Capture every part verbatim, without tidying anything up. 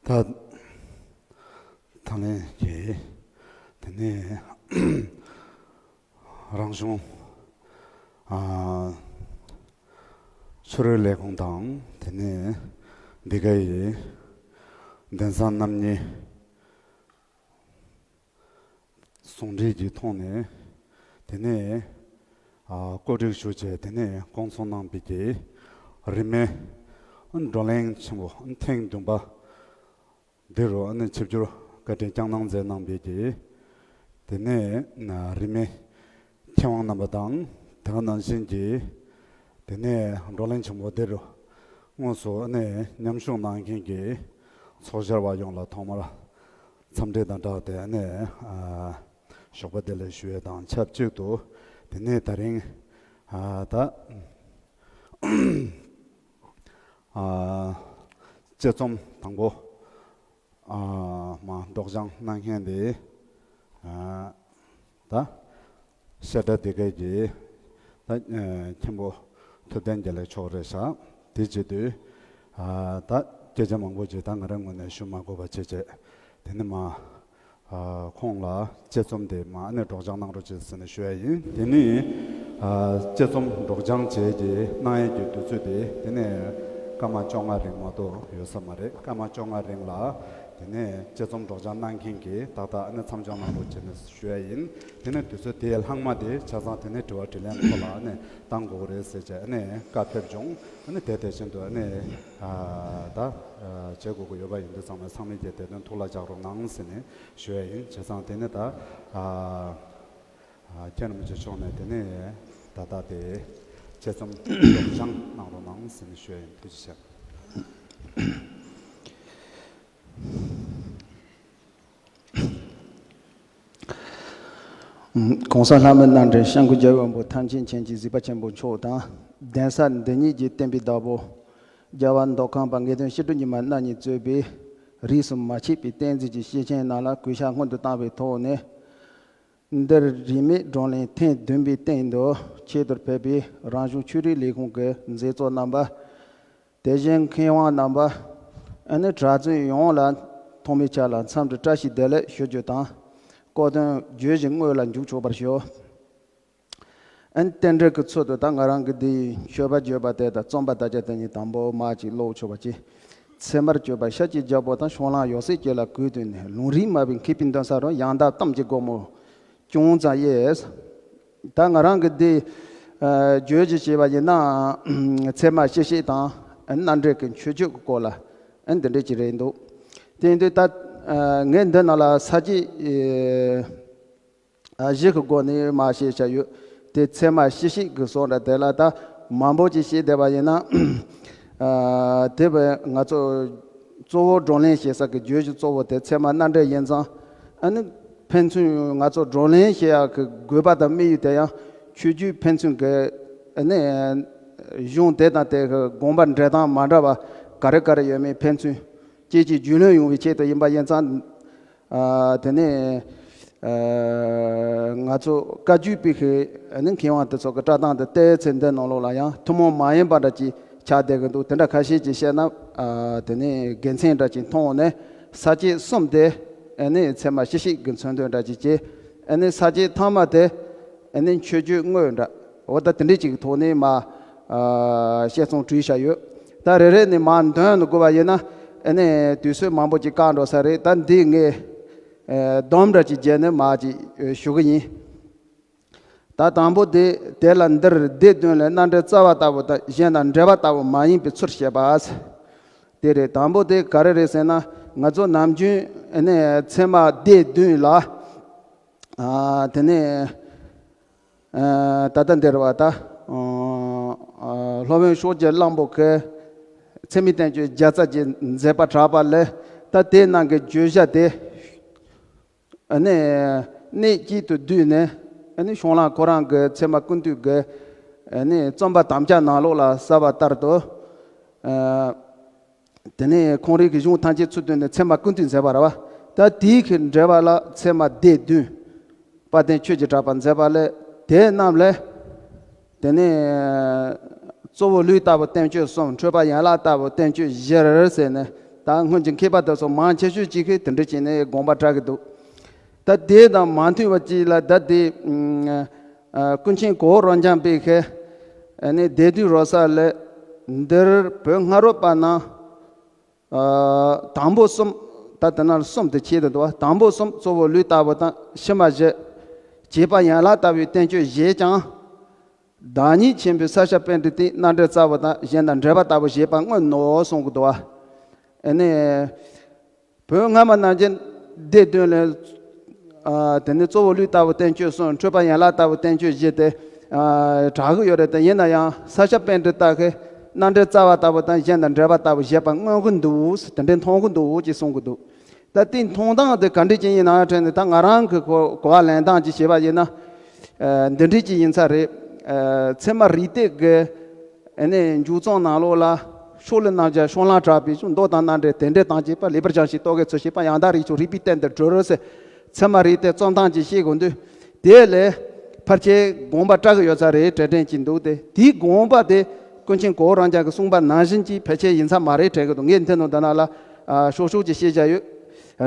ད་ད་ལན་གྱི་དེ་ནས་རང་གཞུང་ཨ་ཆོས་རིག་ལས་ཁུངས་དང་དེ་ནས་འདི་ག་ཡི་གདན་ས་རྣམ་གཉིས་ཟུང་འབྲེལ་གྱི་ཐོག་ནས་དེ་ནས་ཨ་བཀོད་སྒྲིག་ཞུ་བྱས། དེ་ནས་སྐོང་ཚོགས་གནང་བའི་གི་རིས་མེད་བགྲོ་གླེང་ཆེན་པོ་ཐེངས་བདུན་པ་འདི་རུ་ཨ་ནི་ཆིབས་བསྒྱུར་བཀའ་དྲིན་བསྐྱངས་གནང་མཛད་གནང་བའི་གི་དེ་ནས་རིས་མེད་མཁས་དབང་རྣམ་པ་དང་། དེ་ག་ནང་བཞིན་གྱི་དེ་ནས་བགྲོ་གླེང་ཆེན་པོ་འདི་རུ་དངོས་སུ་ཨ་ནི་མཉམ་ཞུགས་གནང་མཁན་གྱི་ཚོགས་བཅར་བ་ཡོངས་ལ་ཐོག་མར་འཚམས་འདྲི་དང་སྦྲགས་ཏེ་ཨ་ནི་ཨ་ཞོགས་པ་བདེ་ལེགས་ཞུ་ཡས་དང་ཆབས་ཅིག་ཏུ། དེ་ནས་ད་རིང་ཨ་ད་ཨ་དཔྱད་རྩོམ་དང་པོ་ཨ་མ་སྒྲོག་སྦྱང་གནང་མཁན་དེ་ཨ་ད་བཤད་གྲྭ་དེ་གའི་གི་ད་ཨ་མཁན་པོ་ཐུབ་བསྟན་རྒྱལ་ལེགས་མཆོག་རེད་ཤག་དེ་བྱེད་དུས་ཨ་ད་སྐད་ཆ་མང་པོ་ཅིག་ད་ང་རང་ངོས་ནས་ཞུ་མ་དགོས་པ་བྱས་བྱས། དེ་ནས་མ་ཨ་ཁོང་ལ་དཔྱད་རྩོམ་དེ་མ་ཨ་ནི་སྒྲོག་སྦྱང་གནང་རོགས་བྱེད་ཟེར་ནས་ཞུ་ཡ་ཡིན། དེ་ནས་ཨ་དཔྱད་རྩོམ་སྒྲོག་སྦྱང་བྱས་ཀྱི་གནང་ཡས་ཀྱི་དུས་ཚོད་དེ་དེ་ནས་སྐར་མ་བཅོ་ལྔ་རིང་མ་གཏོགས་ཡོད་ས་མ་རེད། སྐར་མ་བཅོ་ལྔ་རིང་ལ་དེ་ནས་དཔྱད་རྩོམ་སྒྲོག་སྦྱང་གནང་མཁན་གྱིས་ཏག་ཏག་ཨ་ནི་མཚམས་འཇོག་གནང་རོགས་བྱས་ནས་ཞུ་ཡ་ཡིན། དེ་ནས་དུས་ཚོད་དེའི་ལྷག་མ་དེ་ཆ་ཚང་དེ་ནས་དྲི་བ་དྲིས་ལན་ཐོག་ལ་ཨ་ནི་བཏང་དགོས་རེད་ཟེར་བྱས་ཨ་ནི་བཀའ་ཕེབས་བྱུང་། ཨ་ནི་དེ་དེ་བཞིན་དུ་ཨ་ནི་ཨ་ད་ཨ་བྱེད་དགོས་ཀྱི་ཡོད་པ་ཡིན་དུས་ཚང་མས་ཚང་མས་ཀྱིས་དེ་དོན་ཐུགས་ལ་འཇགས་རོགས་གནང་ཟེར་ནས་ཞུ་ཡ་ཡིན། བྱས་ཙང་དེ་ནས་ད་ཨ་ཨ་མཁན་རིན་པོ་ཆེ་མཆོག་ནས་དེ་ནས་ད་ལྟ་དེ་དཔྱད་རྩོམ་སྒྲོག་སྦྱང་གནང་རོགས་གནང་ཟེར་ནས་ཞུ་ཡ་ཡིན། ཐུགས་རྗེ་ཆེ། ༸གོང་ས་ལྷ་མོའི་རྣམ་འདྲེན་སྐྱབས་མགོན་རྒྱལ་བའི་དབང་པོ་ཐམས་ཅད་མཁྱེན་ཅིང་གཟིགས་པ་ཆེན་པོ་མཆོག་དང་། གདན་ས་འདི་ཉིད་ཀྱི་བསྟན་པའི་བདག་པོ་རྒྱལ་བ་མདོ་ཁམས་པ་དགེ་ལྡན་ཕྱི་དྲོ་ཉི་མ་རྣམ་གཉིས་གཙོས་པའི་རིས་སུ་མ་ཆད་པའི་བསྟན་འཛིན་གྱི་སྐྱེས་ཆེན་རྣམས་ལ་གུས་ཕྱག་སྔོན་དུ་བཏང་བའི་ཐོག་ནས། འདིར་རིས་མེད་བགྲོ་གླེང་ཐེངས་བདུན་པའི་སྟེང་དུ་ཆེད་དུ་ཕེབས་པའི་རང་གཞུང་ཆོས་རིག་ལས་ཁུངས་ཀྱི་མཛད་གཙོ་རྣམ་པ། དེ་བཞིན་མཁས་དབང་རྣམ་པ། ཨ་ནི་གྲྭ་བཙུན་ཡོངས་ལ་ཐོག་མའི་ཆར་ལ་འཚམས་འདྲི་བཀྲ་ཤིས་བདེ་ལེགས་ཞུ་རྒྱུ་དང་། སྐུ་གདུང་བརྗོད་བཞིན་སྔོན་ལ་འཇུག་ཆོག་པར་ཞུ། ཨ་ནི་རྟེན་འབྲེལ་གྱི་ཚུལ་དུ་ད་ང་རང་གི་འདི་མཆོད་པ་བརྗོད་པ་དེ་དང་རྩོམ་པ་དར་རྒྱས་བསྟན་འཛིན་དང་པོ་མ་ཅིག་ཀློག་ཆོག་པ་ཅིག་ཚད་མར་བརྗོད་པ་ཤཱཀྱའི་རྒྱལ་པོ་དང་ཕྱོགས་གླང་ཡབ་སྲས་བཅས་ལ་གུས་བཏུད་ནས། ལུང་རིགས་མ་བུའི་མཁས་པའི་མདུན་ས་རུ། ཡང་དག་གཏམ་གྱི་སྒོ་མོ་ཅུང་ཙམ་དབྱེ། ད་ང་རང་གི་འདི་ཨ་བརྗོད་ཅིག་བྱས་པ་ཡིན་ན་ཚད་མ་སྤྱི་བཤད་དང་རྣམ་འགྲེལ་གྱི་མཆོད་བརྗོད་ཀྱི་སྐོར་ལ་ཨ་འདི་འདྲ་ཅིག་རེད་འདུག་དེ་ཡིན་དུས་ད་ཨ་ངས་འདི་ནང་ལ་ས་བཅད་ཨ་བཞི་གི་སྒོ་ནས་མར་བཤད་བྱ་ཡོད། དེ་ཚད་མ་སྤྱི་བཤད་ཀྱི་སོགས་འདྲ་དེ་ལ་ད་མང་པོ་ཅིག་བཤད་བསྡད་པ་ཡིན་ན་ཨ་དེ་བས་ང་ཚོ་གཙོ་བོ་བགྲོ་གླེང་བྱེད་ས་གི་བརྗོད་གཞི་གཙོ་བོ་དེ་ཚད་མ་རྣམ་འགྲེལ་ཡིན་ཙང་། ཨ་ནི་ཕན་ཚུན་ང་ཚོ་བགྲོ་གླེང་བྱེད་ཡག་གི་དགོས་པ་དང་དམིགས་ཡུལ་དེ་ཡང་ཆོས་བརྒྱུད་ཕན་ཚུན་གྱི་ཨ་ནི་གཞུང་དེ་དང་དེ་གི་དགོངས་པ་འགྲེལ་སྟངས་མ་འདྲ་བ་ག་རེ་ག་རེ་ཡོད་མེད་ཕན་ཚུན་སྐྱེ་ཅིག་རྒྱུས་ལོན་ཡོང་བའི་ཆེད་དུ་ཡིན་པ་ཡིན་ཙང་། ཨ་དེ་ནས་ཨ་ང་ཚོ་བཀའ་བརྒྱུད་པའི་གི་ཨ་ནི་མཁས་དབང་དེ་ཚོ་གི་བཀྲག་མདངས་དེ་བལྟས་ཚེ་འདི་ནང་ལོགས་ལ་ཡང་ཐུན་མོང་མ་ཡིན་པ་འདྲ་ཅིག་ཆགས་བསྡད་ཀྱི་འདུག་དེ་འདྲ་ཁ་ཤས་ཅིག་བཤད་ན་ཨ་དེ་ནས་དགེ་མཚན་འདྲ་ཅིག་མཐོང་ནས་ས་བཅད་གསུམ་དེ་ཨ་ནི་ཚད་མ་སྤྱི་བཤད་ཀྱི་མཚོན་དོན་འདྲ་ཅིག་བྱས། ཨ་ནི་ས་བཅད་ཐ་མ་དེ་ཨ་ནི་མཆོད་བརྗོད་དངོས་འདྲ། འོ་ད་དེ་འདྲ་ཅིག་གི་ཐོག་ནས་མ་ཨ་བཤད་ཚོང་བྲིས་བཞག་ཡོད། ད་རེ་རེ་ནས་མ་འདོན་དགོས་པ་ཡིན་ན་ཨ་ནི་དུས་ཚོད་མང་པོ་ཅིག་བཀག་འགྲོ་ས་རེད། ད་འདི་ངས་ཨ་སྡོམ་འདྲ་ཅིག་བརྒྱབ་ནས་མ་ཅིག་ཨ་ཞུ་གི་ཡིན། ད་དང་པོ་དེ་དེ་ལ་འདིར་སྡེ་བདུན་ལས་རྣམ་འགྲེལ་རྩ་བ་ལྟ་བུ་དང་གཞན་དང་འབྲེལ་བ་ལྟ་བུ་མ་ཡིན་པའི་ཚུལ་བཤད་པ། དེ་རེད། དང་པོ་དེ་ག་རེ་རེད་ཟེར་ན་ང་ཚོ་ནམ་རྒྱུན་ཨ་ནི་ཚད་མ་སྡེ་བདུན་ལ་ཨ་དེ་ནས་ཨ་ད་ལྟ་འདིར་བ་ད་ཨ་སློབ་དཔོན་ཤོ་རྗེ་གླང་པོ་གི་ཚད་མའི་བསྟན་བཅོས་བརྒྱ་རྩ་བརྒྱད་མཛད་པ་གྲགས་པ་ལས། ད་དེའི་ནང་གི་བརྗོད་བྱ་དེ་ཨ་ནི་གནད་གཅིག་ཏུ་བསྡུས་ནས་ཨ་ནི་ཕྱོགས་གླང་ཁོ་རང་གི་ཚད་མ་ཀུན་བཏུས་ཀྱི་ཨ་ནི་རྩོམ་པ་དམ་བཅའ་ནང་ལོགས་ལ་གསལ་བ་ལྟར་དུ། ཨ་དེ་ནས་ཁོང་རང་གི་གཞུང་ཐམས་ཅད་ཚུར་བཏོན་ནས་ཚད་མ་ཀུན་བཏུས་མཛད་པ་རེད་བ། ད་དེའི་གི་འགྲེལ་པ་ལ་ཚད་མ་སྡེ་བདུན། དཔལ་ལྡན་ཆོས་ཀྱི་གྲགས་པ་མཛད་པ་ལས། དེ་རྣམས་ལས་དེ་ནས་གཙོ་བོ་ལུས་ལྟ་བུ་བསྟན་བཅོས་གསུམ། འཕྲོས་པ་ཡན་ལག་ལྟ་བུ་བསྟན་བཅོས་བཞི་ཟེར་ནས་ ད་སྔོན་གྱི་མཁས་པ་དེ་ཚོ་མང་ཆེ་ཤོས་ཅིག་གིས་དེ་འདྲ་བྱས་ནས་དགོངས་པ་བཀྲལ་གི་འདུག་ད་དེ་དང་མ་མཐུན་པ་ཅིག་ལ་ད་དེ་ཀུན་མཁྱེན་གོ་བོ་རང་རྐྱང་པས་ཁེ་ནས་སྡེ་བདུན་རོལ་ས་ལས་འདིར་བོད་སྔ་རོལ་པ་ན། ཨ། དང་པོ་གསུམ། ད་དེ་ན་གསུམ་དེ་ཆེད་དུ་འདུག་བ། དང་པོ་གསུམ་གཙོ་བོ་ལུས་ལྟ་བུ་དང་ཕྱི་མ་བཞི། བྱེད་པ་ཡན་ལག་ལྟ་བུའི་བསྟན་བཅོས་བཞེད་ཀྱང་། བདག་ཉིད་ཆེན་པོའི་ས་སྐྱ་པཎྜི་ཏའི་རྣམ་འགྲེལ་རྩ་བ་དང་གཞན་དང་འབྲེལ་བ་ལྟ་བུ་བཞེད་པ་མངོན་ནོ་གསུང་གི་འདུག་བ། ཨ་ནི། བོད་སྔ་མ་རྣམས་ཀྱི་སྡེ་བདུན་ལས། ཨ། དེ་ནི་གཙོ་བོ་ལུས་ལྟ་བུ་བསྟན་བཅོས་གསུམ། འཁྲུལ་པ་ཡན་ལག་ལྟ་བུ་བསྟན་བཅོས་བཞི་སྟེ། ཨ། གྲགས་ཀྱི་ཡོད་རེད་དེ། ཡིན་ན་ཡང་ས་སྐྱ་པཎྜི་ཏ་གི་རྣམ་འགྲེལ་རྩ་བ་ལྟ་བུ་དང་གཞན་དང་འབྲེལ་བ་ལྟ་བུ་བཞེད་པ་མངོན་གྱི་འདུག་དེ་འདྲའི་མཐོང་གི་འདུག་ཅེས་གསུང་གི་འདུག་ད་དེ་མཐོང་སྟངས་དེ་ག་འདྲ་ཅིག་ཡིན་ན་དྲན་ནས། ད་ང་རང་གི་གོ་གོ་བ་ལེན་སྟངས་ཅིག་བྱས་པ་ཡིན་ན། ཨ། འདི་འདྲ་ཅིག་ཡིན་ས་རེད། ཨ། ཚད་མ་རིགས་གཏེར་གི་ཨ་ནི་མཇུག་རྩོམ་ནང་ལོགས་ལ། ཤོ་ལོ་ཀ་རྣམ་བཞག་ཤོ་ལོ་ཀ་དྲུག་པའི་མདོ་དང་རྣམ་འགྲེལ་དེ་འདྲའི་སྟངས་ཀྱིས་པ། ལེགས་པར་སྦྱངས་ཤིང་རྟོག་གེའི་ཚུལ་ཤེས་པ། ཡང་དག་རིགས་མཆོག་རིགས་པའི་རྟེན་དུ་གྲོལ་ཟེར། ཚད་མ་རིགས་གཏེར་རྩོམ་སྟངས་ཀྱི་བཤད་དགོས་དུས། དེ་ལས་ཕལ་ཆེར་དགོངས་པ་བཀྲལ་གྱི་ཡོད་ས་རེད་དྲན་དྲན་གྱི་འདུག་སྟེ། དེའི་དགོངས་པ་དེ་ཀུན་མཁྱེན་གོ་བོ་རང་རྐྱང་གིས་གསུངས་པ་ནང་བཞིན་གྱི་ཕལ་ཆེར་ཡིན་ས་མ་རེད་དྲན་གྱི་འདུག་ངས་འདི་ནང་འདི་ན་ལ། ཨ། ཤོག་ཤོག་ཅིག་བཤད་བཞག་ཡོད།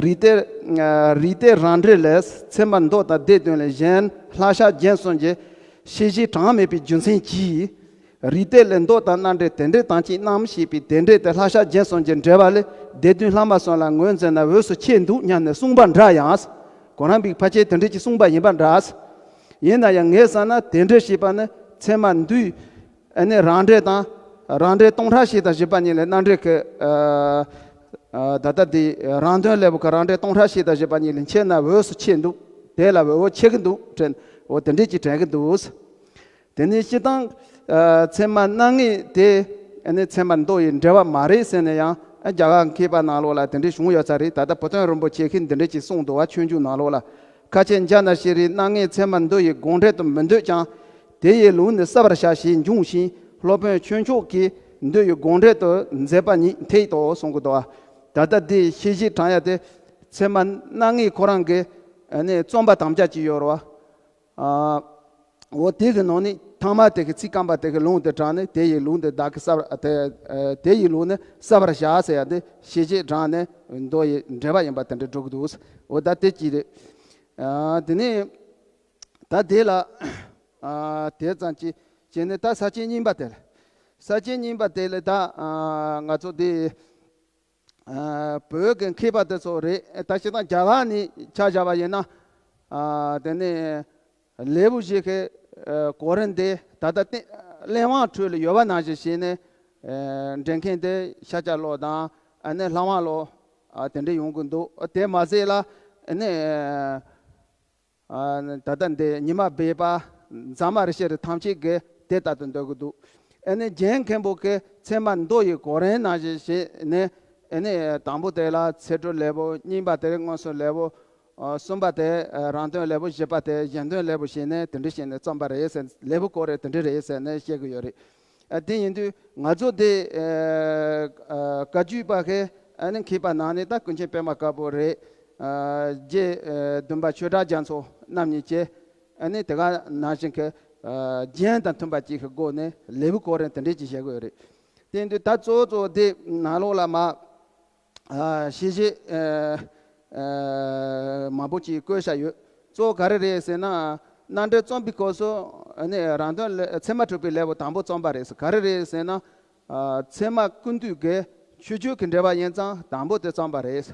རིགས་གཏེར། ཨ། རིགས་གཏེར་རང་འགྲེལ་ལས། ཚད་མ་མདོ་དང་སྡེ་བདུན་ལས་གཞན་ལྷ་བཤགས་རྒྱན་གསུམ་གྱི་ཤེས་བྱེད་གྲངས་མེད་པའི་རྒྱུ་མཚན་གྱིས། རིགས་གཏེར་ལས་མདོ་དང་རྣམ་འགྲེལ་དེ་འདྲའི་དང་གཅིག་རྣམས་ཞེས་པའི་དེ་འདྲའི་དེ་ལྷ་བཤགས་རྒྱན་གསུམ་གྱི་འགྲེལ་པ་ལས་སྡེ་བདུན་ལྷག་མ་གསུམ་ལ་ངོས་འཛིན་ན་འོས་སུ་ཆེ་འདུག་སྙམ་ནས་གསུངས་པ་འདྲ་ཡང་། ཁོ་རང་གིས་ཕལ་ཆེར་དེ་འདྲ་ཅིག་གསུངས་པ་ཡིན་པ་འདྲ། ཡིན་ན་ཡང་ངས་བསམ་ན་དེ་འདྲ་ཞེས་པ་ནི་ཚད་མ་འདུས། ཨ་ནི་རང་འགྲེལ་དང་། རང་འགྲེལ་སྟོང་ཕྲག་བཞི་དང་བཞི་པ་གཉིས་ལས་རྣམ་འགྲེལ་གྱི། ཨ། ཨ། ད་ལྟ་འདི་རང་དོན་ལེའུ་གི་རང་འགྲེལ་སྟོང་ཕྲག་བཞི་དང་བཞི་པ་གཉིས་ལས་ཆེ་ན་འོས་སུ་ཆེ་འདུག་དེ་ལ་འོས་པ་ཆེ་གི་འདུག་དྲན། འོ་དེ་འདྲས་ཀྱི་དྲན་གི་འདུག་དེ་ནས་སྤྱིར་བཏང་། ཨ། ཚད་མ་སྣ་ལྔས་དེ་ཨ་ནི་ཚད་མ་མདོ་ཡི་འགྲེལ་པ་མ་རེད་ཟེར་ན་ཡང་། ཨ། རྒྱ་གར་མཁས་པ་ནང་ལོགས་ལ་དེ་འདྲས་བྱུང་ཡོད་ས་རེད། ད་ལྟ་བུ་སྟོན་རིན་པོ་ཆེ་གིས་འདི་འདྲས་ཀྱིས་གསུངས་འདུག་བ། ཆོས་འབྱུང་ནང་ལོགས་ལ། ཁ་ཆེ་འཇ་ན་ཤྲཱི་རིས་སྣ་ལྔའི་ཚད་མ་མདོ་ཡི་དགོངས་འགྲེལ་དུ་མི་འདོད་ཀྱང་། དེ་ཡི་ལུགས་ནི་གསལ་བར་བྱ་ཞེས་འབྱུང་ཞིང་། སློབ་དཔོན་ཆོས་མཆོག་གིས་མདོ་ཡི་དགོངས་འགྲེལ་དུ་མཛད་པ་ཉིད་ཐད་དོ་གསུང་གི་འདུག་བ། ད་ལྟ་འདི་ཤེས་བྱེད་དྲངས་ཡ་དེ་ཚད་མ་སྣ་ལྔའི་ཁོ་རང་གི་ཨ་ནི་རྩོམ་པ་དམ་བཅའ་ཅིག་ཡོད་རེད་བ། ཨ། འོ་དེ་གི་ནང་ནས་ཐ་མ་དེ་གི་ཚིག་རྐང་པ་དེ་གི་ལུང་དེ་དྲངས་ནས། དེ་ཡི་ལུགས་འདི་བདག་གིས་གསལ་བར། དེ། ཨ། དེ་ཡི་ལུགས་ནི་གསལ་བར་བྱ་ཟེར་ཡ་དེ་ཤེས་བྱེད་དྲངས་ནས་མདོ་ཡི་འགྲེལ་པ་ཡིན་པ་དེ་འདྲ་འགྲོ་གི་འདུག་འོ་ད་དེ་གཅིག་རེད། ཨ། དེ་ནས་ད་དེ་ལ། ཨ། དེ་ཙམ་གྱིས་བྱས་ནས་ད་ས་བཅད་རྙིང་པ་དེ་ལ། ས་བཅད་རྙིང་པ་དེ་ལ་ད། ཨ། ང་ཚོ་དེ། ཨ། བོད་ཀྱི་མཁས་པ་དེ་ཚོ་རེད། ད་སྤྱིར་བཏང་རྒྱ་གར་ནས་ཆ་བཞག་པ་ཡིན་ན། ཨ། དེ་ནས་ལེའུ་བཞི་གི། ཨ། གོ་རིམ་དེ་ད་ལྟ་སྟེ་གླེགས་བམ་ཁྲོད་ལ་ཡོད་པ་ནང་བཞིན་བྱས་ནས། ཨ། འགྲེལ་མཁན་དེ་ཤཱཀྱ་བློ་དང་། ཨ་ནི་ལྷ་དབང་བློ། ཨ། དེ་འདྲ་ཡོང་གི་འདུག་དེ་མ་ཟད་ལ་ཨ་ནི། ཨ། ད་ལྟ་འདི་ཉི་མ་སྦས་པ། ཛ་མ་རི་ཤྲཱི་རི་ཐམས་ཅད་ཀྱིས་དེ་ལྟར་དུ་འདོད་ཀྱི་འདུག་ཨ་ནི་རྒྱན་མཁན་པོ་གིས་ཚད་མ་མདོ་ཡི་གོ་རིམ་ནང་བཞིན་བྱས་ནས། ཨ་ནི་དང་པོ་དེ་ལ་ཚད་སྒྲུབ་ལེའུ། གཉིས་པ་དེ་མངོན་སུམ་ལེའུ། ཨ། གསུམ་པ་དེ། ཨ། རང་དོན་ལེའུ། བཞི་པ་དེ་གཞན་དོན་ལེའུ་བྱས་ནས་དེ་འདྲ་བྱས་ནས་རྩོམ་པ་རེད་ཟེར། ལེའུ་གོ་རིམ་དེ་འདྲ་རེད་ཟེར་ནས་བཤད་ཀྱི་ཡོད་རེད། ཨ། དེ་ཡིན་དུས་ང་ཚོ་དེ། ཨ། ཨ། བཀའ་བརྒྱུད་པ་གི་ཨ་ནི་མཁས་པ་ནང་ནས་ད་ཀུན་མཁྱེན་པད་མ་དཀར་པོ་རེད། ཨ། རྗེ། ཨ། བདུན་པ་ཆོས་གྲགས་རྒྱ་མཚོ་རྣམ་གཉིས་ཀྱིས་ཨ་ནི་དེ་ག་ནང་བཞིན་གྱི། ཨ། རྒྱན་དང་མཐུན་པ་ཅིག་གི་སྒོ་ནས་ལེའུ་གོ་རིམ་དེ་འདྲས་ཅིག་བྱེད་དགོས་རེད། དེ་ཡིན་དུས་ད་གཙོ་བོ་གཙོ་བོ་དེ་ནང་ལོགས་ལ་མ། ཨ། ཤེས་བྱེད། ཨ། ཨ། མང་པོ་ཅིག་བཀོད་བཞག་ཡོད། གཙོ་བོ་ག་རེ་རེད་ཟེར་ན། རྣམ་འགྲེལ་རྩོམ་པའི་སྐབས་སུ་ཨ་ནི་རང་དོན་ལེ། ཚད་མ་གྲུབ་པའི་ལེའུ་དང་པོ་རྩོམ་པ་རེད་ཟེར། ག་རེ་རེད་ཟེར་ན། ཨ། ཚད་མ་ཀུན་བཏུས་ཀྱི་མཆོད་བརྗོད་ཀྱི་འགྲེལ་པ་ཡིན་ཙང་དང་པོ་དེ་རྩོམ་པ་རེད།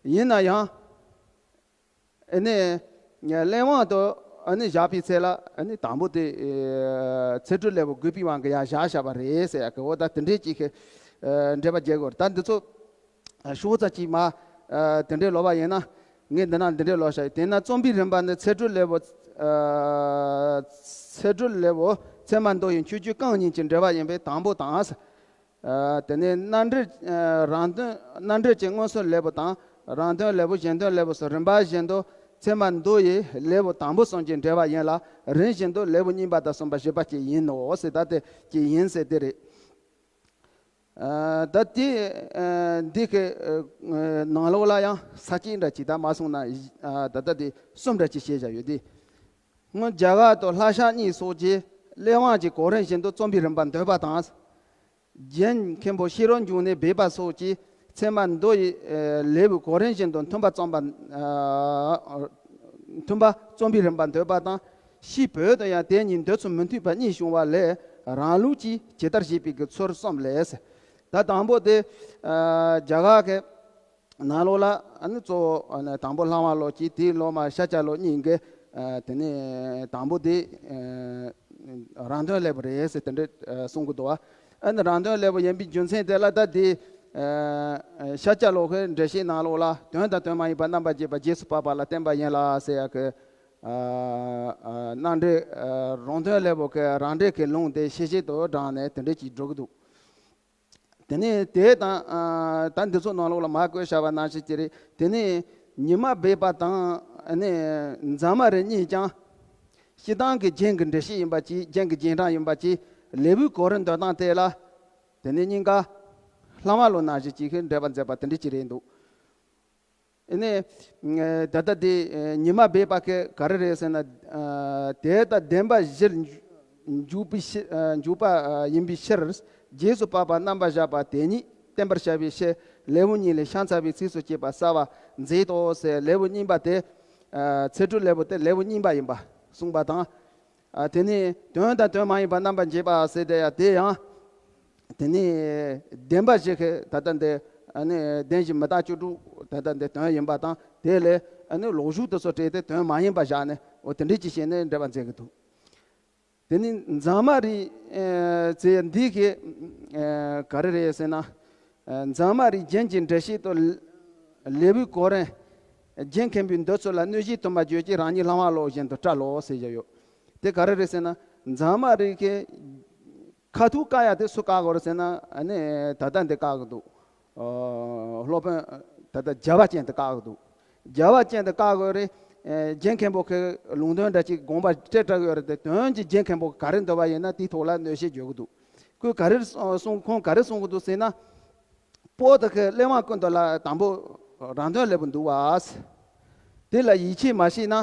ཡིན་ན་ཡང་། ཨ་ནི་གླེགས་བམ་དུ་ཨ་ནི་བཞག་པའི་ཚེ་ལ་ཨ་ནི་དང་པོ་དེ། ཨ། ཚད་སྒྲུབ་ལེའུ་བརྒྱུད་པའི་དབང་གིས་ཡར་བཞག་བཞག་པ་རེད་ཟེར་ཡག་གི། འོ་ད་དེ་འདྲས་ཅིག་གི། ཨ། འགྲེལ་པ་རྒྱག་དགོས་རེད། ད་འདི་ཚོ། ཨ། ཤོག་ཙམ་ཅིག་མ། ཨ། དེ་འདྲས་ཀློག་པ་ཡིན་ན། ངས་འདི་ན་འདི་འདྲས་ཀློག་བཞག་ཡོད། དེས་ན་རྩོམ་པའི་རིམ་པ་ནི་ཚད་སྒྲུབ་ལེའུ། ཨ། ཚད་སྒྲུབ་ལེའུ་ཚད་མ་མདོ་ཡི་མཆོད་བརྗོད་རྐང་གཉིས་ཀྱི་འགྲེལ་པ་ཡིན་པས་དང་པོ་དང་། ཨ། དེ་ནས་རྣམ་འགྲེལ། ཨ། རང་དོན། རྣམ་འགྲེལ་གྱི་མངོན་སུམ་ལེའུ་དང་། རང་དོན་ལེའུ། གཞན་དོན་ལེའུ་སོགས་རིམ་པ་བཞིན་དུ་ཚད་མ་མདོ་ཡི་ལེའུ་དང་པོ་གསུམ་གྱི་འགྲེལ་པ་ཡིན་ལ། རིམ་བཞིན་དུ་ལེའུ་གཉིས་པ་དང་གསུམ་པ་བཞི་པ་བཅས་ཡིན་ནོ་ཟེར། ད་དེ་ཅིག་ཡིན་ཟེར་དེ་རེད། ཨ། ད་དེ། ཨ། འདི་གི། ཨ། ནང་ལོགས་ལ་ཡང་ས་བཅད་འདྲ་ཅིག་ད་མ་གསུངས་ན། ཨ། ད་ལྟ་དེ་གསུམ་འདྲ་ཅིག་བཤད་བཞག་ཡོད་དེ། སྔོན་རྒྱ་གར་དུ་ལྷ་བཤགས་གཉིས་སོགས་ཀྱིས་གླེགས་བམ་གྱི་གོ་རིམ་བཞིན་དུ་རྩོམ་པའི་རིམ་པ་འདོད་པ་དང་། རྒྱན་མཁན་པོ་ཤེས་རབ་འབྱུང་གནས་སྦས་པ་སོགས་ཀྱིས་ ཚད་མ་མདོ་ཡི་ལེའུ་གོ་རིམ་བཞིན་དུ་མཐུན་པ་རྩོམ་པ། མཐུན་པ་རྩོམ་པའི་རིམ་པ་འདོད་པ་དང་། ཕྱིས་བོད་དུ་ཡང་དེ་གཉིས་འདོད་ཚུལ་མི་མཐུན་པ་གཉིས་བྱུང་བ་ལས། རང་ལུགས་ཀྱིས་ཇི་ལྟར་བཞེད་པའི་གི་ཚུལ་གསུམ་ལས། ད་དང་པོ་དེ་རྒྱ་གར་གྱི་ནང་ལོགས་ལ་ཨ་ནི་གཙོ་བོ་ཨ་ནི་དང་པོ་ལྷ་དབང་བློ་གཅིག་དེའི་སློབ་མ་ཤཱཀྱ་བློ་གཉིས་ཀྱིས་དེ་ནས་དང་པོ་དེ་རང་དོན་ལེའུ་རེད་ཟེར་དེ་འདྲ་གསུང་གི་འདུག་བ། ཨ་ནི་རང་དོན་ལེའུ་ཡིན་པའི་རྒྱུ་མཚན་དེ་ལ་ད་དེ་ཤཱཀྱ་བློ་གི་འགྲེལ་བཤད་ནང་ལོགས་ལ་དོན་དང་དོན་མ་ཡིན་པ་རྣམ་པར་འབྱེད་པ་རྗེས་སུ་དཔག་པ་ལ་བརྟེན་པ་ཡིན་ལ་ཟེར་ཡག་གི་རྣམ་འགྲེལ། རང་དོན་ལེའུ་གི་རང་འགྲེལ་གྱི་ལུང་དེ་ཤེས་བྱེད་དུ་དྲངས་ནས་དེ་འདྲ་ཅིག་འགྲོ་གི་འདུག་དེ་ནས་དེ་དང་ད་འདི་ཚོ་ནང་ལོགས་ལ་མར་བཀོད་བཞག་པ་ནང་བཞིན་གྱི་རེད། དེ་ནས་ཉི་མ་སྦས་པ་དང་ནི་འཛམ་མ་རིག་གཉིས་ཀྱང་སྤྱིར་བཏང་གི་རྒྱན་གྱི་འགྲེལ་བཤད་ཡིན་པ་གཅིག་རྒྱན་གྱི་རྗེས་འབྲང་ཡིན་པ་གཅིག་ལེའུའི་གོ་རིམ་འདོན་སྟངས་དེ་ལ་དེ་ནས་གཉིས་ཀ་ལྷ་དབང་བློ་ནང་བཞིན་གཅིག་གི་འགྲེལ་པ་མཛད་པ་དེ་འདྲ་ཅིག་རེད་འདུག་ཨ་ནི། ད་ལྟ་དེ་ཉི་མ་སྦས་པ་གི་ག་རེ་རེད་ཟེར་ན། དེ་ལྟར་བདེན་པ་བཞིར་འཇུག་པའི་ཕྱིར། འཇུག་པ་ཡིན་པའི་ཕྱིར། རྗེས་སུ་དཔག་པ་རྣམ་པར་གཞག་པ་དེ་ཉིད་བསྟན་པར་བྱ་བའི་ཕྱིར་ལེའུ་གཉིས་ལས་ཕྱག་འཚལ་བའི་ཚིགས་སུ་བཅད་པ་གསལ་བར་མཛད་དོ་ཟེར། ལེའུ་གཉིས་པ་དེ་ཚིག་འབྲུ་ལེའུ་སྟེ་ལེའུ་གཉིས་པ་ཡིན་པ་གསུངས་པ་དང་། ཨ་དེ་ནས་དོན་དང་དོན་མ་ཡིན་པ་རྣམ་པར་འབྱེད་པ་ཟེར་དེ་ཡང་དེ་ཡང་། དེ་ནས་བདེན་པ་བཞི་གི་ད་ལྟ་འདི་ཨ་ནི་བདེན་བཞི་མི་རྟག་བཅུ་དྲུག་ད་ལྟ་འདི་དོན་ཡིན་པ་དང་དེ་ལས་ཨ་ནི་ལོག་ཞུགས་དེ་ཚོ་བྲལ་ཏེ་དོན་མ་ཡིན་པ་བཞག་ནས་འོ་དེ་འདྲས་ཅིག་བྱས་ནས་འགྲེལ་པ་མཛད་ཀྱི་འདུག་དེ་ནས་འཛམ་མ་རིག་ཨེ་ཚེ་འདི་གི་ཨེ་ག་རེ་རེད་ཟེར་ན། ཨེ་འཛམ་མ་རིག་རྒྱན་གྱི་འགྲེལ་བཤད་དུ་ལེའུའི་གོ་རིམ་རྒྱན་མཁན་པོའི་འདོད་ཚུལ་ལ་གནོད་བྱེད་དུ་མ་བརྗོད་ཀྱི་རང་ཉིད་ལྷ་དབང་བློ་བཞིན་དུ་བཀྲལ་ལོ་ཟེར་བཞག་ཡོད། དེ་ག་རེ་རེད་ཟེར་ན། འཛམ་མ་རིག་གི་ཁ་ཐུག་བཀག་ཡ་དེ་སུ་བཀག་དགོས་རེད་ཟེར་ན་ཨ་ནི་ད་ལྟ་འདི་བཀག་གི་འདུག་ཨོ། སློབ་དཔོན་ད་ལྟ་རྒྱལ་བ་ཅན་དེ་བཀག་གི་འདུག་རྒྱལ་བ་ཅན་དེ་བཀག་དགོས་རེད། ཨེ་རྒྱན་མཁན་པོ་གི་ལུང་དོན་འདྲ་ཅིག་དགོངས་པ་སྤྲད་བསྡད་ཡོད་རེད་དེ་དོན་གྱི་རྒྱན་མཁན་པོ་ག་རེ་འདོད་པ་ཡིན་ན་དེའི་ཐོག་ལ་གནོད་བྱེད་བརྗོད་གི་འདུག་ཁོས་ག་རེ་གསུང་ཁོང་ག་རེ་གསུང་གི་འདུག་ཟེར་ན། པོ་ཏི་གི་གླེགས་བམ་ཀུན་ཏུ་ལ་དང་པོ་རང་དོན་ལེའུ་འདུག་བ། དེ་ལ་ཡིད་ཆེས་མ་བྱས་ན།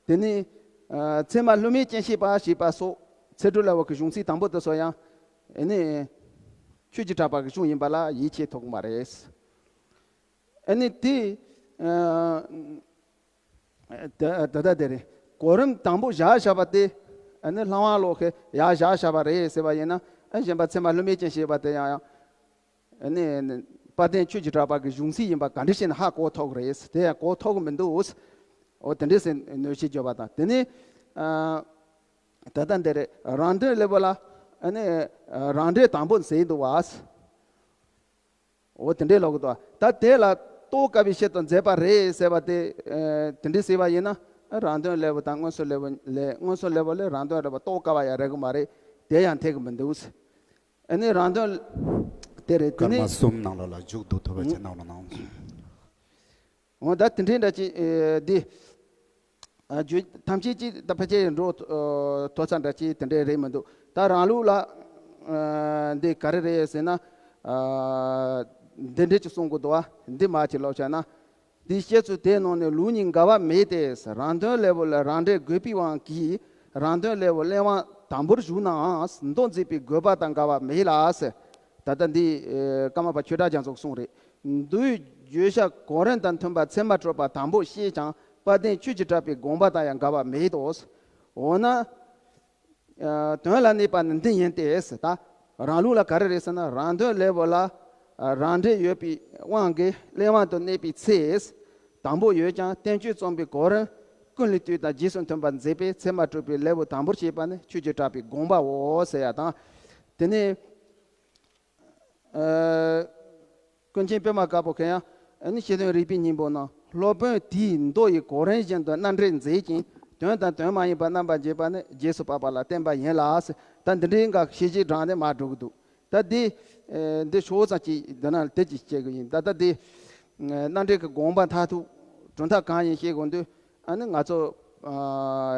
དེ་ནི་ཨ་ཚད་མ་བསླུ་མེད་རྐྱེན་བྱེད་པ་ཞེས་པ་སོགས་ཚིག་འབྲུ་ལེའུ་གི་གཞུང་ཚིག་དང་པོ་དེ་ཚོ་ཡང་ཨ་ནི་ཆོས་ཀྱི་གྲགས་པ་གི་གཞུང་ཡིན་པ་ལ་ཡིད་ཆེས་ཐུབ་ཀྱི་མ་རེད། ཨ་ནི་དེ་ཨ་ད་ད་ལྟ་དེ་རེད། གོ་རིམ་དང་པོ་བཞག་བཞག་པ་དེ་ཨ་ནི་ལྷ་དབང་བློ་གིས་ཡར་བཞག་བཞག་པ་རེད་ཟེར་བ་ཡིན་ན། ཨ་གཞན་པ་ཚད་མ་བསླུ་མེད་རྐྱེན་བྱེད་པ་དེ་ཡང་ཡང་ཨ་ནི་དཔལ་ལྡན་ཆོས་ཀྱི་གྲགས་པ་གི་གཞུང་ཚིག་ཡིན་པ་ག་འདྲ་ཞིག་ནས་ཧ་གོ་ཐུབ་ཀྱི་རེད། དེ་ཡང་གོ་ཐུབ་ཀྱི་མི་འདུག་འོ་དེ་འདྲས་ཟེར་གནོད་བྱེད་བརྗོད་པ་དང་དེ་ནི་ཨ་ད་ལྟ་འདི་རེད། རང་དོན་ལེའུ་ལ་ཨ་ནི་རང་འགྲེལ་དང་པོ་ཟེར་འདུག་བ། འོ་དེ་འདྲའི་ལོག་གི་འདུག་ད་དེ་ལ་རྟོགས་དཀའ་བའི་ཆེད་དུ་མཛད་པ་རེད་ཟེར་བ་དེ་ཨེ་དེ་འདྲའི་ཟེར་བ་ཡིན་ན་རང་དོན་ལེའུ་དང་མངོན་སུམ་ལེའུ་ལས་མངོན་སུམ་ལེའུ་ལས་རང་དོན་ལེའུ་རྟོགས་དཀའ་བ་ཡང་རེད་གི་མ་རེད། དེ་ཡང་འཐད་གི་མི་འདུག་ཨ་ནི་རང་དོན་དེ་རེད། དེ་སྐར་མ་ནི་གསུམ་ནང་ལོགས་ལ་མཇུག་བསྡུ་ཐུབ་པ་ཅིག་གནང་རོགས་གནང་། འོ་ད་དེ་འདྲའི་འདྲ་ཅིག་ཨེ་འདི། ཨ་རྒྱུ་ཐམས་ཅད་ཀྱིས་ད་ཕལ་ཆེར་འགྲོ་ཨ་ཐོ་ཚ་འདྲ་ཅིག་དེ་འདྲའི་རེད་མི་འདུག་ད་རང་ལུགས་ལ་ཨ་འདི་ག་རེ་རེད་ཟེར་ན། ཨ་འདི་འདྲའི་ཅིག་གསུང་གི་འདུག་བ། འདི་མ་ཅིག་ལོག་བྱས་ན། འདི་བཤད་ཚུལ་དེའི་ནང་ནས་ལུགས་གཉིས་འགལ་བ་མེད་དེ། རང་དོན་ལེའུ་ལ་རང་འགྲེལ་དགོས་པའི་དབང་གིས་རང་དོན་ལེའུ་གླེགས་བམ་དང་པོར་བཞུགས་ནའང་མདོ་མཛད་པའི་དགོས་པ་དང་འགལ་བ་མེད་ལ་ཟེར། ད་ལྟ་འདི་ཨེ་ཀརྨ་པ་ཆོས་གྲགས་རྒྱ་མཚོ་གསུངས་རེད། མདོའི་བརྗོད་བྱ་གོ་རིམ་དང་མཐུན་པར་ཚད་མ་གྲུབ་པ་དང་པོ་བཤད་ཀྱང་དཔལ་ལྡན་ཆོས་ཀྱི་གྲགས་པའི་དགོངས་པ་དང་ཡང་འགལ་བ་མེད་དོ། འོ་ན། ཨ་དོན་ལ་གནས་པ་ནི་འདི་ཡིན་ཏེ་ཟེར། ད་རང་ལུགས་ལ་ག་རེ་རེད་ཟེར་ན་རང་དོན་ལེའུ་ལ་ཨ་རང་འགྲེལ་ཡོད་པའི་དབང་གིས་གླེགས་བམ་དུ་གནས་པའི་ཚེ། དང་པོ་ཡོད་ཀྱང་བསྟན་བཅོས་རྩོམ་པའི་གོ་རིམ་ཀུན་ལས་བཏུས་དང་རྗེས་སུ་མཐུན་པར་མཛད་པས་ཚད་མ་གྲུབ་པའི་ལེའུ་དང་པོར་བཤད་པ་ནི་ཆོས་ཀྱི་གྲགས་པའི་དགོངས་པའོ་ཟེར་ཡ་དང་། དེ་ནས། ཨ་ཀུན་མཁྱེན་པད་མ་དཀར་པོ་གིས་ཡང་ཨ་ནི་སྤྱི་དོན་རིག་པའི་སྙིང་པོ་ནང་སློབ་དཔོན་དེས་མདོ་ཡི་གོ་རིམ་བཞིན་དུ་རྣམ་འགྲེལ་མཛད་ཅིང་དོན་དང་དོན་མ་ཡིན་པ་རྣམ་པར་འབྱེད་པ་ནི་རྗེས་སུ་དཔག་པ་ལ་བརྟེན་པ་ཡིན་ལ་ཟེར། ད་འདི་འདྲའི་འགའ་ཤེས་བྱེད་དྲངས་ནས་མར་འགྲོ་གི་འདུག་ད་འདི་ཨེ་འདི་ཤོག་ཙམ་ཅིག་འདི་ན་དེ་ཅིག་བཤད་གི་ཡིན། ད་ལྟ་འདི་ཨེ་རྣམ་འགྲེལ་གྱི་དགོངས་པ་མཐར་ཐུག་གྲུབ་མཐའ་གང་ཡིན་བཤད་དགོས་འདུག་ཨ་ནི་ང་ཚོ་ཨ་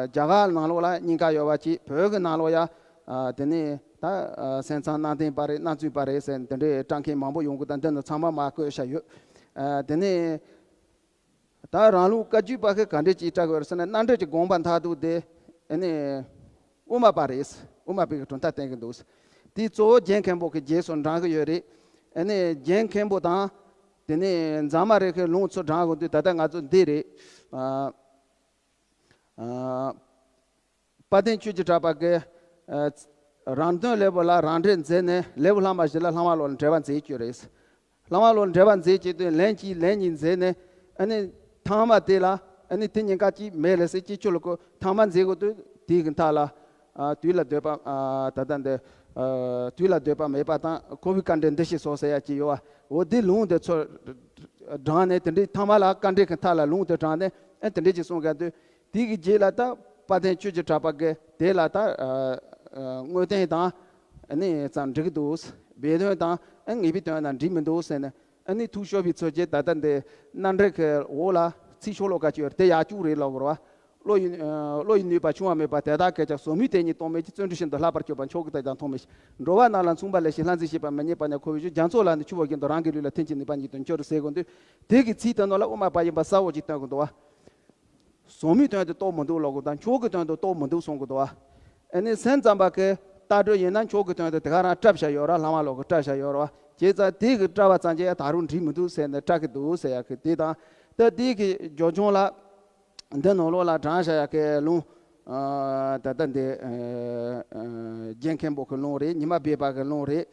རྒྱ་གར་ནང་ལོགས་ལ་གཉིས་ཀ་ཡོད་པ་ཅིག་བོད་ཀྱི་ནང་ལོགས་ཡ་ཨ་དེ་ནས་ད་ཨ་སེམས་ཙམ་རྣམ་བདེན་པ་རེད་རྣམ་རྫུན་པ་རེད་ཟེར་འདི་འདྲའི་བཀྲམ་མཁན་མང་པོ་ཡོང་གི། ད་འདི་ནི་ཚང་མ་མར་བཀོད་བཞག་ཡོད། ཨ་དེ་ནས་ད་རང་ལུགས་བཀའ་བརྒྱུད་པ་གི་ག་འདྲས་ཅིག་བཀྲལ་དགོས་རེད་ཟེར་ན་རྣམ་འགྲེལ་གྱི་དགོངས་པ་མཐར་ཐུག་དེ་ཨ་ནི་དབུ་མ་པ་རེད། དབུ་མ་པའི་གི་གྲུབ་མཐའ་བསྟན་གྱི་འདུག་དེ་གཙོ་བོ་རྒྱན་མཁན་པོ་གི་རྗེས་སུ་འབྲང་གི་ཡོད་རེད། ཨ་ནི་རྒན་མཁན་པོ་དང་། དེ་ནས་ཛ་མ་རེ་ཁའི་ལུང་ཚུར་དྲངས་དགོས་དུས། ད་ལྟ་ང་ཚོ་འདི་རེད། ཨ། ཨ། དཔལ་ལྡན་ཆོས་ཀྱི་གྲགས་པ་གིས། ཨ། རང་དོན་ལེགས་པ་ལ་རང་འགྲེལ་མཛད་ནས། ལེགས་པ་ལྷག་མ་བཞི་ལ་ལྷག་མ་ལོག་ལ་འགྲེལ་པ་མཛད་རྒྱུ་རེད། ལྷག་མ་ལོག་ལ་འགྲེལ་པ་མཛད་བྱེད་དུས། ལན་གཅིག་ལན་གཉིས་མཛད་ནས། ཨ་ནི་ཐ་མ་དེ་ལ། ཨ་ནི་དེ་ཉེན་ཁ་ཅིག་མེད་ལ་ཟེར། ཅིག་ཆོ་ལ་ཁོ་ཐ་མ་མཛད་དགོས་དུས། དེའི་གི་མཐའ་ལ། ཨ། དུས་ལ་ལྡོག་པ། ཨ། ད་ལྟ་འདི། ཨ། དུས་ལ་ལྡོག་པ་མེད་པ་དང་། ཁོ་བོའི་བཀའ་འགྲེལ་འདི་ཞིག་སོ་ཟེར་ཡ་ཅིག་ཡོད་པ། འོ་དེ་ལུང་དེ་ཚུར་དྲངས་ནས། དེ་འདྲའི་ཐ་མ་ལ་བཀའ་འགྲེལ་གྱི་མཐའ་ལ་ལུང་དེ་དྲངས་ནས། ཨ། དེ་འདྲའི་ཅིག་གསུང་ག་དུས། དེ་གི་རྗེས་ལ་ད་དཔལ་ལྡན་ཆོས་ཀྱི་གྲགས་པ་གིས་དེ་ལ་ད། ཨ། ཨ། དངོས་དོན་དང་ཨ་ནི་ཙམ་འགྲིག་གི་འདུག། སྦས་དོན་དང་། ཨ། ངེས་པའི་དོན་ལ་འགྲིག་མི་འདུག་ཟེར་ནས། ཨ་ནི་ཐུགས་ཤོར་བའི་ཚུལ་གྱིས། ད་ལྟ་འདི་རྣམ་འགྲེལ་གྱི་འོག་ལ་ཚིག་ཤོ་ལོ་ཀ་ཅིག་ཡོད་རེད། དེ་ཡག་སྐྱུག་རེད་ལབ་དགོས་རེད་པ། བློ་ཡི། ཨ། བློ་ཡི་ནུས་པ་ཆུང་བ་མེད་པ། དེ་དག་སྐད་ཅིག་ཟོལ་མོའི་དེ་ཉིད་རྟོག་མེད་ཀྱི། བརྩོན་འགྲུས་ཤིན་ཏུ་ལྷག་པར་གྱུར་པ། མཆོག་གི་དེ་ཀྱང་མཐོང་མི་ཤེས། འགྲོ་བ་རྣམས་ལ་མཚུངས་པ་ལས་ཤིང་། ལྷ་འཛིན་ཤེས་པ་མི་རྙེད་པ་ཉིད། ཁོ་བོའི་གཞུང་། རྒྱ་མཚོ་ལ་ནི་ཆུ་བོ་བཞིན་དུ། རང་གི་ལུས་ལ་ཐིམ་ཞིང་ནུས་པ་ཉིད་དུ་འཆར་ཟེར་དགོས་དུས། དེ་གི་ཚིག་དེ་ནང་ལ་དབུ་མ་པ་ཡིན་པ་གསལ་བོ་ཅིག་སྟོན་གྱི་འདུག་པ། ཟོལ་མོའི་དོན་དུ་རྟོགས་མི་འདུག་ལབ་དགོས་དང་། མཆོག་གི་དོན་དུ་རྟོགས་མི་འདུག་གསུང་གི་འདུག་པ། ཨ་ནི་སེམས་ཙམ་པ་གི་ལྟ་གྲུབ་ཡིན་ན། མཆོག་གི་དོན་དུ་དེ་ག་རང་བཀྲལ་བཞག་ཡོད་རེད། ལྷག་མ་ལོག་གི་བཀྲལ་བཞག་ཡོད་རེད་པ། བྱས་ཙང་དེ་གི་བཀྲལ་བ་ཙམ་གྱིས་ཡང་ད་རུང་འགྲིག་མི་འདུག་ཟེར་ནས་བཀྲལ་གི་འདུག་ཟེར་ཡ་གི་དེ་དང་། ད་དེ་གི་སྦྱོར་བྱུང་ལ། འདི་ནང་ལོགས་ལ་དྲངས་བཞག་ཡ་གི་ལུང་། ཨ། ད་ལྟ་འདི། ཨ། ཨ། རྒན་མཁན་པོ་གི་ལུང་རེད། ཉི་མ་སྦས་པ་གི་ལུང་རེད།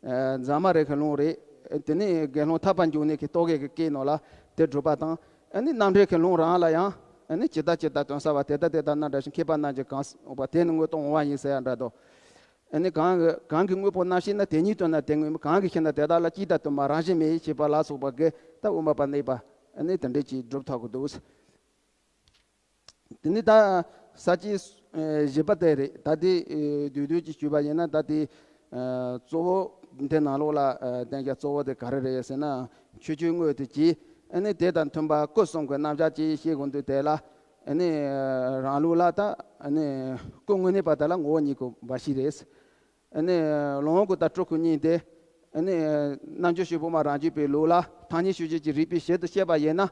ཨ། ཛ་མ་རེ་གི་ལུང་རེད། དེ་ནས་དགེ་སློང་ཐར་པ་འབྱུང་གནས་ཀྱི་རྟོག་གེ་གི་སྐད་ནང་ལ་དེ་སྒྲུབ་པ་དང་། ཨ་ནི་རྣམ་འགྲེལ་གྱི་ལུང་རང་ལ་ཡང་། ཨ་ནི་ཇི་ལྟ་ཇི་ལྟར་དོན་གསལ་བ། དེ་ལྟ་དེ་ལྟར་རྣམ་བཀྲ་ཞིང་། མཁས་པ་རྣམས་ཀྱིས་གང་གསུངས་པ། དེ་ནི་དངོས་རྟོགས་འོང་བ་ཡིན་ཟེར་ཡ་འདྲ་དོ། ཨ་ནི་གང་གི་གང་གི་དངོས་པོ་རྣམ་ཤེས་ན། དེ་ཉིད་དོན་ན་དེ་དངོས་མིན། གང་གིས་ཤེས་ན་དེ་དག་ལ། གཅིག་ལྟར་དུ་མ་རང་བཞིན་མེད། ཞེས་པ་ལ་སོགས་པ་གིས་ད་དབུ་མ་པ་གནས་པ། ཨ་ནི་དེ་འདྲས་ཀྱིས་སྒྲུབ་ཐུབ་ཀྱི་འདུག། དེ་ནི་ད་ས་བཅད་བཞི་པ་དེ་རེད། ད་དེ་བསྡུས་བསྡུས་ཀྱིས་ཞུས་པ་ཡིན་ན། ད་དེ་གཙོ་བོ་འདི་ནང་ལོགས་ལ་བསྟན་རྒྱུ་གཙོ་བོ་དེ་ག་རེ་རེད་ཟེར་ན། ཆོས་སྤྱོད་དངོས་དེ་གྱིས། ཨ་ནི་དེ་དང་མཐུན་པ་སྐུ་གསུམ་གྱི་རྣམ་གཞག་ཅིག་ཤེས་དགོས་དུས། དེ་ལ་ཨ་ནི་རང་ལུགས་ལ་ད། ཨ་ནི་སྐུ་དངོས་གནས་པ་དེ་ལ་ངོ་བོ་ཉིད་ཀྱི་འབའ་ཞིག་རེད། ཨ་ནི་ལོངས་སྐུ་དང་སྤྲུལ་སྐུ་གཉིས་དེ། ཨ་ནི་རྣལ་འབྱོར་སྤྱོད་པོ་མ་རང་རྒྱུད་པའི་ལུགས་ལ། ཐ་སྙད་ཤུགས་བཞིན་གྱི་རིགས་པའི་ཞིབ་ཏུ་བཤད་པ་ཡིན་ན།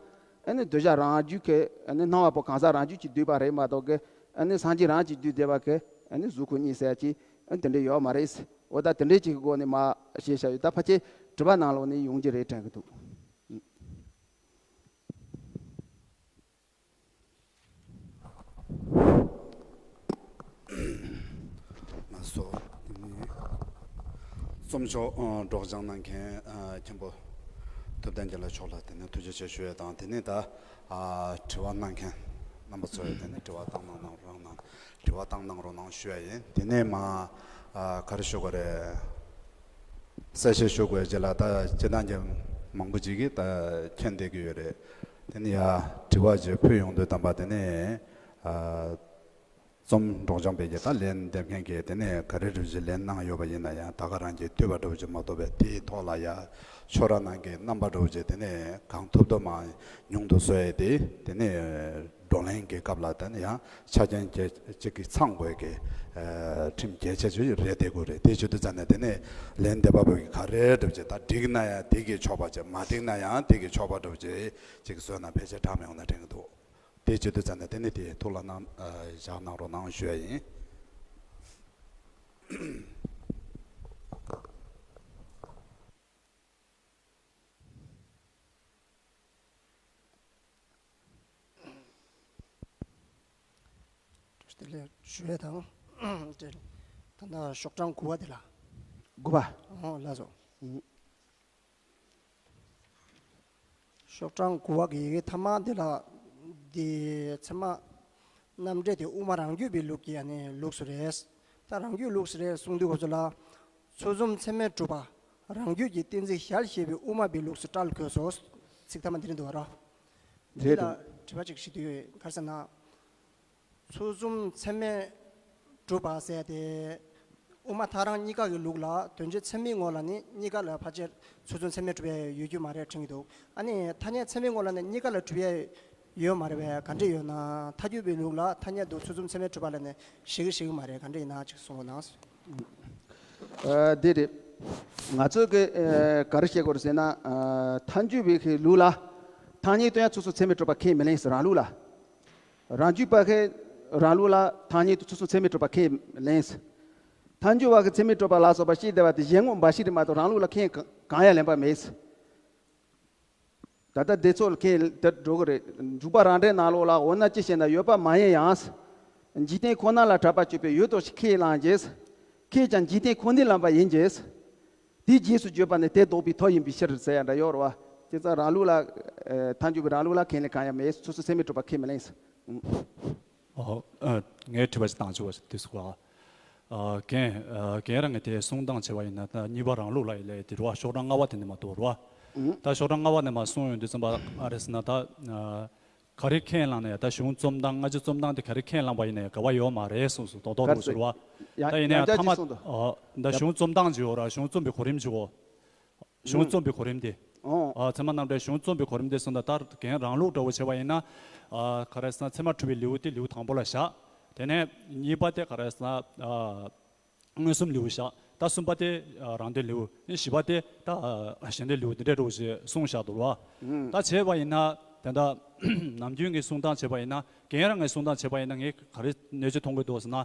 ཨ་ནི་གདུལ་བྱ་རང་རྒྱུད་ཀྱི། ཨ་ནི་སྣང་བ་པོ་གང་ཟག་རང་རྒྱུད་ཀྱིས་བསྡུས་པ་རེད་མ་གཏོགས་ཀྱི། ཨ་ནི་སངས་རྒྱས་རང་གིས་བསྡུས་བསྡད་པ་གི། ཨ་ནི་གཟུགས་སྐུ་གཉིས་ཟེར་ཡ་ཅིག། ཨ་ནི་དེ་འདྲ་ཡོད་མ་རེད། འོ་ད་དེ་འདྲའི་ཅིག་གི་སྒོ་ནས་མར་བཤད་བཞག་ཡོད། ད་ཕལ་ཆེར་དྲི་བ་ནང་ལོགས་ནས་ཡོང་རྒྱུ་རེད་དྲན་གྱི་འདུག། ལགས་སོ། དེ་ནས་རྩོམ་ཆོག་ཨ་སྒྲོག་སྦྱང་གནང་མཁན་ཨ་མཁན་པོ་ཐུབ་བསྟན་རྒྱ་ལགས་མཆོག་ལ་དེ་ནས་ཐུགས་རྗེ་ཆེ་ཞུ་ཡས་དང་། དེ་ནས་ད་ཨ་དྲི་བ་གནང་མཁན་རྣམ་པ་ཚོ་ཡ་དེ་ནས་དྲི་བ་བཏང་གནང་རོགས་གནང་། དྲི་བ་བཏང་གནང་རོགས་གནང་ཞུ་ཡ་ཡིན། དེ་ནས་མ་ཨ་ག་རེ་ཞུ་དགོས་རེད། གསལ་བཤད་ཞུ་དགོས་རྗེས་ལ། ད་སྤྱིར་བཏང་གི་མང་པོ་ཅིག་གིས་ད་མཁྱེན་བསྡད་ཀྱི་ཡོད་རེད། དེ་ནས་ཡ་དྲི་བ་ཅིག་ཕུལ་ཡོང་དུས་ཙམ་པ། དེ་ནས་ཨ་རྩོམ་སྒྲོག་སྦྱང་པས་ཀྱི་ད་ལན་འདེབས་མཁན་གྱིས་དེ་ནས་ག་རེ་འདྲ་བོ་ཅིག་ལན་གནང་ཡོད་པ་ཡིན་ན་ཡང་། ད་ག་རང་གིས་བསྡུས་པ་འདྲ་བོ་ཅིག་མ་གཏོགས་པའི་དེའི་ཐོག་ལ་ཡ་ཁྱོད་རང་རང་གི་རྣམ་པ་འདྲ་བོ་ཅིག་དེ་ནས་གང་ཐུབ་ཐུབ་མ་ཉུང་དུ་བཟོ་ཡས་དེ། དེ་ནས་བགྲོ་གླེང་གི་སྐབས་ལ་དེ་ནས་ཡང་ཆ་རྐྱེན་གཅིག་གིས་ཚང་དགོས་ཀྱི་ཨ་ཁྲིམས་གལ་ཆེ་ཤོས་རེད་བསྡད་དགོས་རེད། དེ་བྱེད་དུས་ཙམ་ནས་དེ་ནས་ལན་འདེབས་པ་བོ་གིས་ག་རེ་འདྲ་བོ་ཅིག། ད་འགྲིག་ན་ཡང་དེ་གིས་ཆོག་པ་ཅིག། མ་འགྲིག་ན་ཡང་དེ་གིས་ཆོག་པ་འདྲ་བོ་ཅིག་ཅིག་བཟོས་ན་ཕལ་ཆེར་དྲག་མི་ཡོང་ན་དྲན་གྱི་འདུག། དེ་བྱེད་དུས་ཙམ་ནས་དེ་ནས་དེ་ཐུགས་ལ་གནང་ཨ་བཞག་གནང་རོགས་གནང་ཞུ་ཡ་ཡིན། དེ་ལས་ཞུ་ཡ་དང་། དེ་ད་ལྟ་ཤོག་གྲངས་དགུ་པ་དེ་ལ། དགུ་པ། ཨོ་ལགས་སོ། ཨུ། ཤོག་གྲངས་དགུ་པ་གི་ཡི་གེ་ཐ་མ་འདི་ལ། འདི་ཚད་མ་རྣམ་འགྲེལ་དེ་དབུ་མ་རང་རྒྱུད་པའི་ལུགས་ཀྱི་ཨ་ནི་ལུགས་སུ་རེད། ད་རང་རྒྱུད་ལུགས་སུ་རེད་གསུང་དུས་ཁོ་ཚོ་ལ། ཚུལ་གསུམ་ཚད་མས་གྲུབ་པ་རང་རྒྱུད་ཀྱི་གཏན་ཚིགས་གཞལ་བྱེད་པའི་དབུ་མ་པའི་ལུགས་སུ་བཀྲལ་དགོས་སོ། ཚིག་ཐ་མ་འདི་རེད་འདུག་བ་ར། འདི་རེད་ལ་འདུག། དྲི་བ་ཅིག་ཞུ་དུས་ག་རེ་ཟེར་ན། ཚུལ་གསུམ་ཚད་མས་གྲུབ་པ་ཟེར་ཏེ། དབུ་མ་ཐལ་རང་གཉིས་ཀ་གི་ལུགས་ལ་དོན་སྤྱི་ཚད་མའི་ངོ་ལ་ནི་གཉིས་ཀ་ལ་ཕལ་ཆེར་ཚུལ་གསུམ་ཚད་མས་གྲུབ་ཡ་ཡོད་རྒྱུ་མ་རེད་དྲན་གྱི་འདུག། ཨ་ནི་ཐ་སྙད་ཚད་མའི་ངོ་ལ་ནི་གཉིས་ཀ་ལ་གྲུབ་ཡ་ཡོད་མ་རེད་པས། ག་འདྲ་ཡོད་ན། ཐལ་འགྱུར་བའི་ལུགས་ལ་ཐ་སྙད་དུ་ཚུལ་གསུམ་ཚད་མས་གྲུབ་པ་ལ་ནི་ཞིག་ཞིག་མ་རེད། ག་འདྲ་ཡིན་ན་ཅིག་གསུང་རོགས་གནང་། ཨ་འདི་རེད། ང་ཚོས་ཀྱི་ཨ་ག་རེ་བཤད་དགོས་རེད་ཟེར་ན། ཨ་ཐལ་འགྱུར་བའི་གི་ལུགས་ལ་ཐ་སྙད་དུ་ཡང་ཚུལ་གསུམ་ཚད་མས་གྲུབ་པ་ཁས་མི་ལེན་ཟེར། རང་ལུགས་ལ། རང་རྒྱུད་པ་ཁས་རང་ལུགས་ལ་ཐ་སྙད་དུ་ཚུལ་གསུམ་ཚད་མས་གྲུབ་པ་ཁས་ལེན་ཟེར། ཐལ་འགྱུར་བ་གི་མཚན་མེད་གྲུབ་པ་ལ་སོགས་པ་ཞེས་བསྡད་པ་དེ་གཞན་ངོ་འབའ་ཞིག་རེད་མ་གཏོགས་རང་ལུགས་ལ་ཁས་གང་ཡང་ལེན་པ་མེད། ད་ལྟ་སྡེ་ཚོགས་ལ་ཁས་དེར་འགྲོ་གི་རེད། འཇུག་པ་རང་འགྲེལ་ནང་ལོགས་ལ་འོ་ན་ཅི་ཞེ་ན་ཡོད་པ་མ་ཡིན་ཡང་། འཇིག་རྟེན་ཁོ་ན་ལ་གྲགས་པ་གཅོད་པའི་ཡུལ་དུ་ཁས་བླངས་རྗེས། ཁས་ཀྱང་འཇིག་རྟེན་ཁོ་ནའི་ལམ་པ་ཡིན་རྗེས། དེའི་རྗེས་སུ་བརྗོད་པ་ནི་དེ་ལྡོག་པའི་ཐབས་ཡིན་པའི་ཕྱིར་ཟེར་ཡ་འདྲ་ཡོད་རེད་བ། དེ་ཙང་རང་ལུགས་ལ་ཐལ་འགྱུར་བའི་རང་ལུགས་ལ་ཁས་ལེན་གང་ཡང་མེད། སོ་སོ་མཚན་མེད་གྲུབ་པ་ཁས་མི་ལེན། ཨོ། ཨ། ངས་དྲི་བ་ཞིག་བཏང་ཆོག་པ་ཞིག་དུས་སུ་གོ། ཨ། རྒན། ཨ། རྒན་རང་གིས་དེ་གསུང་སྟངས་བྱས་པ་ཡིན་ན་ད་གཉིས་པ་རང་ལུགས་ལ་ཡི་ལས་དེ་རུ་བ་ཤོག་གྲངས་ལྔ་པ་དེ་ནས་མ་གཏོགས་རུ་བ། ད་ཤོག་གྲངས་ལྔ་པ་ནས་མ་གསུང་ཡོང་དུས་ཙམ་པ་ཨ་རེ་ཟེར་ན་ད། ཨ། ག་རེ་ཁས་བླངས་ན་ཡང་ད་གཞུང་རྩོམ་སྟངས་སྔ་ཕྱི་རྩོམ་སྟངས་དེ་ག་རེ་ཁས་བླངས་པ་ཡིན་ན་ཡང་འགལ་བ་ཡོད་མ་རེད་གསུངས་སོང་། རྡོག་རྡོག་རུ་ཟེར་བ། ད་ཡིན་ན་ཡང་མཐའ་མ། ཨ། ད་གཞུང་རྩོམ་སྟངས་ཅིག་ཡོད་ར། གཞུང་རྩོམ་པའི་གོ་རིམ་ཅིག་གོ། གཞུང་རྩོམ་པའི་གོ་རིམ་དེ། ཨོ། ཨ། ཚད་མ་རྣམ་འགྲེལ་གཞུང་རྩོམ་པའི་གོ་རིམ་དེ་སོང་ད་ལྟར་རྒན་རང་ལུགས་འདྲ་བོ་བྱས་པ་ཡིན་ན། ཨ། ག་རེ་ཟེར་ན་ཚད་མ་གྲུབ་པའི་ལེའུ་དེ་ལེའུ་དང་པོ་ལ་བཞག་དེ་ནས་གཉིས་པ་དེ་ག་རེ་ཟེར་ན། ཨ། མངོན་སུམ་ལེའུ་བཞག་ད་གསུམ་པ་དེ། ཨ། རང་དོན་ལེའུ། བཞི་པ་དེ་ད། ཨ། གཞན་དོན་ལེའུ་འདི་འདྲ་འདྲ་བོ་ཞེས་གསུངས་བཞག་འདུག་བ། ད་བྱས་པ་ཡིན་ན་དེ་འདྲ་ནམ་རྒྱུན་གྱི་གསུང་སྟངས་བྱས་པ་ཡིན་ན། རྒན་རང་གི་གསུང་སྟངས་བྱས་པ་ཡིན་ན་ངས་ག་རེ་གནོད་འཚེ་མཐོང་གི་འདུག་ཟེར་ན།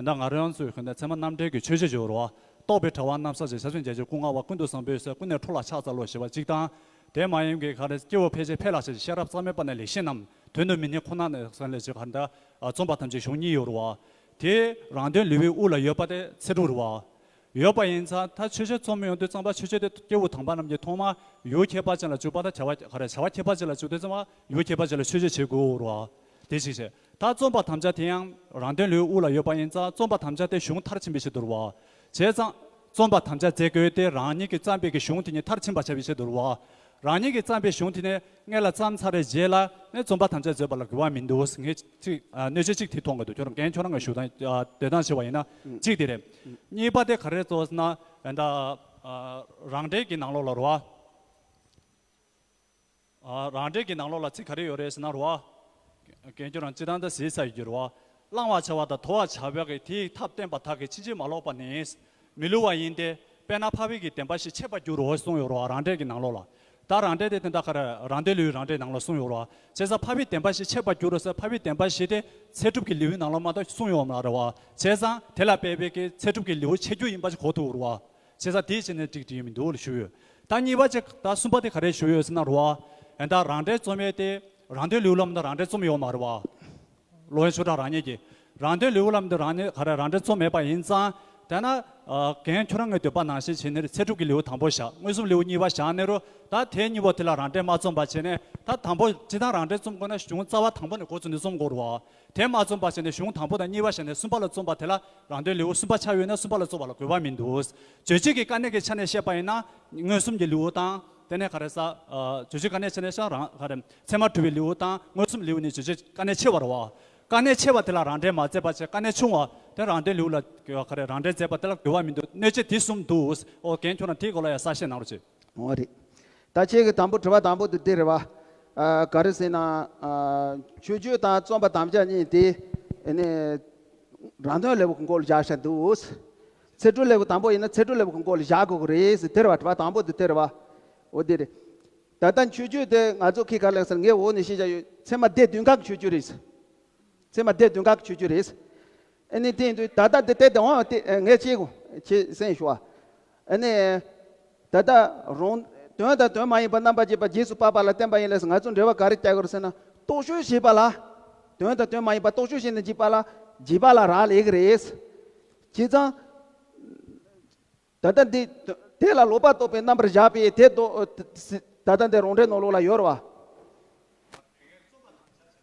ད་ང་རང་ཚོའི་ཁ་ནས་ཚད་མ་རྣམ་འགྲེལ་གྱི་མཆོད་བརྗོད་སྦྱོར་བ། རྟོགས་པའི་དྲ་བ་རྣམ་གསལ་ཞེས་ཕྱག་མཚན་བརྒྱད་ཅུ་སྐུ་ལྔ་པ་ཀུན་ཏུ་བཟང་པོའི་ས་ཀུན་ནས་འཕྲོ་ལ་ཕྱག་འཚལ་ལོ་ཞེས་པ་གཅིག་དང་། དེ་མ་ཡིན་གྱི་ག་རེ་སྐྱེ་བོ་ཕལ་ཆེར་ཕལ་ལ་ཞེས་ཤེས་རབ་རྩ་མེད་པ་ནས་ལེགས་ཤེས་རྣམས་དོན་དུ་མི་གནས་ཁོ་ན་ནས་ཟེར་ལས་ཅེས་ག་འདྲ་རྩོམ་པ་ཐམས་ཅད་གཞུང་གཉིས་ཡོད་རེད་བ། དེ་རང་དོན་ལེའུའི་དབུ་ལ་ཡོད་པ་དེ་ཚིག་གྲུབ་རེད་བ། ཡོད་པ་ཡིན་ཙང་ད་མཆོད་བརྗོད་རྩོམ་ཡོང་དུས་ཙམ་པ་མཆོད་བརྗོད་དེ་སྐྱེས་བུ་དམ་པ་རྣམས་ཀྱིས་ཐོག་མར་ཡུལ་ཁྱད་པར་ཅན་ལ་འཇུག་པ་དང་བྱ་བ་ག་རེ་བྱ་བ་ཁྱད་པར་ཅན་ལ་འཇུག་དུས་ཙམ་པ་ཡུལ་ཁྱད་པར་ཅན་ལ་མཆོད་བརྗོད་བྱེད་དགོས་རེད་བ། དེ་གཅིག་བྱས། ད་རྩོམ་པ་དམ་བཅའ་དེ་ཡང་རང་དོན་ལེའུའི་དབུ་ལ་ཡོད་པ་ཡིན་ཙང་རྩོམ་པ་དམ་བཅའ་དེ་གཞུང་མཐར་ཕྱིན་པའི་ཆེད་དུ་རེད་བ། བྱས་ཙང་། རྩོམ་པ་དམ་བཅའ་མཛད་དགོས་ཏེ་རང་ཉིད་ཀྱིས་བརྩམས་པའི་གི་གཞུང་དེ་ཉིད་མཐར་ཕྱིན་པར་བྱ་བའི་ཆེད་དུ་རེད་བ། རང་ཉིད་ཀྱིས་བརྩམས་པའི་གཞུང་དེ་ནི་སྔོན་ལ་བརྩམས་ཚར་བའི་རྗེས་ལ་ནི་རྩོམ་པ་དམ་བཅའ་མཛད་པ་ལ་དགོས་པ་མི་འདུག་ཟེར་ངས་ཅིག་ཨ། གནོད་བྱེད་གཅིག་དེ་མཐོང་གི་འདུག་ཁྱོད་རང་རྒན་ཁྱོད་རང་གི་ཞུ་སྟངས་ཨ། འདོད་སྟངས་བྱས་པ་ཡིན་ན་གཅིག་དེ་རེད། གཉིས་པ་དེ་ག་རེ་རེད་ཟེར་ན། ཨ། ད་ཨ། རང་འགྲེལ་གྱི་ནང་ལོགས་ལ་རེད་བ། ཨ། རང་འགྲེལ་གྱི་ནང་ལོགས་ལ་ཚིག་ག་རེ་ཡོད་རེད་ཟེར་ན་རེད་བ། རྒན་ཁྱོད་རང་སྤྱིར་བཏང་ད་གཟིགས་ཚར་ཡོད་ཀྱི་རེད་བ། བླང་བར་བྱ་བ་དང་དོར་བར་བྱ་བ་གི་དེའི་ཐབས་བསྟན་པ་དག་གིས་ཕྱིན་ཅི་མ་ལོག་པ་ནི། མི་བསླུ་བ་ཡིན་ཏེ། དཔེར་ན་འཕགས་པའི་གི་བདེན་པ་བཞི་འཆད་པར་འགྱུར་རོ་གསུངས་ཡོད་རེད་བ་རང་འགྲེལ་གྱི་ནང་ལོགས་ལ། ད་རང་འགྲེལ་དེ་དེ་འདྲ་ག་རེ་རང་དོན་ལེའུའི་རང་འགྲེལ་ནང་ལ་གསུངས་ཡོད་རེད་བ། བྱས་ཙང་འཕགས་པའི་བདེན་པ་བཞི་འཆད་པར་འགྱུར་རོ་ཟེར་འཕགས་པའི་བདེན་པ་བཞི་དེ་ཚད་གྲུབ་ཀྱི་ལེའུའི་ནང་ལ་མ་གཏོགས་གསུངས་ཡོད་མ་རེད་བ། བྱས་ཙང་དེ་ལ་དཔག་པའི་གི་ཚད་གྲུབ་ཀྱི་ལེའུ་འཆད་རྒྱུ་ཡིན་པ་ཞིག་གོ་ཐུབ་རེད་བ། བྱས་ཙང་དེའི་ཕྱིར་ནས་འགྲིག་འགྲིག་མི་འདུག་ལ་ཞུ་ཡོད། ད་གཉིས་པ་ཅིག་ད་གསུམ་པ་དེ་ག་རེ་ཞུ་ཡོད་ཟེར་ན་རེད་བ། ཨ། ད་རང་འགྲེལ་རྩོམ་ཡས་དེ། རང་དོན་ལེའུ་ལ་མ་གཏོགས་རང་འགྲེལ་རྩོམ་ཡོད་མ་རེད་བ། ལོ་ཡན་ཆོས་གྲགས་རང་ཉིད་ཀྱིས། རང་དོན་ལེའུ་ལ་མ་གཏོགས་རང་ཉིད་ག་རེ་རང་འགྲེལ་རྩོམ་མེད་པ་ཡིན་ཙང་། དེས་ན། ཨ། རྒན་ཁྱོད་རང་གི་འདོད་པ་ནང་བཞིན་བྱས་ནས་ཚད་གྲུབ་ཀྱི་ལེའུ་དང་པོ་བཞག་མངོན་སུམ་ལེའུ་གཉིས་པ་བཞག་ནས་རུང་ད་དེ་གཉིས་པོ་དེ་ལ་རང་འགྲེལ་མ་རྩོམ་པ་བྱས་ནས་ད་དང་པོ་སྤྱིར་བཏང་རང་འགྲེལ་རྩོམ་དགོས་ན་གཞུང་རྩ་བ་དང་པོ་ནས་འགོ་བཙུགས་ནས་རྩོམ་དགོས་རེད་བ། དེ་མ་རྩོམ་པ་བྱས་ནས་གཞུང་དང་པོ་དང་གཉིས་པ་བཞག་ནས་གསུམ་པ་ལ་རྩོམ་པ་དེ་ལ་རང་དོན་ལེའུ་གསུམ་པ་ཆགས་ཡོད་ན་གསུམ་པ་ལ་རྩོམ་པ་ལ་དགོས་པ་མི་འདུག་རྗོད་བྱེད་ཀྱི་དཀའ་གནད་ཀྱི་ཆ་ནས་བཤད་པ་ཡིན་ན་མངོན་སུམ་གྱི་ལེའུ་དང་། དེ་ནས་ག་རེ་ཟ། ཨ། རྗོད་བྱེད་དཀའ་གནད་ཆ་ནས་བཤད་རང་ག་རེ། ཚད་མ་གྲུབ་པའི་ལེའུ་དང་མངོན་སུམ་ལེའུ་ནི་རྗོད་བྱེད་དཀའ་གནད་ཆེ་བ་རེད་བ། དཀའ་གནད་ཆེ་བ་དེ་ལ་རང་འགྲེལ་མ་མཛད་པ་བྱས་དཀའ་གནད་ཆུང་བ་དེ་རང་དོན་ལེའུ་ལ་ག་རེ་རང་འགྲེལ་མཛད་པ་དེ་ལ་དགོས་པ་མི་འདུག་གནོད་བྱེད་དེ་གསུམ་འདུག་ཨོ་རྒན་ཁྱོད་རང་དེའི་སྐོར་ལ་ཡང་གསལ་བཤད་གནང་རོགས་བྱེད། འོ་རེད། ད་ཁྱེད་ཀྱི་དང་པོ་དྲི་བ་དང་པོ་དེ་འདི་རེད་བ། ཨ། ག་རེ་ཟེར་ན། ཨ། མཆོད་བརྗོད་དང་རྩོམ་པ་དམ་བཅའ་གཉིས་དེ། ཨ་ནི། རང་དོན་ལེའུ་གི་མགོ་ལ་བཞག་བཞག་འདུག་ཚད་གྲུབ་ལེའུ་དང་པོ་ཡིན་ན་ཚད་གྲུབ་ལེའུ་གི་མགོ་ལ་བཞག་དགོས་ཀྱི་རེད་ཟེར་དེ་རེད་བ། དྲི་བ་དང་པོ་དེ་དེ་རེད་བ། འོ་དེ་རེད། ད་ལྟ་མཆོད་བརྗོད་དེ་ང་ཚོ་ཁྱེད་ག་ལེགས་ཟེར་ངས་འོག་ནས་ཤེས་བྱ་ཡོད། ཚད་མ་སྡེ་བདུན་ག་གི་མཆོད་བརྗོད་རེད། ཚད་མ་སྡེ་བདུན་ག་གི་མཆོད་བརྗོད་རེད། ཨ་ནི་དེ་ཡིན་དུས་ད་ལྟ་འདི་དེ་དེ་འོང་དེ་ངས་བྱེད་དགོས་བྱེད་སེམས་ཞུ་བ། ཨ་ནི། ད་ལྟ་རང་དོན་དང་དོན་མ་ཡིན་པ་རྣམ་པར་འབྱེད་པ་རྗེས་སུ་དཔག་པ་ལ་བརྟེན་པ་ཡིན་ལས་ང་ཚོ་འགྲེལ་པ་ག་རེ་རྒྱག་དགོས་རེད་ཟེར་ན། རྟོག་དཔྱོད་ཞེས་པ་ལ། དོན་དང་དོན་མ་ཡིན་པ་རྟོག་དཔྱོད་ཞེས་ནས་འཇིགས་པ་ལ། འཇིགས་པ་ལ་རག་ལས་ཀྱི་རེད། བྱས་ཙང་། ད་ལྟ་འདི། དེ་ལ་ལོག་པར་རྟོག་པའི་རྣམ་པར་བཞག་པས་དེ་ལྡོག་ད་ལྟ་འདི་རང་འགྲེལ་ནང་ལོགས་ལ་ཡོད་རེད་བ།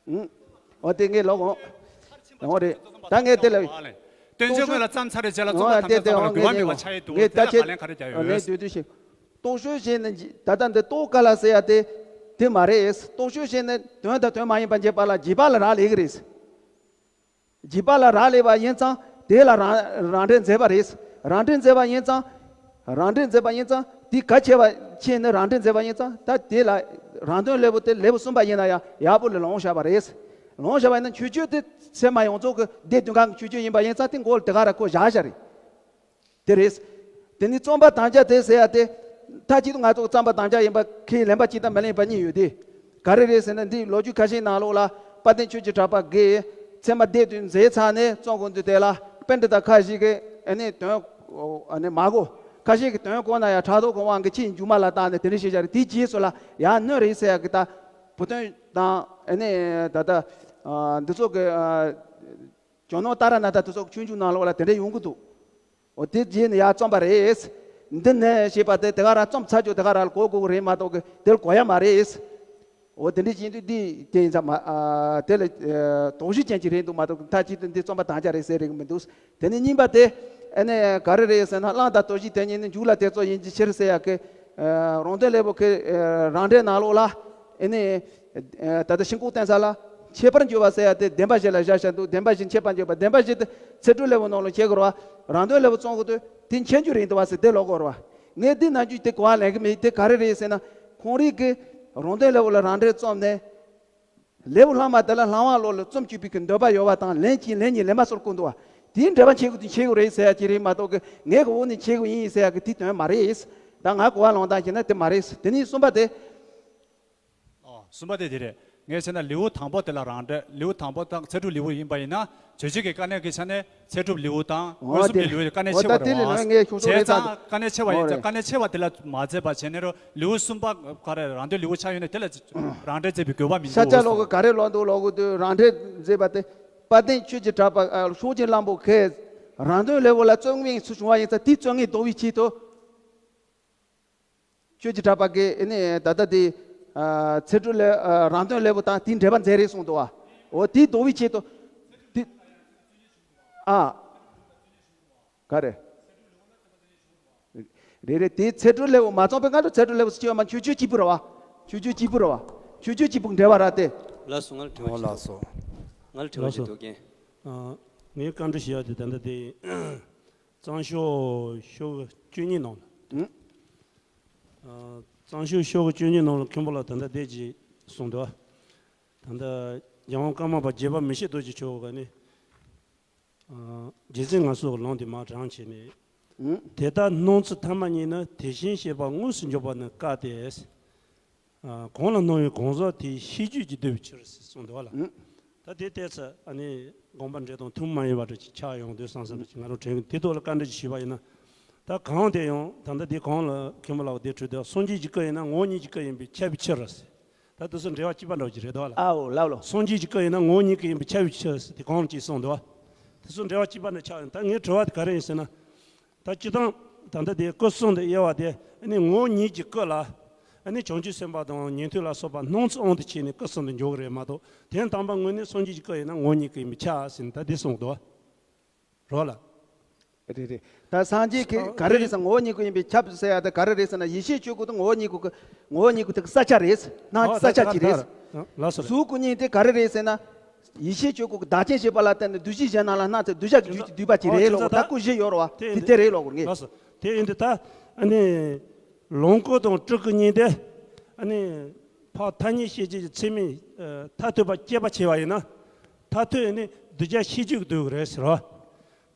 ཨང་། འོ་དེ་ངས་ལོག་འོང་། འོ་རེད། ད་ངས་དེ་ལ། སྟོན་ཆོས་ངོས་ལ་བརྩམས་ཚར་རེད་རྗེས་ལ་རྩོམ་པ་དང་ཚར་ཚར་བ་ལ་དགོས་པ་མེད་པ་ཆགས་ཡོད་འདུག་དེ་ལ་ག་ལན་ག་རེ་རྒྱག་ཡོད། ངས་དུས་དུས་ཤིག་རྟོག་དཔྱོད་ཞེས་ནི་ད་ལྟ་འདི་རྟོག་ག་ལ་ཟེར་ཡ་དེ། དེ་མ་རེད། རྟོག་དཔྱོད་ཞེས་ནི་དོན་དང་དོན་མ་ཡིན་པ་འབྱེད་པ་ལ་འཇིགས་པ་ལ་རག་ལས་ཀྱི་རེད། འཇིགས་པ་ལ་རག་ལས་པ་ཡིན་ཙང་དེ་ལ་རང་རང་འགྲེལ་མཛད་པ་རེད། རང་འགྲེལ་མཛད་པ་ཡིན་ཙང་། རང་འགྲེལ་མཛད་པ་ཡིན་ཙང་དེ་གལ་ཆེ་བ་ཆེ་ནི་རང་འགྲེལ་མཛད་པ་ཡིན་ཙང་ད་དེ་ལ་རང་དོན་ལེའུ་དེ་ལེའུ་གསུམ་པ་ཡིན་ན་ཡང་ཡག་པོ་ལ་ལོངས་བཞག་པ་རེད། ལོངས་བཞག་པ་ཡིན་ན་མཆོད་བརྗོད་དེ་ཚད་མ་ཡོངས་རྫོགས་ཀྱི་སྡེ་བདུན་ག་གི་མཆོད་བརྗོད་ཡིན་པ་ཡིན་ཙང་དེ་མགོ་ལ་དེ་ག་ར་ཁོ་བཞག་བཞག་རེད། དེ་རེད། དེ་ནི་རྩོམ་པ་དམ་བཅའ་དེ་ཟེར་ཡ་དེ། མཐའ་གཅིག་ཏུ་ང་ཚོ་རྩོམ་པ་དམ་བཅའ་ཡིན་པ་ཁས་ལེན་པ་གཅིག་དང་མི་ལེན་པ་གཉིས་ཡོད་དེ། ག་རེ་རེད་ཟེར་ན་འདི་ལོ་རྒྱུས་ཁ་ཤས་ནང་ལོགས་ལ་དཔལ་ལྡན་ཆོས་ཀྱི་གྲགས་པ་གིས་ཚད་མ་སྡེ་བདུན་མཛད་ཚར་ནས་རྩོམ་དགོས་འདུག་དེ་ལ་པཎྜི་ཏ་ཁ་ཤས་ཀྱིས་ ཨ་ནི་དོན་ཨ་ནི་མ་གོ། ཁ་ཤས་ཀྱི་དོན་གོ་ན་ཡང་ཕྲག་དོག་གི་དབང་གིས་ཁྱི་མཇུག་མ་ལ་བཏང་ནས་དེ་འདྲ་བྱས་བཞག་རེད། དེའི་རྗེས་སུ་ལ་ཡང་གནོད་རེད་ཟེར་ཡག་གི་ད་བུ་སྟོན་དང་ཨ་ནི་ད་ལྟ་འདི་ཚོ་གི་ཇོ་ནང་ཏཱ་ར་ནཱ་ཐ་དེ་ཚོ་གི་ཆོས་འབྱུང་ནང་ལོགས་ལ་དེ་འདྲ་ཡོང་གི་འདུག་འོ་དེ་རྗེས་ནས་ཡར་རྩོམ་པ་རེད། འདི་ནས་ཞེས་པ་དེ་དེ་ག་རང་རྩོམ་ཚར་ཆོག་དེ་ག་རང་ལ་གོ་དགོས་ཀྱི་རེད་མ་གཏོགས་གི་དེ་ལ་གོ་ཡ་མ་རེད། འོ་དེ་འདྲ་བྱེད་དུས་འདི་དེ་ཡིན་ཙང་མ་ཨ་དེ་ལ་ཨ་དོགས་གཞི་ཅན་ཅིག་རེད་འདུག་མ་གཏོགས་མཐའ་གཅིག་ཏུ་འདི་རྩོམ་པ་དང་ཆ་རེད་ཟེར་རེད་གི་མི་འདུག་དེ་ནས་གཉིས་པ་དེ་ཨ་ནི་ག་རེ་རེད་ཟེར་ན། གླང་དང་དོ་བཞིའི་དེ་གཉིས་ནི་མཇུག་ལ་དེ་ཚོ་ཡིན་གྱི་ཕྱིར་ཟེར་ཡག་གི་ཨ་རོང་སྟོན་སླེ་པོ་གི་ཨ་རང་འགྲེལ་ནང་ལོགས་ལ་ཨ་ནི་ཨ་ད་ལྟ་ཤིན་ལྐོག་བསྟན་ས་ལ་ཁྱད་པར་འཇོག་པ་ཟེར་ཡ་དེ་བདེན་པ་བཞི་ལ་བཞག་བཞག་འདུག་བདེན་པ་བཞི་ཁྱད་པར་འཇོག་པ། བདེན་པ་བཞི་དེ་ཚིག་གྲོགས་སླེ་པོ་ནང་ལ་འཁྱེར་དགོས་རེད་བ། རང་སྟོན་སླེ་པོ་རྩོམ་གི་དུས་དེ་འཁྱེར་རྒྱུ་རེད་འདུག་བ་ཟེར་དེ་ལབ་དགོས་རེད་བ། ངས་འདི་ནང་རྒྱུད་དེ་གོ་བ་ལེན་གི་མེད། དེ་ག་རེ་རེད་ཟེར་ན། ཁོང་རང་གིས་རོང་སྟོན་སླེ་པོ་ལ་རང་འགྲེལ་རྩོམ་ནས། སླེ་པོ་ལྷག་མ་དེ་ལ་ལྷ་དབང་བློ་ལ་རྩོམ་བཅུག་པའི་གི་འདོད་པ་ཡོད་པ་དང་། ལན་གཅིག་ལན་གཉིས་ལན་མ་སོར་བསྐུར་འདུག་བ། དེའི་འགྲེལ་པ་འཁྱེར་དགོས་དུས་འཁྱེར་དགོས་རེད་ཟེར་ཡ་ཅིག་རེད་མ་གཏོགས་གི་ངས་གི་འོག་ནས་འཁྱེར་དགོས་ཡིན་ཟེར་ཡ་གི་དེ་དོན་མ་རེད། ད་ང་གོ་བ་ལོན་སྟངས་བྱས་ན་དེ་མ་རེད། དེ་ནས་གསུམ་པ་དེ། ཨོ། གསུམ་པ་དེ་དེ་རེད། ངས་བྱས་ན་ལེའུ་དང་པོ་དེ་ལ་རང་འགྲེལ། ལེའུ་དང་པོ་དང་ཚད་གྲུབ་ལེའུ་ཡིན་པ་ཡིན་ན། རྗོད་བྱེད་ཀྱི་དཀའ་གནད་ཀྱི་ཆ་ནས་ཚད་གྲུབ་ལེའུ་དང་འོ་མངོན་སུམ་དེ་གྱི་ལེའུ་ཡི་དཀའ་གནད་འོ་ཆེ་ད་བ་དེ་རེད་ལས་ནོ། ངས་ཁྱོད་ཚོ་བྱས་རེད་ཙང་ད་དཀའ་གནད་ཆེ་བ་ཡིན་ཙང་། འོ་རེད། དཀའ་གནད་ཆེ་བ་དེ་ལ་མ་མཛད་པ་བྱས་ནས་རོ། ལེའུ་གསུམ་པ་ག་རེ་རང་འདོད་ལེའུ་ཆགས་ཡོད་ནས་དེ་ལ་རང་འགྲེལ་མཛད་པའི་དགོས་པ་མི་ཤཱཀྱ་འདུག་ལོ་གི་ག་རེ་ལོ་འདུག་ལོ་གི་དུས་རང་འགྲེལ་མཛད་པ་དེ། དཔལ་ལྡན་ཆོས་ཀྱི་གྲགས་པ་ཨ་ཤོག་ཆེན་གླང་པོ་ཁས་རང་དོན་ལེའུ་ལ་རྩོད་ངན་ཚུར་བྱུང་བ་ཡིན་ཙང་དེའི་རྩོད་ངན་ཟློག་པའི་ཆེད་དུ། ཆོས་ཀྱི་གྲགས་པ་གིས་ཨ་ནི་ད་ལྟ་དེ་ཨ་ཚིག་གྲོགས་ལས་ཨ་རང་དོན་ལེའུ་དང་དེའི་འགྲེལ་པ་མཛད་རེད་གསུངས་འདུག་བ། འོ་དེའི་ཟློག་པའི་ཆེད་དུ་དེ་ཨ་ག་རེ། རེད་རེད། དེའི་ཚིག་གྲོགས་ལེའུ་མ་རྩོམ་པའི་སྔ་དྲོ་ཚིག་གྲོགས་ལེའུ་ཟེར་གྱི་ཡོད་མ། ཆོས་སྤྱོད་གཅིག་པུ་རེད་བ། ཆོས་སྤྱོད་གཅིག་པུ་རེད་བ། ཆོས་སྤྱོད་གཅིག་པུ་འགྲེལ་པ་རེད་དེ། ལགས་སོ། ང་ལ་དྲི་བ་ཞིག་འདུག་ལགས་སོ། ང་ལ་དྲི་བ་ཞིག་འདུག་རྒན། ཨ་ངས་བཀའ་འདྲི་ཞུ་ཡ་དེ་ད་ལྟ་དེ། གཙང་ཤོག་ཤོག་བཅུ་གཉིས་ནང་ལ། ཨ་གཙང་ཤོག་ཤོག་བཅུ་གཉིས་ནང་ལ་མཁན་པོ་ལགས་ད་ལྟ་བསྡད་ཀྱི་གསུངས་འདུག་ད་ལྟ་རྒྱལ་དབང་ཀརྨ་པ་རྒྱས་པ་མི་ཤེས་རྡོ་རྗེ་མཆོག་གིས་ནི། ཨ་རྗེ་བཙུན་མངའ་གསོལ་ལུང་དེ་མར་དྲངས་བྱས་ནས། དེ་ལྟར་སྣང་ཚུལ་ཐ་མ་ཉིད་ནི། དེ་བཞིན་གཤེགས་པ་དངོས་སུ་འཇོག་པ་ནི་དཀའ་སྟེ། ཨ་གང་ལ་སྣང་བའི་གང་ཟག་དེའི་ཤེས་རྒྱུད་ཀྱིས་བསྡུས་པའི་ཕྱིར་ཟེར་གསུངས་འདུག་བ་ལ། ཨུ། ད་དེ་བལྟས་ཚེ་ཨ་ནི་དགོངས་པ་འགྲེལ་དང་མཐུན་མ་ཡིན་པ་འདྲ་ཅིག་ཆགས་ཡོང་དུས་བསམ་བསམ་ཅིག་ང་རང་དྲན་གི། དེ་ཐོག་ལ་བཀའ་འདྲི་ཅིག་ཞུས་པ་ཡིན་ན། ད་གང་དེ་ཡང་ད་ལྟ་དེ་གང་ལ་མཁན་པོ་ལགས་དེ་དྲིས་དུས། སངས་རྒྱས་ཀྱི་སྐུ་ཡིན་ན་ངོ་བོ་ཉིད་ཀྱི་སྐུ་ཡིན་པས་ཁྱབ་པའི་ཕྱིར་རོ་ཟེར། ད་དེ་ཚོ་འགྲེལ་པ་གཅིག་པ་འདྲ་ཅིག་རེད་དོ་ལ། ཨའོ་ལགས་ལོ། སངས་རྒྱས་ཀྱི་སྐུ་ཡིན་ན་ངོ་བོ་ཉིད་ཀྱི་ཡིན་པས་ཁྱབ་པའི་ཕྱིར་ཟེར་དེ་གང་ཅིག་གསུངས་འདུག་བ། དེ་ཚོ་འགྲེལ་པ་གཅིག་པ་འདྲ་ཆགས་ཡོང་། ད་ངའི་དྲི་བ་དེ་ག་རེ་ཡིན་ཟེར་ན། ད་སྤྱིར་བཏང་ད་ལྟ་དེ་སྐུ་གསུམ་དུ་དབྱེ་བ་དེ་ནི་ངོ་བོ་ཉིད་ཀྱི་སྐུ་ལ། ཨ་ནི་བྱང་ཆུབ་སེམས་དཔའ་དང་ཉན་ཐོས་ལ་སོགས་པ་སྣང་ཚུལ་དབང་དུ་བྱས་ནས་སྐུ་གསུམ་དུ་འཇོག་གི་རེད་མ་གཏོགས། དོན་དམ་པ་དངོས་གནས་སངས་རྒྱས་ཀྱི་སྐུ་ཡིན་ན་ངོ་བོ་ཉིད་ཀྱི་ཡིན་པས་ཁྱབ་ཟེར་ནས་ད་འདི་གསུངས་འདུག་བ། རོ་ལ། རེད་རེད། ད་སངས་རྒྱས་ཀྱི་ག་རེ་རེད་ཟེར། ངོ་བོ་ཉིད་ཀྱི་ཡིན་པས་ཁྱབ་ཟེར་ཡ་དེ་ག་རེ་རེད་ཟེར་ན། ཡེ་ཤེས་སྤྱོད་སྒོ་དང་ངོ་བོ་ཉིད་ཀྱི་ངོ་བོ་ཉིད་ཀྱི་དེ་ས་ཆ་རེད། སྣང་ས་ཆ་གཅིག་རེད། ལགས་སོ་རེད། གཟུགས་སྐུ་གཉིས་དེ་ག་རེ་རེད་ཟེར་ན། ཡེ་ཤེས་སྤྱོད་སྒོ་གི་བདག་རྐྱེན་བྱེད་པ་ལ་བརྟེན་ནས་འདུ་ཤེས་གཞན་སྣང་ལ་སྣང་ཚེ་གདུལ་བྱ་གི་རྒྱུད་ཀྱི་བསྡུས་པ་གཅིག་རེད་ལོ། ད་སྐུ་བཞི་ཡོད་རེད་བ། དེ་དེ་རེད་ལོ་ངས། ལགས་སོ། དེ་ཡིན་དུས་ད་ཨ་ནི་ལོངས་སྐུ་དང་སྤྲུལ་སྐུ་གཉིས་དེ་ཨ་ནི་ཕར་ཐ་སྙད་ཤེས་བྱེད་ཀྱི་ཚད་མས་ཨ་མཐར་ཐུག་པ་དཔྱད་པ་བྱས་པ་ཡིན་ན། མཐར་ཐུག་ཨ་ནི་གདུལ་བྱ་ཤེས་རྒྱུད་ཀྱིས་བསྡུས་ཀྱི་རེད་ཟེར་བ།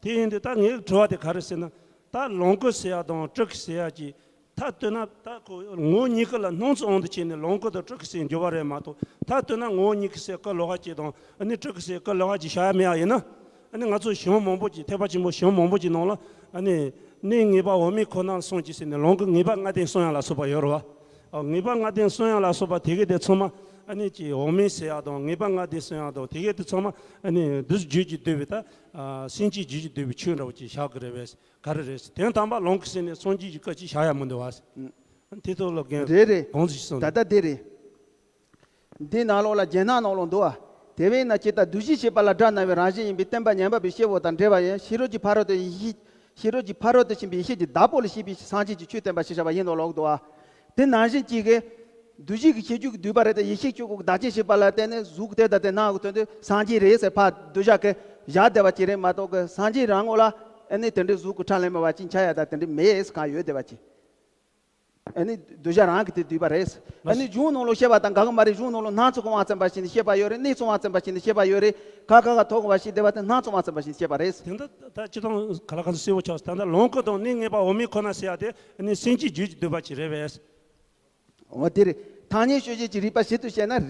དེ་ཡིན་དུས་ད་ངའི་དྲི་བ་དེ་ག་རེ་ཟེར་ན། ད་ལོངས་སྐུ་ཟེར་ཡ་དང་སྤྲུལ་སྐུ་ཟེར་ཡ་གྱི་མཐར་གཏུགས་ན་ད་ཁོ་ངོ་བོ་ཉིད་སྐུ་ལ་སྣང་ཚུལ་དབང་དུ་བྱས་ནས་ལོངས་སྐུ་དང་སྤྲུལ་སྐུ་ཟེར་འགྱུར་བ་རེད་མ་གཏོགས། མཐར་གཏུགས་ན་ངོ་བོ་ཉིད་སྐུ་ཟེར་སྐུ་ལོགས་ཀ་གཅིག་དང་ཨ་ནི་སྤྲུལ་སྐུ་ཟེར་སྐུ་ལོགས་ཀ་གཅིག་བཞག་ཡ་མེད་ཡ་ཡིན་ན། ཨ་ནི་ང་ཚོ་གཞུང་མང་པོ་ཅིག་ཐེག་པ་ཆེན་པོ་གཞུང་མང་པོ་ཅིག་ནང་ལ་ཨ་ནི་གནས་ངེས་པ་འོག་མིན་ཁོ་ནར་སོང་ཅིག་ཟེར་ནས་ལོངས་སྐུ་ངེས་པ་ལྔ་ལྡན་གསུང་ཡག་ལ་སོགས་པ་ཡོད་རེད་བ། ཨ་ངེས་པ་ལྔ་ལྡན་གསུང་ཡག་ལ་སོགས་པ་དེ་གའི་དེ་ཚང་མ་ཨ་ནི་ཅིག་འོག་མིན་ཟེར་ཡག་དང་ངེས་པ་ལྔ་ལྡན་གསུང་ཡག་དང་དེ་གའི་དེ་ཚང་མ་ཨ་ནི་འདི་རྒྱུད་ཀྱིས་བསྡུས་པའི་ད་ཨ་སེམས་ཅན་རྒྱུད་ཀྱིས་བསྡུས་པའི་ཆོས་འདྲ་བོ་ཅིག་བཞག་གི་རེད་བས། ག་རེ་རེད། དོན་དམ་པར་ལོངས་སྐུ་ཟེར་ནས་སངས་རྒྱས་ཀྱི་སྐུ་ཅིག་བཞག་ཡ་མི་འདུག་བ། དེ་ཐོག་ལ་རྒན་རེད་རེད། གོང་ཞིག་གསུངས། ད་ལྟ་དེ་རེད། འདི་ནང་ལོགས་ལ་རྒྱན་སྣང་ནང་ལོགས་འདུག་བ། དེ་བས་ན་ཇི་ལྟར་འདུ་ཤེས་ཞེས་པ་ལ་སྒྲ་རྣམ་པའི་རང་བཞིན་ཡིན་པས་བརྟེན་པ་ཉན་པ་པོའི་ཤེས་པ་དང་འབྲེལ་བ་ཡིན། ཕྱི་རོལ་གྱི་ཕ་རོལ་ཏུ་ཡེ་ཤེས། ཕྱི་རོལ་གྱི་ཕ་རོལ་ཏུ་ཕྱིན་པའི་ཡེ་ཤེས་ཀྱི་བདག་པོ་ལ་ཤེས་པའི་སངས་རྒྱས་ཀྱི་ཆོས་བསྟན་པ་ཞེས་བྱ་བ་ཡིན་ནོ་ལོག་འདུག་བ། དེ་ནང་བཞིན་གཅིག་གིས། འདུ་ཤེས་ཀྱི་ཤེས་རྒྱུད་ཀྱིས་བསྡུས་པ་རེད་དེ། ཡེ་ཤེས་སྤྱོད་སྒོ་གི་བདག་རྐྱེན་བྱེད་པ་ལ་བརྟེན་ནས་གཟུགས་དེ་དང་དེ་སྣང་གི་དོན་དུ་སངས་རྒྱས་རེད་ཟེར་ཕར་གདུལ་བྱ་གི་བཞག་བསྡད་པ་ཅིག་རེད་མ་གཏོགས་གི་སངས་རྒྱས་རང་ངོ་ལ་ཨ་ནི་དེ་འདྲའི་གཟུགས་ཀྱི་ཕྲ་ལམ་མེད་པ་ཅིག་འཆར་ཡ་དང་དེ་འདྲ་མེད་ཟེར་གང་ཡོད་བསྡད་པ་ཅིག་ཨ་ནི་གདུལ་བྱ་རང་གིས་དེ་བསྡུས་པ་རེད། ཨ་ནི་གཞུང་ནང་ལོགས་བཤད་པ་དང་འགལ་གི་མ་རེད། གཞུང་ནང་ལོགས་སྣང་ཚུལ་གྱི་དབང་བཙན་པ་བྱས་ནས་བཤད་པ་ཡོད་རེད། གནས་ཚུལ་དབང་བཙན་པ་བྱས་ནས་བཤད་པ་ཡོད་རེད། ཁ་ཁ་ཁ་ཐོག་གི་བ་ཞིག་བསྡད་པ་དེ་སྣང་ཚུལ་དབང་བཙན་པ་བྱས་ནས་བཤད་པ་རེད། དེ་འདི་ད་སྤྱིར་བཏང་ག་ལ་ག་ཚོད་གསལ་པོ་ཆགས་སོང་། ད་ལྟ་ལོངས་སྐུ་དང་གནས་ངེས་པ་འོག་མིན་ཁོ་ན་ཟེར་ཡ་དེ་ཨ་ནི་སེམས་ཅན་རྒྱུད་ཀྱིས་བསྡུས་པ་ཅིག་རེད་བས། འོ་དེ་རེད། ཐ་སྙད་ཤོད་བྱེད་ཀྱི་རིགས་པ་ཞིབ་ཏུ་བཤད་ན་རེད།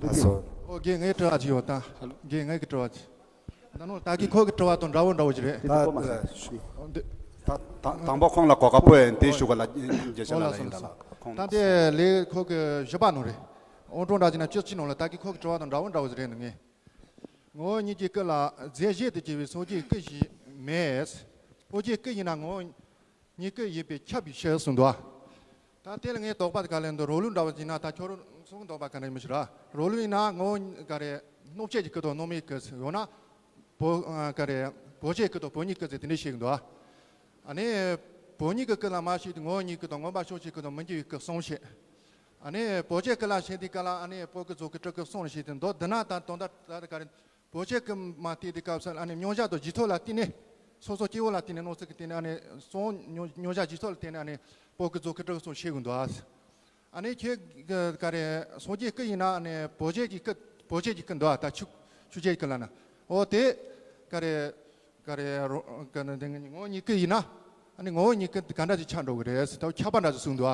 ལགས་སོ། ཨོ་རྒན་ངའི་དྲི་བ་ཅིག་ཡོད་ད། རྒན་ངའི་གི་དྲི་བ་ཅིག་ད་ནོ་ད་གི་ཁོ་གི་དྲི་བ་དང་འདྲ་བོ་འདྲ་བོ་ཞིག་རེད། དེ་ད་ཁོ་མ་ཟེར། ད་དང་པོ་ཁོང་ལ་གོ་སྐབས་སྤྲད་ཡིན། དེའི་གཞུག་གུ་ལ་རྒྱལ་ཞེ་ལགས་ལ་ཡིན་ད་ལ་ཁོང་ད་དེ་ལས་ཁོ་གི་བཞི་པ་ནོ་རེད། ཨོ་འགྲོ་འདྲ་ཅིག་ན་བཅུ་གཅིག་ནོ་ལ་ད་གི་ཁོ་གི་དྲི་བ་དང་འདྲ་བོ་འདྲ་བོ་ཞིག་རེད་འདུག་ངས། ངོ་བོ་ཉིད་ཀྱི་སྐུ་ལ་རྫས་གཞན་དུ་སྐྱེ་བའི་སངས་རྒྱས་སྐུ་ཞིག་མེད། སངས་རྒྱས་སྐུ་ཡིན་ན་ངོ་བོ་ཉིད་སྐུ་ཡིན་པས་ཁྱབ་པའི་ཕྱིར་གསུངས་འདུག་ད་དེ་ལ་ངའི་དོགས་པ་ག་ལེན་འདུག་རོ་ལུགས་འདྲ་བ་ཡིན་ན་ད་ཁྱོད་རང་ཚོ་གི་དོགས་པ་ག་འདྲ་ཡིན་མི་ཤེས་ར། རོ་ལུགས་ཡིན་ན་ངོ་བོ་ག་རེ་སྣང་བཅས་ཀྱི་སྐུ་དང་སྣང་མེད་སྐུ་ཡོད་ན། བོ་ག་རེ་བོད་ཆས་སྐུ་དང་བོད་ཉིད་སྐུ་ཟེར་དེ་འདྲ་བཤད་གི་འདུག་ཨ་ནི་བོད་ཉིད་ཀྱི་སྐུ་ལ་མ་བཤད་དེ་ངོ་བོ་ཉིད་སྐུ་དང་མངོན་པར་ཕྱོགས་ཀྱི་སྐུ་དང་མི་འགྱུར་བའི་སྐུ་གསུམ་བཤད། ཨ་ནི་བོད་ཆས་སྐུ་ལ་བཤད་དེ་ག་ལ་ཨ་ནི་བོད་སྐུ་རྫོགས་སྐུ་སྤྲུལ་སྐུ་གསུམ་བཤད་དེ་འདུག་འདི་ན་ད་དོན་དག་ད་ག་རེ། བོད་ཆས་སྐུ་མ་བལྟས་དེ་སྐབས་སུ་ཨ་ནི་མཉམ་བཞག་དང་རྗེས་ཐོབ་ལ་བརྟེན་ནས་སོ་སོ་སྐྱེ་བོ་ལ་བརྟེན་ནས་མནོ་ཚུལ་གྱི་སྟེང་ནས་ཨ་ནི་གསུམ་མཉམ་བཞག་རྗེས་ཐོབ་ལ་བརྟེན་ནས་ཨ་ནི་བོད་སྐུ་རྫོགས་སྐུ་སྤྲུལ་སྐུ་གསུམ་བཤད་གི་འདུག་ཨ་ནི་ཁྱེད་ག་རེ་སངས་རྒྱས་སྐུ་ཡིན་ན་ཨ་ནི་བོད་ཆས་ཀྱི་སྐུ་བོད་ཆས་ཀྱི་སྐུ་འདུག་ད་ཆུ་ཆུ་ཆས་སྐུ་ལ་ན་འོ་དེ་ག་རེ་ག་རེ་རོ་ག་ནི་དེ་ངོ་བོ་ཉིད་སྐུ་ཡིན་ན་ཨ་ནི་ངོ་བོ་ཉིད་སྐུ་ག་འདྲ་ཅིག་ཆགས་འགྲོ་གི་རེད་ཟེར་ད་ཁྱབ་པ་འདྲ་ཅིག་གསུངས་འདུག་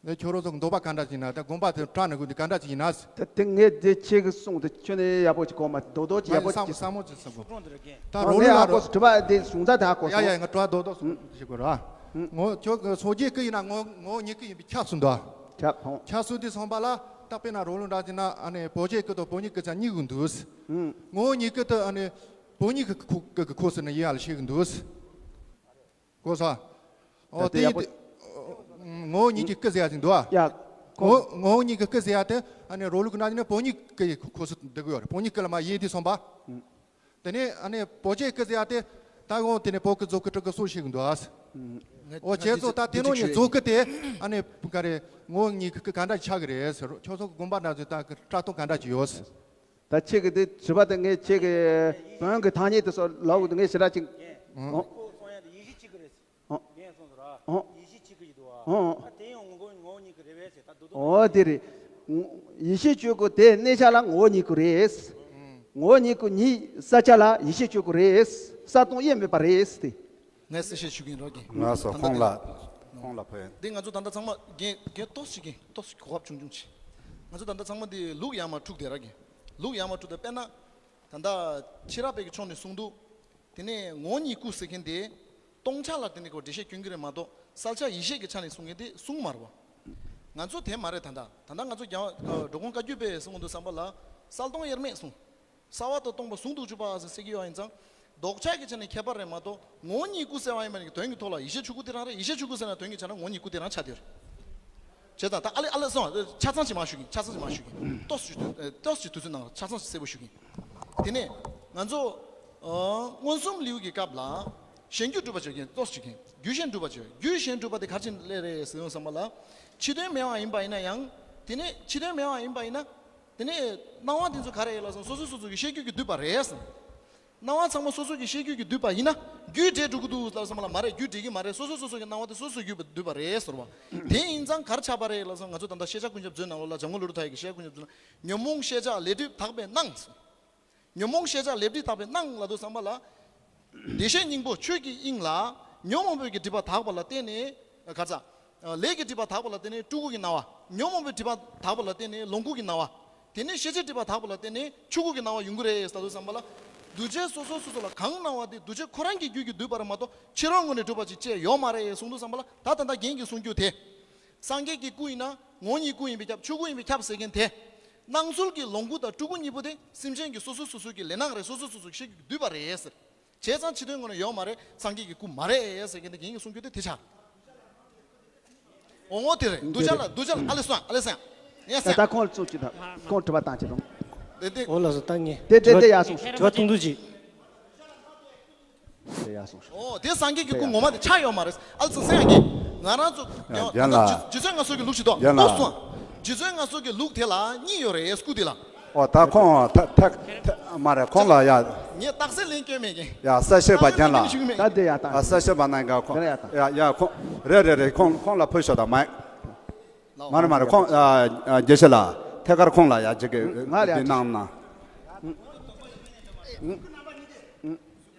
ཨ། ཁྱོད་རང་ཚོ་འདོད་པ་ག་འདྲ་ཅིག་ཡིན་ན་ད་དགོངས་པ་དེ་བཀྲ་ནི་དགོས་དེ་ག་འདྲ་ཅིག་ཡིན་ན། ད་དེ་ངས་དེ་ཁྱེད་ཀྱི་གསུང་དེ་ཁྱོད་ནས་ཡག་པོ་ཅིག་གོ་མ་རྡོག་རྡོག་ཅིག་ཡག་པོ་ཅིག་བསམ་བསམ་བློ་ཅིག་བསམ་དགོས། ད་ཨ་རོ་ལུ་ལ་ངས་ཧ་གོ་རོ་སོང་དྲི་བ་དེ་གཞུང་ཚ་དེ་ཧ་གོ་ཡ་ཡ་སོང་། ཡ་ང་དྲི་བ་རྡོག་རྡོག་གསུང་ཞིག་དགོས་ར། ངོ་ཁྱོད་ཀྱི་སངས་རྒྱས་སྐུ་ཡིན་ན་ངོ་ངོ་བོ་ཉིད་སྐུ་ཡིན་པས་ཁྱབ་སོང་འདུག་ཁྱབ་ཧོ། ཁྱབ་སོང་དུས་ཙམ་པ་ལ་ད་དཔེར་ན་རོ་ལུ་འདྲ་ཅིག་ན་ཨ་ནི་བོད་ཆས་སྐུ་དང་བོད་ཉིད་སྐུ་ཚང་གཉིས་ཀྱི་འདུག་ངོ་བོ་ཉིད་སྐུ་དུ་ཨ་ནི་བོད་ཉིད་ཀྱི་ཁོ་ཀྱི་ཁོ་ཟེར་ནས་ཡ་ལ་བཤད་གི་འདུག་གོ་ས། ཨོ་ད་དེ་ཡག་པོ། ངོ་བོ་ཉིད་ཀྱི་སྐུ་ཟེར་ཡ་ཅིག་འདུག་ཨ། ཡ། ངོ་ངོ་བོ་ཉིད་ཀྱི་སྐུ་ཟེར་ཡ་དེ་ཨ་ནི་རོ་ལུགས་ཀྱི་ནང་ནས་བོད་ཉིད་ཀྱི་ཁོ་སུ་འདུག་གི་ཡོད་རེད། བོད་ཉིད་སྐུ་ལ་མ་ཡིན་དུས་ཙམ་པ། དེ་ནས་ཨ་ནི་བོད་ཆས་སྐུ་ཟེར་ཡ་དེ་ད་འོ་དེ་ནས་བོད་སྐུ་རྫོགས་སྐུ་སྤྲུལ་སྐུ་གསུམ་བཤད་གི་འདུག་ཨ། ཨོ་བྱས་ཙང་ད་དེ་ནང་ནས་རྫོགས་སྐུ་དེ་ཨ་ནི་ག་རེ་ངོ་བོ་ཉིད་ཀྱི་སྐུ་ག་འདྲ་ཆགས་གི་རེད་ཟེར་རོ། ཁྱོད་ཚོ་གི་དགོངས་པ་འདྲ་ཚོད་ད་གི་བཀྲ་མཐོང་ག་འདྲ་ཅིག་ཡོད་ཟེར། ད་ཁྱེད་ཀྱི་དེ་དྲི་བ་དེ་ངས་ཁྱེད་ཀྱི་བོན་གྱི་ཐ་སྙད་དེ་སོགས་ལབ་འོ་དེ་ངས་ཞེ་དྲག་ཅིག་ཨོ། ཁོ་གསུང་ཡ་དེ་ཡེ་ཤེས་གཅིག་གི་རེད། ཨོ། ངས་གསུངས་སོ་ར། ཨོ། ཡེ་ཤེས་གཅིག་གི་ཡིན་འདུག་ཨ། ཨོ། ད་དེ་ཡང་ངོ་ངོ་ངོ་བོ་ཉིད་ཀྱི་རེད་བས་ཟེར་ད་འདུག་འདུག་ཨོ་དེ་རེད། ཡེ་ཤེས་གཅིག་གི་དེ་གནས་ཆ་ལ་ངོ་བོ་ཉིད་ཀྱི་རེད། ངོ་བོ་ཉིད་ཀྱི་ཉིད་ས་ཆ་ལ་ཡེ་ཤེས་གཅིག་གི་རེད། ས་དང་དབྱེར་མེད་པ་རེད་དེ། ངས་གསལ་བཤད་ཞུ་གི་ཡིན་རོགས་གྱིས། ང་ཚོ་ཁོང་ལ་ཁོང་ལ་ཕན། འདི་ང་ཚོ་ད་ལྟ་ཚང་མ་རྒན་རྒན་ཏོག་ཙམ་ཞིག་གིས་ཏོག་ཙམ་གོ་སྐབས་ཆུང་ཆུང་ཅིག་ང་ཚོ་ད་ལྟ་ཚང་མ་འདི་ལུགས་ཡར་མར་འཁྲུག་བསྡད་ར་གི། ལུགས་ཡར་མར་འཁྲུག་བསྡད་དཔེར་ན། ད་ལྟ་ཕྱི་རབས་པའི་གི་ཕྱོགས་ནས་གསུངས་འདུག་དེ་ནས་ངོ་བོ་ཉིད་སྐུ་ཟེར་མཁན་དེ་སྟོང་ཆ་ལ་དེ་ནས་ཁོ་འགྲེལ་བཤད་སྐྱོན་གྱི་རེད་མ་གཏོགས་གསལ་ཆ་ཡེ་ཤེས་ཀྱི་ཆ་ནས་གསུང་མཁན་དེ་གསུང་མ་རེད་བ། ང་ཚོ་དེ་མ་རེད་ད་ལྟ། ད་ལྟ་ང་ཚོ་རྒྱ་འགྲོ་མགོན་བཀའ་བརྒྱུད་པས་གསུང་གི་འདུག་བསམ་པ་ལ་གསལ་སྟོང་དབྱེར་མེད་གསུང་། གསལ་བ་དང་སྟོང་པ་ཟུང་དུ་འཇུག་པ་ཟེར་ཟེར་གྱི་ཡོད་ཡིན་ཙང་། ལྡོག་ཆ་གི་ཆ་ནས་ཁྱད་པར་རེད་མ་གཏོགས་ངོ་བོ་ཉིད་སྐུ་ཟེར་བ་ཡིན་པ་ནི་དོན་གྱི་ཐོག་ལ་ཡེ་ཤེས་ཆོས་སྐུ་དེ་རང་རེད། ཡེ་ཤེས་ཆོས་སྐུ་ཟེར་ན་དོན་གྱི་ཆ་ན་ངོ་བོ་ཉིད་སྐུ་དེ་རང་ཆགས་བསྡད་ཡོད་རེད། བྱས་ཙང་ད་ཨ་ལེ་ཨ་ལེ་སོང་ཆ་ཚང་ཞིག་མ་ཞུ་གིན། ཆ་ཚང་ཞིག་མ་ཞུ་གིན། ཏོག་ཙམ་ཞིག་ཏོག་ཙམ་ཞིག་དུས་ཚོད་ནང་ཆ་ཚང་ཞིག་གསལ་པོ་ཞུ་གིན། དེ་ནས་ང་ཚོ་ཨ་མངོན་སུམ་ལེའུ་གི་སྐབས་ལ་གཞན་རྒྱུད་སྒྲུབ་པ་བྱེད་ཀྱིན་ཏོག་ཙམ་ཞིག་གིན། རྒྱུད་གཞན་སྒྲུབ་པ་བྱེད། རྒྱུད་གཞན་སྒྲུབ་པ་དེ་ག་རེ་བྱས་ནས་སླེབས་རེད་ཟེར་ཡོང་བསམ་པ་ལ། ཕྱི་དོན་མེད་པ་ཡིན་པ་ཡིན་ན་ཡང་། དེ་ནས་ཕྱི་དོན་མེད་པ་ཡིན་པ་ཡིན་ན། དེ་ནས་སྣང་བ་དེ་ཚོ་ག་རེ་ཡིན་ལབ་སོང་སོ་སོ་སོ་སོ་གི་ཤེས་རྒྱུད་ཀྱིས་བསྡུས་པ་རེད་ཟེར། སྣང་བ་ཚང་མ་སོ་སོ་གི་ཤེས་རྒྱུད་ཀྱིས་བསྡུས་པ་ཡིན་ན་རྒྱུད་འབྲེལ་འགྲོ་གི་འདུག་ལབ་སོང་མ་ལ་མ་རེད། རྒྱུད་འབྲེལ་གྱི་མ་རེད། སོ་སོ་སོ་སོ་གི་སྣང་བ་དེ་སོ་སོ་རྒྱུད་པ་བསྡུས་པ་རེད་ཟེར་བ། དེ་ཡིན་ཙང་ག་རེ་ཆགས་པ་རེད་ལབ་སོང་ང་ཚོ་ད་ལྟ་ཤེས་བྱ་ཀུན་ཁྱབ་མཛོད་ནང་ལོགས་ལ་འཇམ་མགོན་བློ་གྲོས་ཐར་ཡི་གི་ཤེས་བྱ་ཀུན་ཁྱབ་མཛོད་ན་ཉོན་མོངས་ཤེས་བྱ་ལས་སྒྲིབ་དག་པས་སྣང་ཟེར། ཉོན་མོངས་ཤེས་བྱ་ལས་སྒྲིབ་དག་པས་སྣང་ལབ་དུས་ཙམ་པ་ལ། བདེ་གཤེགས་སྙིང་པོ་ཆོས་ཀྱི་དབྱིངས་ལ། ཉོན་མོངས་པའི་གི་སྒྲིབ་པ་དག་པ་ལ་བརྟེན་ནས། ག་ཚ། ལས་ཀྱི་སྒྲིབ་པ་དག་པ་ལ་བརྟེན་ནས་སྤྲུལ་སྐུ་གི་སྣང་བ། ཉོན་མོངས་པའི་སྒྲིབ་པ་དག་པ་ལ་བརྟེན་ནས་ལོངས་སྐུ་གི་སྣང་བ། དེ་ནས་ཤེས་བྱའི་སྒྲིབ་པ་དག་པ་ལ་བརྟེན་ནས་ཆོས་སྐུ་གི་སྣང་བ་ཡོང་གི་རེད་ཟེར་དུས་ཙམ་པ་ལ། གདུལ་བྱ་སོ་སོ་སོ་སོ་ལ་གང་སྣང་བ་དེ་གདུལ་བྱ་ཁོ་རང་གི་རྒྱུད་ཀྱིས་བསྡུས་པ་རེད་མ་གཏོགས་ཕྱི་རོལ་ངོས་ནས་གྲུབ་པ་ཅིག་ཅེས་ཡོད་མ་རེད་གསུང་དུས་ཙམ་པ་ལ་ད་ད་ལྟ་རྒན་གྱིས་གསུང་རྒྱུ་དེ། སངས་རྒྱས་ཀྱི་སྐུ་ཡིན་ན་ངོ་བོ་ཉིད་སྐུ་ཡིན་པས་ཁྱབ། ཆོས་སྐུ་ཡིན་པས་ཁྱབ་ཟེར་མཁན་དེ། སྣང་ཚུལ་གྱི་ལོངས་སྐུ་དང་སྤྲུལ་སྐུ་གཉིས་པོ་དེ་སེམས་ཅན་གྱི་སོ་སོ་སོ་སོ་གི་ལས་སྣང་རེད། སོ་སོ་སོ་སོ་གི་ཤེས་རྒྱུད་ཀྱིས་བསྡུས་པ་རེད་ཟེར། བྱས་ཙང་ཕྱི་དོན་ངོས་ནས་ཡོད་མ་རེད། སངས་རྒྱས་ཀྱི་སྐུ་མ་རེད་ཟེར་མཁན་དེ་རྒན་གྱིས་གསུང་རྒྱུ་དེ་དེ་ཆགས། འོ་ངོ་དེ་རེད། གདུལ་བྱ་ལ་གདུལ་བྱ་ལ་ཨ་ལེ་སོང་ཨ་ལེ་སོང་། ཡ་ད་སོང་། ཁོང་ལ་གསུང་ཅི་དང་ཁོང་དྲི་བ་བཏང་ཅི་དང་། དེ་དེ་འོ་ལགས་སོ་ད་ངས་དེ་དེ་དེ་ཡ་སོང་། དྲི་བ་ཐུང་ཐུང་ཅིག་དེ་ཡ་སོང་། འོ་དེ་སངས་རྒྱས་ཀྱི་སྐུ་ངོ་མ་དེ་ཆགས་ཡོད་མ་རེད། ཨ་ལེ་སོང་སེང་ཡ་གི་ང་རང་ཚོ་ཡ་རྒན་ལགས། རྗེ་བཙུན་མངའ་གསོལ་གྱི་ལུགས་ཤིག་འདུག་རྒན་ལགས། ཏོག་སོང་། རྗེ་བཙུན་མངའ་གསོལ་གྱི་ལུགས་དེ་ལ་གཉིས་ཡོད་རེད་སྐུ་དེ་ལ། ཨོ་ད་ཁོང་ཐ་ཐ་ཐ་མ་རེད། ཁོང་ལ་ཡ། ངས་རྟགས་གསལ་ལན་སྐྱོན་མེད་ཀྱི། ཡ་གསལ་བཤད་པ་རྒན་ལགས། ད་དེ་ཡ་ད། ཨ་གསལ་བཤད་པ་གནང་ག་ཁོང་། དེ་ཡ་ད། ཡ་ཡ་ཁོང་། རེད་རེད་རེད། ཁོང་ཁོང་ལ་ཕུལ་ཤོག་དང་མ། མ་རེད་མ་རེད། ཁོང་ཨ་ཨ་དགེ་བཤེས་ལགས་ཐད་ཀར་ཁོང་ལ་ཡ་ཅིག་གི་ང་ལ་ཡ་འདི་གནང་ན།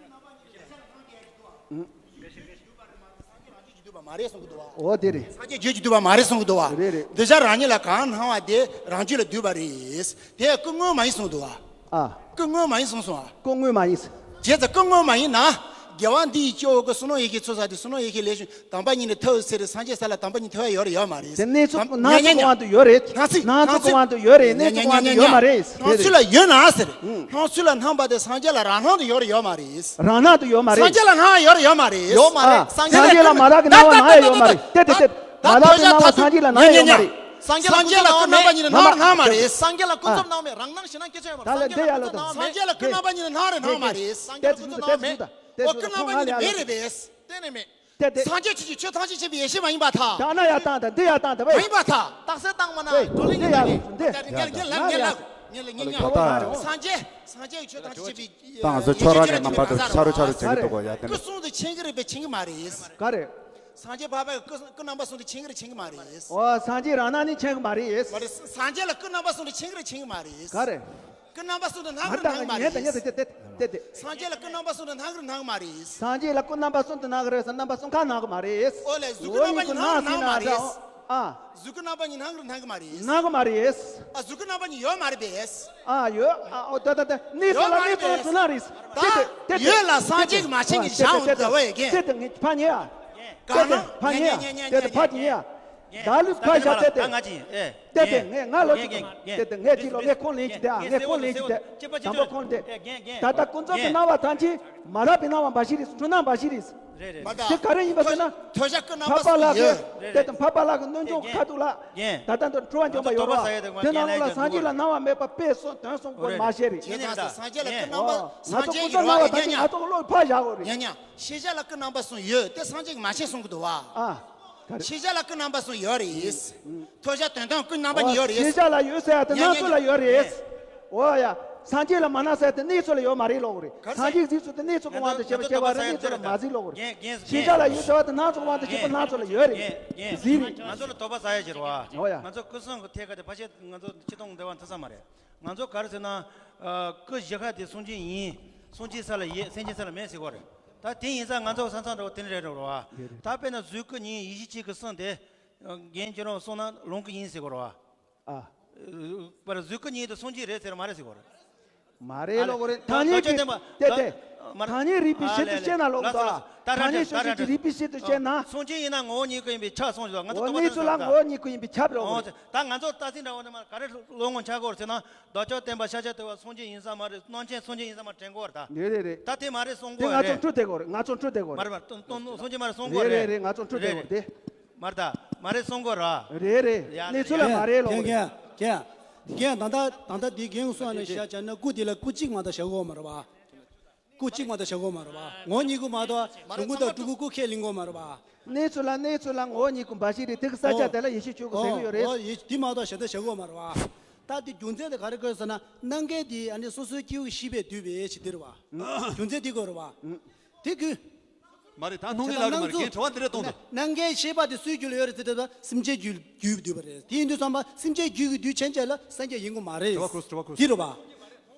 བསྡུས་པ་མ་རེད་གསུང་གི་འདུག་བ། འོ་དེ་རེད། སངས་རྒྱས་རྒྱུད་ཀྱིས་བསྡུས་པ་མ་རེད་གསུང་གི་འདུག་བ། རེད་རེད། གདུལ་བྱ་རང་ཉིད་ལ་གང་སྣང་བ་དེ་རང་རྒྱུད་ལ་བསྡུས་པ་རེད། དེ་སྐུ་དངོས་མ་ཡིན་གསུང་གི་འདུག་བ། ཨ། སྐུ་དངོས་མ་ཡིན་གསུངས་སོང་ཨ། སྐུ་དངོས་མ་ཡིན། རྗེས་སུ་སྐུ་དངོས་མ་ཡིན་ན། རྒྱལ་བ་འདི་ཡི་སྐྱེ་བོ་ཀུན། བསོད་ནམས་ཡེ་ཤེས་ཚོགས་བསགས་ཏེ། བསོད་ནམས་ཡེ་ཤེས་ལས་བྱུང་དམ་པ་ཉིད་ནི་ཐར་བའི་ཚུལ་རེད། སངས་རྒྱས་ས་ལ་དམ་པ་ཉིད་ཐར་བ་ཡོད་རེད་ཡོད་མ་རེད། དེ་གནས་ཚུལ་སྣ་ཚོགས་ཀྱི་དབང་དུ་ཡོད་རེད། སྣ་ཚོགས་སྣ་ཚོགས་ཀྱི་དབང་དུ་ཡོད་རེད། གནས་ཚུལ་གྱི་དབང་དུ་ཡོད་མ་རེད། སྣང་ཚུལ་ལ་ཡོད་ན་ཟེར། སྣང་ཚུལ་ལ་སྣང་བ་དེ་སངས་རྒྱས་ལ་རང་སྣང་དུ་ཡོད་རེད་ཡོད་མ་རེད། རང་སྣང་དུ་ཡོད་མ་རེད། སངས་རྒྱས་ལ་སྣང་བ་ཡོད་རེད་ཡོད་མ་རེད། ཡོད་མ་རེད། ཨ། སངས་རྒྱས་ལ་མ་རག་གི་སྣང་བ་སྣང་ཡ་ཡོད་མ་རེད། དེ་དེ་དེ་མ་རག་གི་སྣང་བ་སངས་རྒྱས་ལ་སྣང་ཡ་ཡོད་མ་རེད། སངས་རྒྱས་ལ་ཀུན་རྫོབ་སྣང་མེད་རང་སྣང་མ་རེད། སངས་རྒྱས་ལ་ཀུན་རྫོབ་སྣང་མེད་རང་སྣང་ཞེ་སྣང་སྐྱེ་ཆ་ཡོད་མ་རེད། ད་ལ་འདི་ཡ་ལ་ད། སངས་རྒྱས་ལ་ཀུན་རྣམ་པ་ཉིད་ནི་སྣང་རེད་སྣང་མ་རེད། སངས་རྒྱས་ལ་ཀུན་རྫོབ་སྣང་མེད། འོ་ཀུན་རྣམ་པ་ཉིད་ནི་མེད་རེད་པས། གཏན་ནས་མེད། དེ་དེ། སངས་རྒྱས་ཆོས་ཀྱི་ཆོས་ཐམས་ཅད་མཁྱེན་པའི་ཡེ་ཤེས་མ་ཡིན་པར་ཐལ། ད་ན་ཡ་བཏང་དང་འདི་ཡ་བཏང་དང་བས། མ་ཡིན་པར་ཐལ། རྟགས་གསལ་བཏང་མ་ན་བས་བགྲོ་གླེང་འདི་ཡ་འདི་ཡ། ངས་ལབ་ངས་ལབ་ངས་ལབ་ངས་ལབ་ངས་ལབ་ངས་ལབ། སངས་རྒྱས་སངས་རྒྱས་ཆོས་ཐམས་ཅད་མཁྱེན་པའི། ད་ང་ཚོ་ཁྱོད་རང་གི་རྣམ་པ་དང་ཆ་རུ་ཆ་རུ་བྱེད་ཀྱི་འདུག་གོ་ཡ། དེ་ནི་སྐུ་གསུང་དུ་མཁྱེན་གྱི་རེད་པས་མཁྱེན་གྱི་མ་རེད། ག་རེ། སངས་རྒྱས་འཕགས་པའི་སྐུ་སྐུ་རྣམ་པ་གསུང་དུ་མཁྱེན་གྱི་རེད་མཁྱེན་གྱི་མ་རེད། འོ་སངས་རྒྱས་རང་སྣང་ནི་མཁྱེན་གྱི་མ་རེད། མ་རེད། སངས་རྒྱས་ལ་སྐུ་རྣམ་པ་གསུང་དུ་མཁྱེན་གྱི་རེད་མཁྱེན་གྱི་མ་རེད། ག་རེ། སྐུ་རྣམ་པ་གསུང་དུ་སྣང་གི་རེད་སྣང་གི་མ་རེད། ངས་ད་ངས་ད་དེ་དེ་དེ་དེ། སངས་རྒྱས་ལ་སྐུ་རྣམ་པ་གསུང་དུ་སྣང་གི་རེད་སྣང་གི་མ་རེད། སངས་རྒྱས་ལ་སྐུ་རྣམ་པ་གསུང་དུ་སྣང་གི་རེད་ཟེར་རྣམ་པ་གསུང་ག་སྣང་གི་མ་རེད། ཨོ་ལེ་གཟུགས་སྐུ་རྣམ་པ་ཉིད་སྣང་གི་རེད་སྣང་གི་མ་རེད། ཨ། གཟུགས་སྐུ་རྣམ་པ་ཉིད་སྣང་གི་རེད་སྣང་གི་མ་རེད། སྣང་གི་མ་རེད། ཨ་གཟུགས་སྐུ་རྣམ་པ་ཉིད་ཡོད་མ་རེད་པས། ཨ་ཡོད། ཨ་ཨོ་ད་ད་ད་གནས་ཚུལ་ལ་གནས་ཚུལ་ལ་གཟུགས་སྣང་རེད། ད་དེ་དེ་དེ་ཡོད་ལ་སངས་རྒྱས་ཀྱིས་མ་མཁྱེན་གྱི་བཞག་འོང་དུ་བས་ཀྱེ། དེ་དེ་ངས་ཕ་ཉེ་ཨ། ག་ན་དེ་ཕ་ཉེ་ཨ། དེ་དེ་ཕ་ཉེ་ཨ། ད་ལུས་ཕ་ཞག་དེ་དེ། ད་ང་ཅི་ཨེ། དེ་དེ་ངས་ང་ལོ་ཅིག་དེ་དེ་ངས་ཅི་ལོ་ངས་ཁོང་ལེན་ཅིག་དེ་ཨ་ངས་ཁོང་ལེན་ཅིག་དེ་དམ་པ་ཁོང་དེ། ད་ལྟ་ཀུན་རྫོབ་ཀྱི་སྣང་བ་ཐམས་ཅད་མ་རབས་པའི་སྣང་བ་འབའ་ཞིག་རེད། འཁྲུལ་སྣང་འབའ་ཞིག་རེད། རེད་རེད། དེ་ག་རེ་ཡིན་པ་ཟེར་ན། ཐོས་བྱ་ཀུན་རྣམ་པ་གསུམ་ཡོད། དེ་དང་འཕགས་པ་ལགས་ཀྱི་གནོད་སྦྱོང་ཁ་ཐུག་ལ། ད་ལྟ་འདི་འཁྲུལ་བ་འཇོམས་པ་ཡོད་རེད་བ། དེ་ནང་ལོགས་ལ་སངས་རྒྱས་ལ་སྣང་བ་མེད་པ་དཔེ་གསུངས་དོན་གསུངས་དགོས་མ་ཤེས་རེད། ཡིན་ནའི་ད་སངས་རྒྱས་ལ་ཀུན་རྣམ་པ་ང་ཚོ་ཀུན་རྫོབ་སྣང་བ་ཐམས་ཅད་ང་ཚོ་གི་བློ་ཕར་བཞག་དགོས་རེད། ཡང་ཡང་ཤེས་བྱ་ལ་ཀུན་རྣམ་པ་གསུམ་ཡོད་དེ་སངས་རྒྱས་ཀྱིས་མ་ཤེས་གསུང་གི་འདུག་བ། ཨ། ག་རེ། ཤེས་བྱ་ལ་ཀུན་རྣམ་པ་གསུམ་ཡོད་རེད། ཐོས་བྱ་དོན་དམ་ཀུན་རྣམ་པ་གཉིས་ཡོད་རེད། ཤེས་བྱ་ལ་ཡོད་ཟེར་ཡ་དེ་སྣང་ཚུལ་ལ་ཡོད་རེད། འོ་ཡ། སངས་རྒྱས་ལ་མ་སྣང་ཟེར་ཡ་དེ་གནས་ཚུལ་ལ་ཡོད་མ་རེད་ལབ་དགོས་རེད། སངས་རྒྱས་ཀྱི་གཟིགས་ཚུལ་དེ་གནས་ཚུལ་གྱི་དབང་དུ་བྱས་པ་བྱས་པ་རེད། གནས་ཚུལ་ལ་མ་གཟིགས་ལབ་དགོས་རེད། ཤེས་བྱ་ལ་ཡོད་ཟེར་བ་དེ་སྣང་ཚུལ་གྱི་དབང་དུ་བྱས་པ་སྣང་ཚུལ་ལ་ཡོད་རེད། གཟིགས་རེད། ང་ཚོ་ལ་དོགས་པ་ཟ་ཡ་ཅིག་རེད་བ། འོ་ཡ། ང་ཚོ་སྐུ་གསུང་གི་ཐད་ཀ་དེ་ཕལ་ཆེར་ང་ཚོ་ཆིག་སྟོང་འདྲ་བ་མཐུན་ས་མ་རེད། ང་ཚོ་ག་རེ་ཟེར་ན། ཨ། སྐུ་བཞི་ཀ་དེ་གསུང་ཆོས་ཡིན། གསུང་ཆོས་ས་ལ་ཡོད། སེམས་ཅན་ས་ལ་མེད་ཟེར་གོ་རེད། ད་དེ་ཡིན་ཙང་ང་ཚོ་ས་མཚམས་འདྲ་བོ་དེ་འདྲ་རེད་རེད་བ། རེད་རེད། ད་དཔེར་ན་གཟུགས་སྐུ་གཉིས་ཡེ་ཤེས་གཅིག་གི་གསུང་དེ། རྒན་ཁྱོད་རང་གསུང་ན་ལོང་གི་ཡིན་ཟེར་གོ་རེད་བ། ཨ། པར་གཟུགས་སྐུ་གཉིས་དེ་གསུང་ཆོས་རེད་ཟེར་མ་རེད་ཟེར་གོ་རེད། མ་རེད་ལབ་དགོས་རེད། ཐ་སྙད་ཀྱི་དེ་དེ། ཐ་སྙད་རིག་པའི་ཆེད་དུ་བཤད་ན་ལོག་འདུག་ཨ། ཐ་སྙད་གསུང་ཆོས་ཀྱི་རིག་པའི་ཆེད་དུ་བཤད་ན། གསུང་ཆོས་ཡིན་ན་ངོ་བོ་ཉིད་སྐུ་ཡིན་པས་ཁྱབ་གསུངས་ཡོད། ང་ཚོ་དོགས་པ་གནས་ཚུལ་ལ་ངོ་བོ་ཉིད་སྐུ་ཡིན་པས་ཁྱབ་རེད་ལབ་དགོས་རེད། ད་ང་ཚོ་ལྟ་ཚུལ་འདྲ་བོ་ནས་མ་ག་རེ་ལོ་ངོ་ཆགས་གོ་རེད་ཟེར་ན། བདག་ཅག་བསྟན་པ་ཤཱཀྱ་ཐུབ་པ་གསུང་ཆོས་ཡིན་ས་མ་རེད། སྣང་ཆེན་གསུང་ཆོས་ཡིན་ས་མ་དྲན་གོ་རེད་ད། རེད་རེད་རེད། ད་དེ་མ་རེད་གསུང་གོ་རེད། ང་ཚོ་འཁྲུལ་བསྡད་གོ་རེད། ང་ཚོ་འཁྲུལ་བསྡད་གོ་རེད། མ་རེད་མ་རེད། གསུང་ཆོས་མ་རེད་གསུང་གོ་རེད། རེད་རེད་རེད། ང་ཚོ་འཁྲུལ་བསྡད་གོ་རེད་དེ། མ་རེད་ད། མ་རེད་གསུང་གོ་ར། རེད་རེད། ཡ་གནས་ཚུལ་ལ་མ་རེད་ལོ། རྒན་རྒན་རྒན་ད་ལྟ་ད་ལྟ་འདི་རྒན་གསུང་ཨ་ནི་ཤ་ཅ་ན་སྐུ་དེ་ལ་སྐུ་གཅིག་མ་གཏོགས་བཞག་གོ་མ་རེད་བ། སྐུ་གཅིག་མ་གཏོགས་བཞག་གོ་མ་རེད་བ། ངོ་བོ་ཉིད་སྐུ་མ་གཏོགས་སྒྲུབ་སྐུ་དང་སྤྲུལ་སྐུ་སྐུ་ཁས་ལེན་གོ་མ་རེད་བ། གནས་ཚུལ་ལ་གནས་ཚུལ་ལ་ངོ་བོ་ཉིད་སྐུ་འབའ་ཞིག་རེད། དེ་གི་ས་ཆ་དེ་ལ་ཡེ་ཤེས་ཆོས་སྐུ་ཟེར་གི་ཡོད་རེད། ཨོ་ཡེ་དེ་མ་གཏོགས་གཞན་དག་བཞག་གོ་མ་རེད་བ། ད་དེ་རྒྱུ་མཚན་དེ་ག་རེ་དགོས་ཟེར་ན་སྣང་མཁན་དེ་ཨ་ནི་སོ་སོའི་སྐྱེ་བོའི་ཤེས་པས་བསྡུས་པའི་ཕྱིར་དེ་རེད་བ། རྒྱུ་མཚན་དེ་དགོས་རེད་བ། དེ་དགོས། མ་རེད་ད་སྣང་མཁན་ལབ་གི་མ་རེད། རྒན་དྲི་བ་འདི་འདྲ་གཏོང་དང་། སྣང་མཁན་ཤེས་པ་དེ་སུའི་རྒྱུད་ལ་ཡོད་རེད་ཟེར་དུས་སེམས་ཅན་རྒྱུད་རྒྱུད་བསྡུས་པ་རེད། དེ་ཡིན་དུས་ཙམ་པ་སེམས་ཅན་རྒྱུད་ཀྱི་བསྡུས་ཕྱིན་ཆད་ལ་སངས་རྒྱས་ཡིན་དགོས་མ་རེད། དྲི་བ་ཁུར་དྲི་བ་ཁུར། དེ་རེད་བ།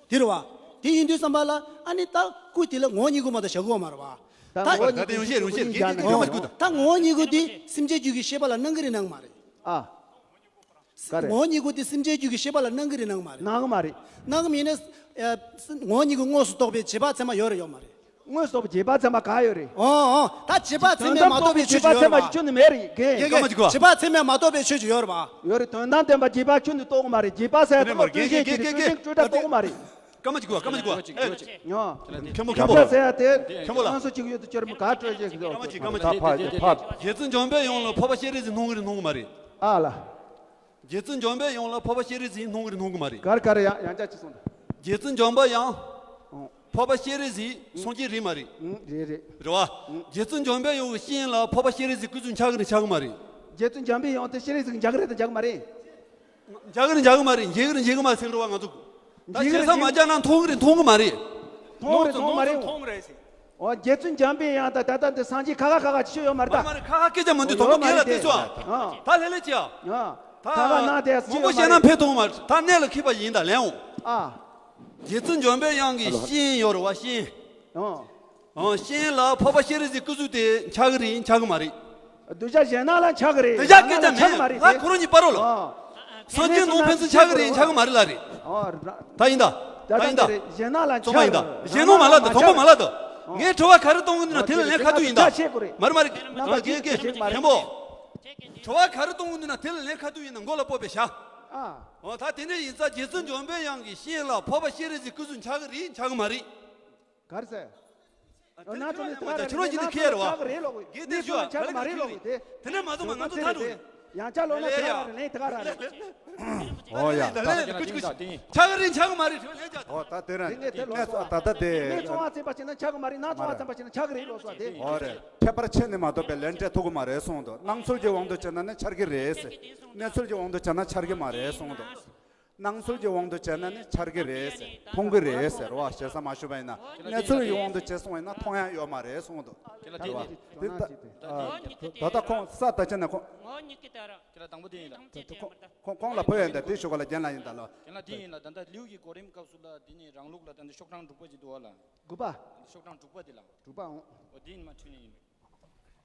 དེ་རེད་བ། དེ་ཡིན་དུས་ཙམ་པ་ལ་ཨ་ནི་ད་སྐུ་དེ་ལ་ངོ་བོ་ཉིད་སྐུ་མ་གཏོགས་བཞག་གི་ཡོད་མ་རེད་བ། ད་ད་ངོ་བོ་ད་ཉིད་དེ་ཡོང་ཤེས་ཡོང་ཤེས་རྒན་རྒན་རྒན་མ་སྐུ་དང་། ད་ངོ་བོ་ཉིད་སྐུ་དེ་སེམས་ཅན་རྒྱུད་ཀྱི་ཤེས་པ་ལ་སྣང་གི་རེད་སྣང་གི་མ་རེད། ཨ། ག་རེ། ངོ་བོ་ཉིད་སྐུ་དེ་སེམས་ཅན་རྒྱུད་ཀྱི་ཤེས་པ་ལ་སྣང་གི་རེད་སྣང་གི་མ་རེད། སྣང་གི་མ་རེད། སྣང་གི་མིན་ན། ཨ། ངོ་བོ་ཉིད་སྐུ་དངོས་སུ་རྟོགས་པའི་རྗེས་དཔག་ཚད་མ་ཡོད་རེད་ཡོད་མ་རེད། དངོས་སུ་རྟོགས་པའི་རྗེས་དཔག་ཚད་མ་ག་ཡོད་རེད། ཨོ་ཨོ། ད་རྗེས་དཔག་ཚད་མས་མ་རྟོགས་པའི་ཆོས་ཅིག་ཡོད་རེད་བ། རྗེས་དཔག་ཚད་མ་གི་ཆོས་ཅིག་ཡོད་རེད་བ། རྗེས་དཔག་ཚད་མས་མ་རྟོགས་པའི་ཆོས་ཅིག་ཡོད་རེད་བ། ཡོད་རེད། དོན་དམ་བདེན་པ་རྗེས་དཔག་ཁྱོན་ནས་རྟོགས་གི་མ་རེད། རྗེས་དཔག་ཟེར་ཡ་དེ་ལོག་སྤྲོས་བྲལ་གྱི་རེད། སྤྲོས་བྲལ་སྤྲོས་བྲལ་རྟོགས་གི་མ་རེད། སྐར་མ་གཅིག་གོ་སྐར་མ་གཅིག་གོ། ཨེ། ཉོ། མཁན་པོ་མཁན་པོ་ལ། ཟེར་ཡ་དེ་མཁན་པོ་ལ། སོ་སོ་གཅིག་ཡོད་དུ་ཅོར་མོ་ག་སྤྲོད་བྱེད་ཀྱི་འདུག་སྐར་མ་གཅིག་སྐར་མ་གཅིག་ཕ་ཕ་ཕ། རྗེ་བཙུན་འཇམ་པའི་དབྱངས་ལ་འཕགས་པ་སྤྱན་རས་གཟིགས་སྣང་གི་རེད་སྣང་གི་མ་རེད། ཨ་ལ། རྗེ་བཙུན་འཇམ་པའི་དབྱངས་ལ་འཕགས་པ་སྤྱན་རས་གཟིགས་སྣང་གི་རེད་སྣང་གི་མ་རེད། གར་གར་ཡང་ཡང་བསྐྱར་ཅིག་གསུངས་དང་། རྗེ་བཙུན་འཇམ་པའི་དབྱངས། ཨོ། འཕགས་པ་སྤྱན་རས་གཟིགས་སངས་རྒྱས་རེད་མ་རེད། ཨང་། རེད་རེད། རེད་བ། ཨང་། རྗེ་བཙུན་འཇམ་པའི་དབྱངས་ཀྱི་སྤྱན་ལ་འཕགས་པ་སྤྱན་རས་གཟིགས་སྐུ་གཟུགས་འཆར་གི་རེད་འཆར་གི་མ་རེད། རྗེ་བཙུན་འཇམ་པའི་དབྱངས་དེ་སྤྱན་རས་གཟིགས་འཇག་གི་རེད་དང་འཇག་གི་མ་རེད། འཇག་གི་རེད་འཇག་གི་མ་རེད། འཇིག་གི་རེད་འཇིག་གི་མ་རེད་ཟེར་གི་རེད་བ་ང་ཚོ། ད་འཇིག་གི་རེད་ཞེ་ས་མ་རྒྱག་ན་མཐོང་གི་རེད་མཐོང་གི་མ་རེད། མཐོང་གི་རེད་མཐོང་གི་མ་རེད། མཐོང་གི་རེད་ཟེར། འོ་རྗེ་བཙུན་འཇམ་པའི་དབྱངས་དང་ད་ལྟ་འདི་སངས་རྒྱས་ཁ་ཁ་ཁ་ཁ་ཅི་ཡོད་མ་རེད་ད། མ་རེད་ཁ་ཁ་སྐད་ཆ་མ་འདུག་དོ་མོ་ངེད་ལ་བལྟས་སོ། ཨ། ད་ལྷ་ལས་ཅི་ཨ། ཨ། ད་ཁ་ཁ་ན་དེ་ཅི་མང་པོ་ཡོད་མ་བཤད་ན་རེད། ཕན་ཐོགས་མ་རེད། ད་གནད་ལ་འཁེལ་པ་ཡིན་ད་ལན་འོང་། ཨ། རྗེ་བཙུན་འཇམ་པའི་དབྱངས་ཀྱི་ཨ་ལོ། སྤྱན་ཡོད་རེད་བ་སྤྱན། ཨ། ཨ་སྤྱན་ལ་འཕགས་པ་སྤྱན་རས་གཟིགས་སྐུ་གཟུགས་དེ་འཆར་གི་རེད་འཆར་གི་མ་རེད། གདུལ་བྱ་གཞན་སྣང་ལ་འཆར་གི་རེད། གདུལ་བྱ་སྐད་ཆ་མེད་ང་ཁོ་རང་གཉིས་བར་རོ་ལ། ཨ། སངས་རྒྱས་ནང་ཕན་ཚུན་འཆར་གི་རེད་འཆར་གི་མ་རེད་ལ་རེད། ཨ། ད་ཡིན་ད། ད་ཡིན་ད། གཞན་ནང་ལ་ཚོང་མ་ཡིན་ད། གཞན་ནང་མ་ལབ་ད། དང་པོ་མ་ལབ་ད། ངས་དྲི་བ་ག་རེ་གཏོང་གི་འདུག་ན་དེ་ལ་ལན་ཁ་ཐུག་ཡིན་ད། མ་རེད་མ་རེད། རྒན་རྒན་མཁན་པོ། དྲི་བ་ག་རེ་གཏོང་གི་འདུག་ན་དེ་ལ་ལན་ཁ་ཐུག་ཡིན་ན་མགོ་ལ་སྤོབས་པས་བཞག། ཨ། འོ་ད་དེ་འདྲ་ཡིན་ཙང་རྗེ་བཙུན་འཇམ་དཔལ་དབྱངས་ཀྱི་བཤད་ལ་འཕགས་པ་སྤྱན་རས་གཟིགས་སྐུ་གཟུགས་འཆག་གི་རེད་འཆག་གི་མ་རེད། ག་རེ་ཟེར། ཨ། ན་ཚོ་ནི་ད་ཁྱོད་རང་གཅིག་ནས་ཁས་རེད་བ། ཆག་གི་རེད་ལོག་གི། དེ་དེ་ཞུ་བ་ག་རེ་ཆག་གི་མ་རེད་ལོག་གི་དེ། དེ་འདྲ་མ་བཟོ་མ་ང་ཚོ་ད་འགྲོ་གི། ཡང་ཆ་ལོ་ན་ཆག་ག་རེ་ལན་དེ་ག་ར་རེད། ཨོ་ཡ། ད་ལན་ལན་ཀུ་ཅི་ཀུ་ཅི། ཆག་གི་རེད་ཆག་གི་མ་རེད་ཞུ་ལན་ཅག་ད། ཨོ་ད་དེ་ར། དེ་ངས་དེ་ལོག་སོང་ད་ད་དེ། ངས་ཚོང་བ་ཚན་པ་བྱས་ན་ཆག་གི་མ་རེད། ན་ཚོང་བ་ཚན་པ་བྱས་ན་ཆག་གི་རེད་ལོག་སོང་དེ། ཨོ་རེད། ཁྱད་པར་ཕྱེ་ནས་མ་གཏོགས་པའི་ལན་སྤྲད་ཐུབ་གི་མ་རེད་གསུངས་འདུག། སྣང་ཚུལ་གྱི་དབང་དུ་བྱས་ན་ནི་འཆར་གི་རེད་ཟེར། གནས་ཚུལ་གྱི་དབང་དུ་བྱས་ན་འཆར་གི་མ་རེད་གསུངས་འདུག། སྣང་ཚུལ་གྱི་དབང་དུ་བྱས་ན་ནི་འཆར་གི་རེད་ཟེར། མཐོང་གི་རེད་ཟེར་བ་ཞེ་ས་མ་ཞུ་བ་ཡིན་ན། གནས་ཚུལ་གྱི་དབང་དུ་བྱས་སོང་བ་ཡིན་ན་མཐོང་ཡ་ཡོད་མ་རེད་གསུངས་འདུག། ཁྱེད་ལ་དེ་ཡིན། དེ་ད་ད་ད་ཁོང་ས་ད་ཅི་ན་ཁོང་། ངོ་གཉིས་ཀྱི་དེ་ར། ཁྱེད་ལ་དང་པོ་དེ་ཡིན་ད། དེ་ཁོང་ཁོང་ཁོང་ལ་ཕུལ་ཡ་ཡིན་ད། དེ་ཞུ་ག་ལ་རྒན་ལ་ཡིན་ད་ལོ། ཁྱེད་ལ་དེ་ཡིན་ལ་ད་ལྟ་ལེའུ་གི་གོ་རིམ་སྐབས་སུ་ལ་དེ་ནི་རང་ལུགས་ལ་ད་ལྟ་ཤོག་གྲངས་དྲུག་པ་ཅིག་འདུག་བ་ལ། དགུ་པ། ཤོག་གྲངས་དྲུག་པ་དེ་ལ། དྲུག་པ་འོང་། འོ་དེ་ཡིན་མ་འཁྲུལ་ནི་ཡིན།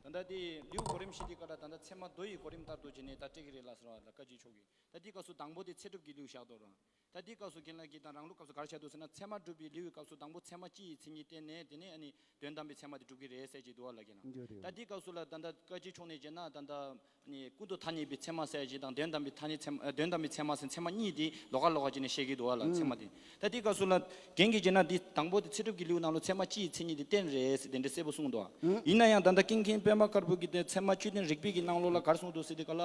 ད་ལྟ་དེ་ལེའུ་གོ་རིམ་བཞི་དེ་ག་ལ་ད་ལྟ་ཚད་མ་མདོ་ཡི་གོ་རིམ་ལྟར་དུ་བྱས་ནས་ད་སྤྲད་ཀྱི་རེད་ལ་ཟེར་བ་ལ་བཀའ་བརྒྱུད་ཕྱོགས་ཀྱིས། ད་དེའི་སྐབས་སུ་དང་པོ་དེ་ཚད་སྒྲུབ་ཀྱི་ལེའུ་བཞག་འདུག་ར། ད་དེའི་སྐབས་སུ་རྒན་ལགས་ཀྱིས་དང་རང་ལུགས་སྐབས་སུ་ག་རེ་བྱས་འདུག་ཟེར་ན་ཚད་མ་སྒྲུབ་པའི་ལེའུའི་སྐབས་སུ་དང་པོ་ཚད་མ་སྤྱི་ཡི་མཚན་ཉིད་བསྟན་ནས་དེ་ནས་ཨ་ནི་དོན་དམ་པའི་ཚད་མ་དེ་སྒྲུབ་ཀྱི་རེད་ཟེར་གྱི་འདུག་བ་ལ་རྒན་ལགས། འདི་རེད། ད་དེའི་སྐབས་སུ་ལ་ད་ལྟ་བཀའ་བརྒྱུད་ཕྱོགས་ནས་བྱས་ན་ད་ལྟ་ཨ་ནི་ཀུན་ཏུ་ཐ་སྙད་པའི་ཚད་མ་ཟེར་གྱི་དང་དོན་དམ་པའི་ཐ་སྙད་ཚད་མ་དོན་དམ་པའི་ཚད་མ་ཟེར་ཚད་མ་གཉིས་དེ་ལོགས་ཀ་ལོགས་ཀ་བྱས་ནས་བཤད་ཀྱི་འདུག་བ་ལ། ཚད་མ་དེ། ད་དེའི་སྐབས་སུ་ལ་རྒན་གྱིས་བྱས་ན་འདི་དང་པོ་དེ་ཚད་སྒྲུབ་ཀྱི་ལེའུ་ནང་ལ་ཚད་མ་སྤྱི་ཡི་མཚན་ཉིད་དེ་བསྟན་རེད་ཟེར་དེ་འདྲ་གསལ་པོ་གསུངས་འདུག་བ། ཡིན་ན་ཡང་ད་ལྟ་ཀུན་མཁྱེན་པད་མ་དཀར་པོ་གིས་དེ་ཚད་མ་བཅུ་བདུན་རིགས་པའི་གི་ནང་ལོགས་ལ་ག་རེ་གསུངས་འདུག་ཟེར་དེ་ག་ལ།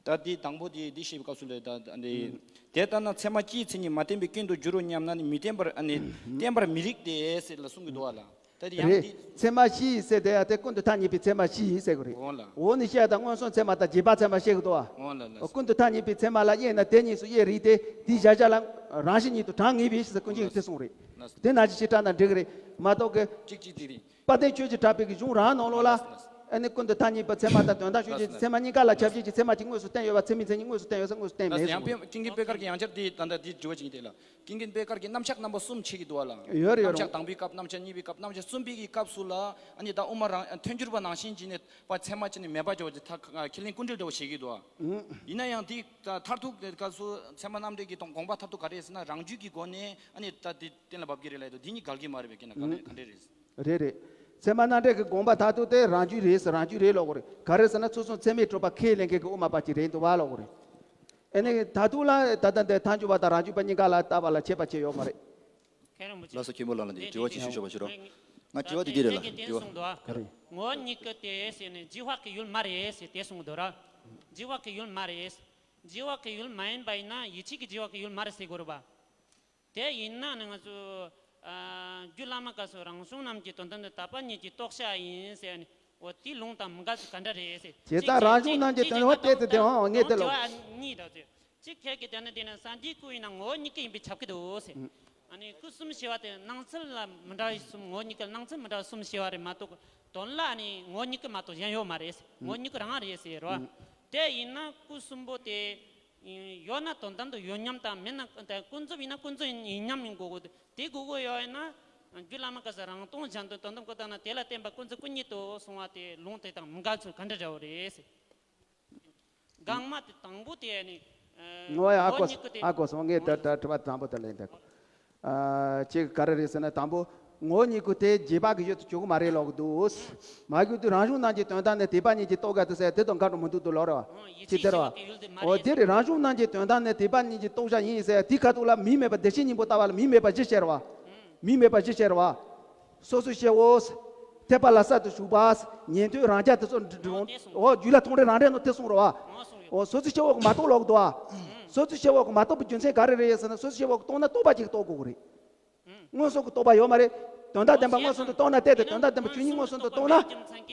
ད་འདི་དང་པོ་དེ་འདི་བཤད་པའི་སྐབས་སུ་ལས་ད་འདི། དེ་ལྟར་ན་ཚད་མ་སྤྱིའི་མཚན་ཉིད་མ་བསྟན་པའི་སྐྱོན་དུ་འགྱུར་རོ་སྙམ་ན་ནི་མི་བསྟན་པར་ཨ་ནི་བསྟན་པར་མི་རིགས་ཏེ་ཟེར་ལ་གསུང་གི་འདུག་བ་ལ། ད་དེ་ཡང་རེད། འདི། ཚད་མ་སྤྱི་ཟེར་དེ་ཡང་དེ་ཀུན་ཏུ་ཐ་སྙད་པའི་ཚད་མ་སྤྱི་ཟེར་དགོས་རེད། འོང་ལ། འོ་ནི་བཤད་དང་མངོན་སུམ་ཚད་མ་དང་རྗེས་དཔག་ཚད་མ་བཤད་གི་འདུག་བ། འོང་ལ་ལ། ཀུན་ཏུ་ཐ་སྙད་པའི་ཚད་མ་ལ་དབྱེ་ན་དེ་གཉིས་སུ་དབྱེ་རིགས་ཏེ་དེའི་བཞག་བྱ་ལ་རང་བཞིན་ཉིད་དུ་གྲངས་ངེས་པའི་ཕྱིར་ཟེར་ཀུན་མཁྱེན་གྱིས་དེ་གསུངས་རེད། ལ། དེ་ན་ཅི་ཞིག་བཀྲལ་ན་འགྲིག་གི་རེད་མ་གཏོགས་གི། གཅིག་གཅིག་དེ་རེད། དཔལ་ལྡན་ཆོས་ཀྱི་གྲགས་པའི་གི་གཞུང་རང་ནང་ལོགས་ལ། ཨ་ནི་ཀུན་ཏུ་ཐ་སྙད་པའི་ཚད་མ་དང་དོན་དམ་ཤོད་བྱེད་ཀྱི་ཚད་མ་གཉིས་ཀ་ལ་ཁྱབ་བྱེད་ཀྱི་ཚད་མ་གཅིག་དངོས་སུ་བསྟན་ཡོད་པ། ཚད་མའི་མཚན་ཉིད་དངོས་སུ་བསྟན་ཡོད་ས་དངོས་སུ་བསྟན་མེད་ཡང་གསུངས། ཀུན་མཁྱེན་པད་དཀར་གྱི་ཡང་བསྐྱར་དེ་ད་ལྟ་དེ་དྲི་བ་ཅིག་དེ་ལ། ཀུན་མཁྱེན་པད་དཀར་གྱི་རྣམ་གཞག་རྣམ་པ་གསུམ་ཕྱེ་གི་འདུག་བ་ལ། ཡོད་རེད་ཡོད་རེད། རྣམ་གཞག་དང་པོའི་སྐབས་རྣམ་གཞག་གཉིས་པའི་སྐབས་རྣམ་གཞག་གསུམ་པའི་གི་སྐབས་སུ་ལ། ཨ་ནི་ད་དབུ་མ་རང་ཐལ་འགྱུར་བ་ནང་བཞིན་བྱས་ནས་པ་ཚད་མ་བྱས་ནས་མེད་པ་བྱ་བ་ཅིག་ད་ཁས་ལེན་ཀུན་འདྲེན་འདྲ་བོ་བྱེད་ཀྱི་འདུག་བ། ཡིན་ན་ཡང་དེ་མཐར་ཐུག་དེ་སྐབས་སུ་ཚད་མ་རྣམ་འགྲེལ་གྱི་དགོངས་པ་མཐར་ཐུག་ག་རེ་ཟེར་ན་རང་རྒྱུད་ཀྱི་སྒོ་ནས་ཨ་ནི་ད་དེ་གཏན་ལ་ཕབ་ཀྱི་རེད་ལབ་ཡོད་དོ། དེ་གཉིས་འགལ་གྱི་མ་རེད་པས། ཀྱེ་ན་ག་རེ་ག་འདྲས་རེད། རེད་རེད། ཚད་མ་རྣམ་འགྲེལ་གྱི་དགོངས་པ་མཐར་ཐུག་དེ་རང་རྒྱུད་རེད་ཟེར། རང་རྒྱུད་རེད་ལབ་དགོས་རེད། ག་རེ་ཟེར་ན་ཚུལ་གསུམ་ཚད་མས་གྲུབ་པ་ཁས་ལེན་མཁན་གྱི་དབུ་མ་པ་ཅིག་རེད་འདུག་བ་ལབ་དགོས་རེད། ཨ་ནི་མཐར་ཐུག་ལ་ད་ལྟ་འདི་ཐལ་འགྱུར་བ་དང་རང་རྒྱུད་པ་གཉིས་ཀ་ལ་ལྟ་བ་ལ་ཁྱད་པར་ཅི་ཡོད་མ་རེད། མཁན་རིན་པོ་ཆེ། ལགས་སོ། མཁན་པོ་ལགས་ལ་འདི་དྲི་བ་ཅིག་ཞུ་ཆོག་པ་ཞུ་རོགས། ང་དྲི་བ་འདི་འདི་རེད་ལ། དྲི་བ་ག་རེ། ངོ་བོ་ཉིད་ཀྱི་དེ་ཟེར་ནས་རྗེས་དཔག་གི་ཡུལ་མ་རེད་ཟེར་དེ་གསུངས་འདུག་ར། རྗེས་དཔག་གི་ཡུལ་མ་རེད། རྗེས་དཔག་གི་ཡུལ་མ་ཡིན་པ་ཡིན་ན་ཡིད་ཆེས་ཀྱི་རྗེས་དཔག་གི་ཡུལ་མ་རེད་ཟེར་དགོས་རེད་པ། དེ་ཡིན་ན་ནི་ང་ཚོ་ཨ་རྒྱུད་བླ་མ་བཀའ་གསུང་རང་བྱུང་རྣམས་ཀྱི་དོན་དམ་དུ་དག་པ་ཉིད་ཀྱི་རྟོགས་བྱ་ཡིན་ཟེར་ནས། འོ་དེའི་ལུང་དང་མི་འགལ་ཚུལ་ག་འདྲ་རེད་ཟེར། བྱས་ཙང་རང་བྱུང་རྣམས་ཀྱི་དོན་དམ་དེ་དེ་དེ་འོང་ངས་དེ་ལ། དྲི་བ་གཉིས་རེད་ཟེར། གཅིག་ཁྱེད་ཀྱིས་བལྟས་ན་དེ་ནི་སངས་རྒྱས་སྐུ་ཡིན་ན་ངོ་བོ་ཉིད་ཀྱི་ཡིན་པས་ཁྱབ་ཀྱི་འདུག་ཟེར། ཨ་ནི་སྐུ་གསུམ་ཞེས་པ་དེ་སྣང་ཚུལ་ལ་མི་འདྲ་བའི་གསུམ། ངོ་བོ་ཉིད་ཀྱི་སྣང་ཚུལ་མི་འདྲ་བ་གསུམ་ཞེས་པ་རེད་མ་གཏོགས་དོན་ལ་ཨ་ནི་ངོ་བོ་ཉིད་ཀྱི་མ་གཏོགས་གཞན་ཡོད་མ་རེད་ཟེར། ངོ་བོ་ཉིད་ཀྱི་རང་རེད་ཟེར་རོ། དེ་ཡིན་ན་སྐུ་གསུམ་པོ་དེ། ཡོད་ན་དོན་དམ་དུ་ཡོད་མཉམ་དང་མེད་ན་ཀུན་རྫོབ་ཡིན་ན་ཀུན་རྫོབ་ཡིན་མཉམ་ཡིན་དགོས་དགོས། དེ་དགོས་དགོས་ཡོད་ཡིན་ན་རྒྱུད་བླ་མ་བཀའ་གསུང་རང་སྟོང་གཞན་དོན་དོན་དམ་ཀུན་བཏགས་ན་དེ་ལ་བརྟེན་པ་ཀུན་རྫོབ་ཀུན་ཉིད་དུ་སོང་བ་དེ་ལུང་དེ་དང་མི་འགལ་ཚུལ་ག་འདྲ་འདྲ་བོ་རེད་ཟེར། འགག་མ་དེ་དང་པོ་དེ་ནི། ངོ་ཡ་ཨ་ངོ་གོ་ཉིད་ཀྱི་དེ། ཨ་གོ་སོང་། ངས་ད་ད་དྲི་བ་དང་པོ་དེ་ལན་དེ། ཨ་ཅིག་ག་རེ་རེད་ཟེར་ན་དང་པོ་ངོ་བོ་ཉིད་ཀྱི་དེ་རྗེས་དཔག་གི་ཡུལ་དུ་གྱུར་གི་མ་རེད་ལབ་གི་འདུག། མ་གྱུར་དུས་རང་བྱུང་རྣམས་ཀྱི་དོན་དམ་ནི་དེ་པ་ཉིད་ཀྱིས་རྟོགས་དཀའ་སྟེ་ཟེར་དེ་དང་འགལ་འགྲོ་མི་འདུག་འདུག་ལབ་རེད་བ། ཅི་ཟེར་བ། འོ་དེ་རེད། རང་བྱུང་རྣམས་ཀྱི་དོན་དམ་ནི་དེ་པ་ཉིད་ཀྱིས་རྟོགས་བྱ་ཡིན་ཟེར་དེ་ཁ་ཐུག་ལ་མིང་མེད་པ་བདེ་ཆེན་སྙིང་པོ་ལྟ་བ་ལ་མིང་མེད་པ་བཞི་བཤད་རེད་བ། མིང་མེད་པ་བཞི་བཤད་རེད་བ། སོ་སོའི་སྐྱེ་བོ། ཐེག་པ་ལ་གསར་དུ་ཞུགས་པ། ཉན་ཐོས་རང་རྒྱལ་དེ་ཚོ་འདྲི་འདྲི་འོ་རྒྱུད་ལ་མཐོང་རེ་རང་རེ་ནོ་དེ་གསུངས་རེད་བ། འོ་སོ་སོའི་སྐྱེ་བོ་གི་མ་རྟོགས་ལོག་འདུག་བ། སོ་སོའི་སྐྱེ་བོ་གི་མ་རྟོགས་པའི་རྒྱུ་མཚན་ག་རེ་རེད་ཟེར་ན་སོ་སོའི་སྐྱེ་བོ་གི་རྟོགས་ན་རྟོགས་པ་ཅིག་རྟོགས་དགོས་གི་རེད། མངོན་སུམ་གྱི་རྟོགས་པ་ཡོད་མ་རེད། དོན་དམ་བདེན་པ་མངོན་སུམ་དུ་རྟོགས་ན་གཏན་དེ་དོན་དམ་བདེན་པ་ཆོས་ཉིད་མངོན་སུམ་དུ་རྟོགས་ན་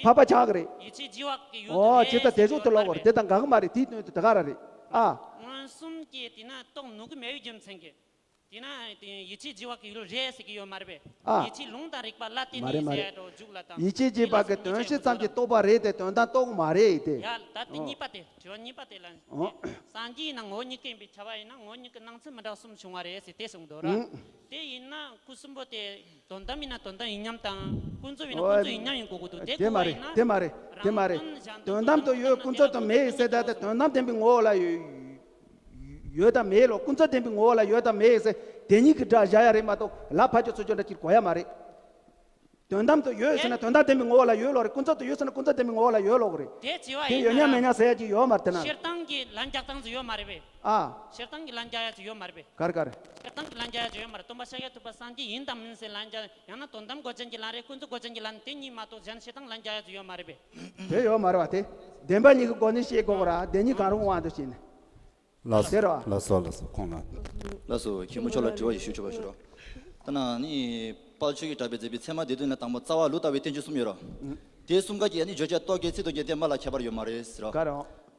འཕགས་པ་ཆགས་ཀྱི་རེད། ཡིད་ཆེས་རྗེས་དཔག་གི་ཡུལ་དུ་འོ་མེད་ཅེས་ད་དེ་ཟེར་ཚོགས་དེ་ལོག་གོ་རེད། དེ་དང་འགལ་གི་མ་རེད། དེའི་དོན་དུ་དེ་ག་ར་རེད། ཨ། མངོན་སུམ་གྱིས་དེ་ན་རྟོགས་ནུས་ཀྱི་མེད་པའི་རྒྱུ་མཚན་གྱིས། དེ་ན་དེ་ཡིད་ཆེས་རྗེས་དཔག་གི་ཡུལ་རེད་ཟེར་གྱི་ཡོད་མ་རེད་པས། ཨ། ཡིད་ཆེས་ལུང་དང་རིགས་པ་ལ་བརྟེན་ནས་ཟེར་འགྲོ་འཇུག་ལ་དང་། ཡིད་ཆེས་རྗེས་དཔག་གི་དོན་སྤྱི་ཙམ་གྱིས་རྟོགས་པ་རེད་དེ་དོན་དམ་རྟོགས་མ་རེད་དེ། ཡ་ད་དེ་གཉིས་པ་དེ་དྲི་བ་གཉིས་པ་དེ་ལ། སངས་རྒྱས་ཡིན་ན་ངོ་བོ་ཉིད་ཀྱི་ཡིན་པས་ཁྱབ་པ་ཡིན་ན་ངོ་བོ་ཉིད་ཀྱི་སྣང་ཚུལ་མི་འདྲ་བ་གསུམ་བྱུང་བ་རེད་ཟེར་དེ་གསུངས་འདུག་ར། དེ་ཡིན་ན་སྐུ་གསུམ་པོ་དེ་དོན་དམ་ཡིན་ན་དོན་དམ་ཡིན་མཉམ་དང་ཀུན་རྫོབ་ཡིན་ན་ཀུན་རྫོབ་ཡིན་མཉམ་ཡིན་དགོས་ཀྱི་འདུག། དེ་དེ་མ་རེད། དེ་མ་རེད། དེ་མ་རེད། དོན་དམ་དུ་ཡོད་ཀུན་རྫོབ་ཏུ་མེད་ཟེར་ད་དེ་དོན་དམ་བདེན་པའི་ངོ་བོ་ལ་ཡོད། ཡོད་དམ་མེད་ལོ། ཀུན་རྫོབ་བདེན་པའི་ངོ་བོ་ལ་ཡོད་དམ་མེད་ཟེར་ དེ་གཉིས་ཀྱི་སྒྲ་བཞག་ཡ་རེད་མ་གཏོགས་ལ་ཕར་ཕྱོགས་ཚུར་ཕྱོགས་འདྲ་ཅིག་གོ་ཡ་མ་རེད། དོན་དམ་དུ་ཡོད་ཟེར་ན་དོན་དམ་བདེན་པའི་ངོ་བོ་ལ་ཡོད་ལོག་རེད། ཀུན་རྫོབ་ཏུ་ཡོད་ཟེར་ན་ཀུན་རྫོབ་བདེན་པའི་ངོ་བོ་ལ་ཡོད་ལོག་རེད། དེ་བྱས་པ་དེ་ཡིན་ཡོད་ན་མེད་ན་ཟེར་ཡ་ཅིག་ཡོད་མ་རེད་དེ་ན། སྤྱིར་བཏང་གི་ལན་རྒྱག་སྟངས་ཅིག་ཡོད་མ་རེད་པས། ཨ། སྤྱིར་བཏང་གི་ལན་རྒྱག་ཡ་ཅིག་ཡོད་མ་རེད་པས། ག་རེ་ག་རེ། སྤྱིར་བཏང་གི་ལན་རྒྱག་ཡ་ཅིག་ཡོད་མ་རེད། སྟོན་པ་ཤཱཀྱ་ཐུབ་པ་སངས་རྒྱས་ཡིན་དང་མིན་ཟེར་ལན་རྒྱག་ཡང་ན་དོན་དམ་དགོས་ཅན་གྱི་ལན་རེད། ཀུན་རྫོབ་དགོས་ཅན་གྱི་ལན་དེ་གཉིས་མ་གཏོགས་གཞན་སྤྱིར་བཏང་ལན་རྒྱག་ཡ་ཅིག་ཡོད་མ་རེད་པས། དེ་ཡོད་མ་རེད་བ་དེ། བདེན་པ་གཉིས་ཀྱི་སྒོ་ནས་བཤད་དགོས་ར་བདེན་གཉིས་གང་རུང་དབང་དུ་བྱས་ནས། ལགས་དེ་རེད་བ། ལགས་སོ་ལགས་སོ། ཁོང་ལ། ལགས་སོ། མཁན་པོ་མཆོག་ལ་དྲི་བ་ཞིག་ཞུ་ཆོག་པ་ཞུ་རོགས། ད་ན་ནི་དཔལ་ཆོས་ཀྱི་གྲགས་པས་མཛད་པའི་ཚད་མ་སྡེ་བདུན་ལ་དང་པོ་རྩ་བ་ལུགས་ལྟ་བའི་བསྟན་བཅོས་གསུམ་ཡོད་རོ། དེ་གསུམ་ཀ་གི་ནི་བརྗོད་བྱ་རྟོག་གེའི་ཚིག་དང་རྒྱན་ཏེ་མ་ལ་ཁྱད་པར་ཡོད་མ་རེད་ཟེར་རོ། ག་རེ།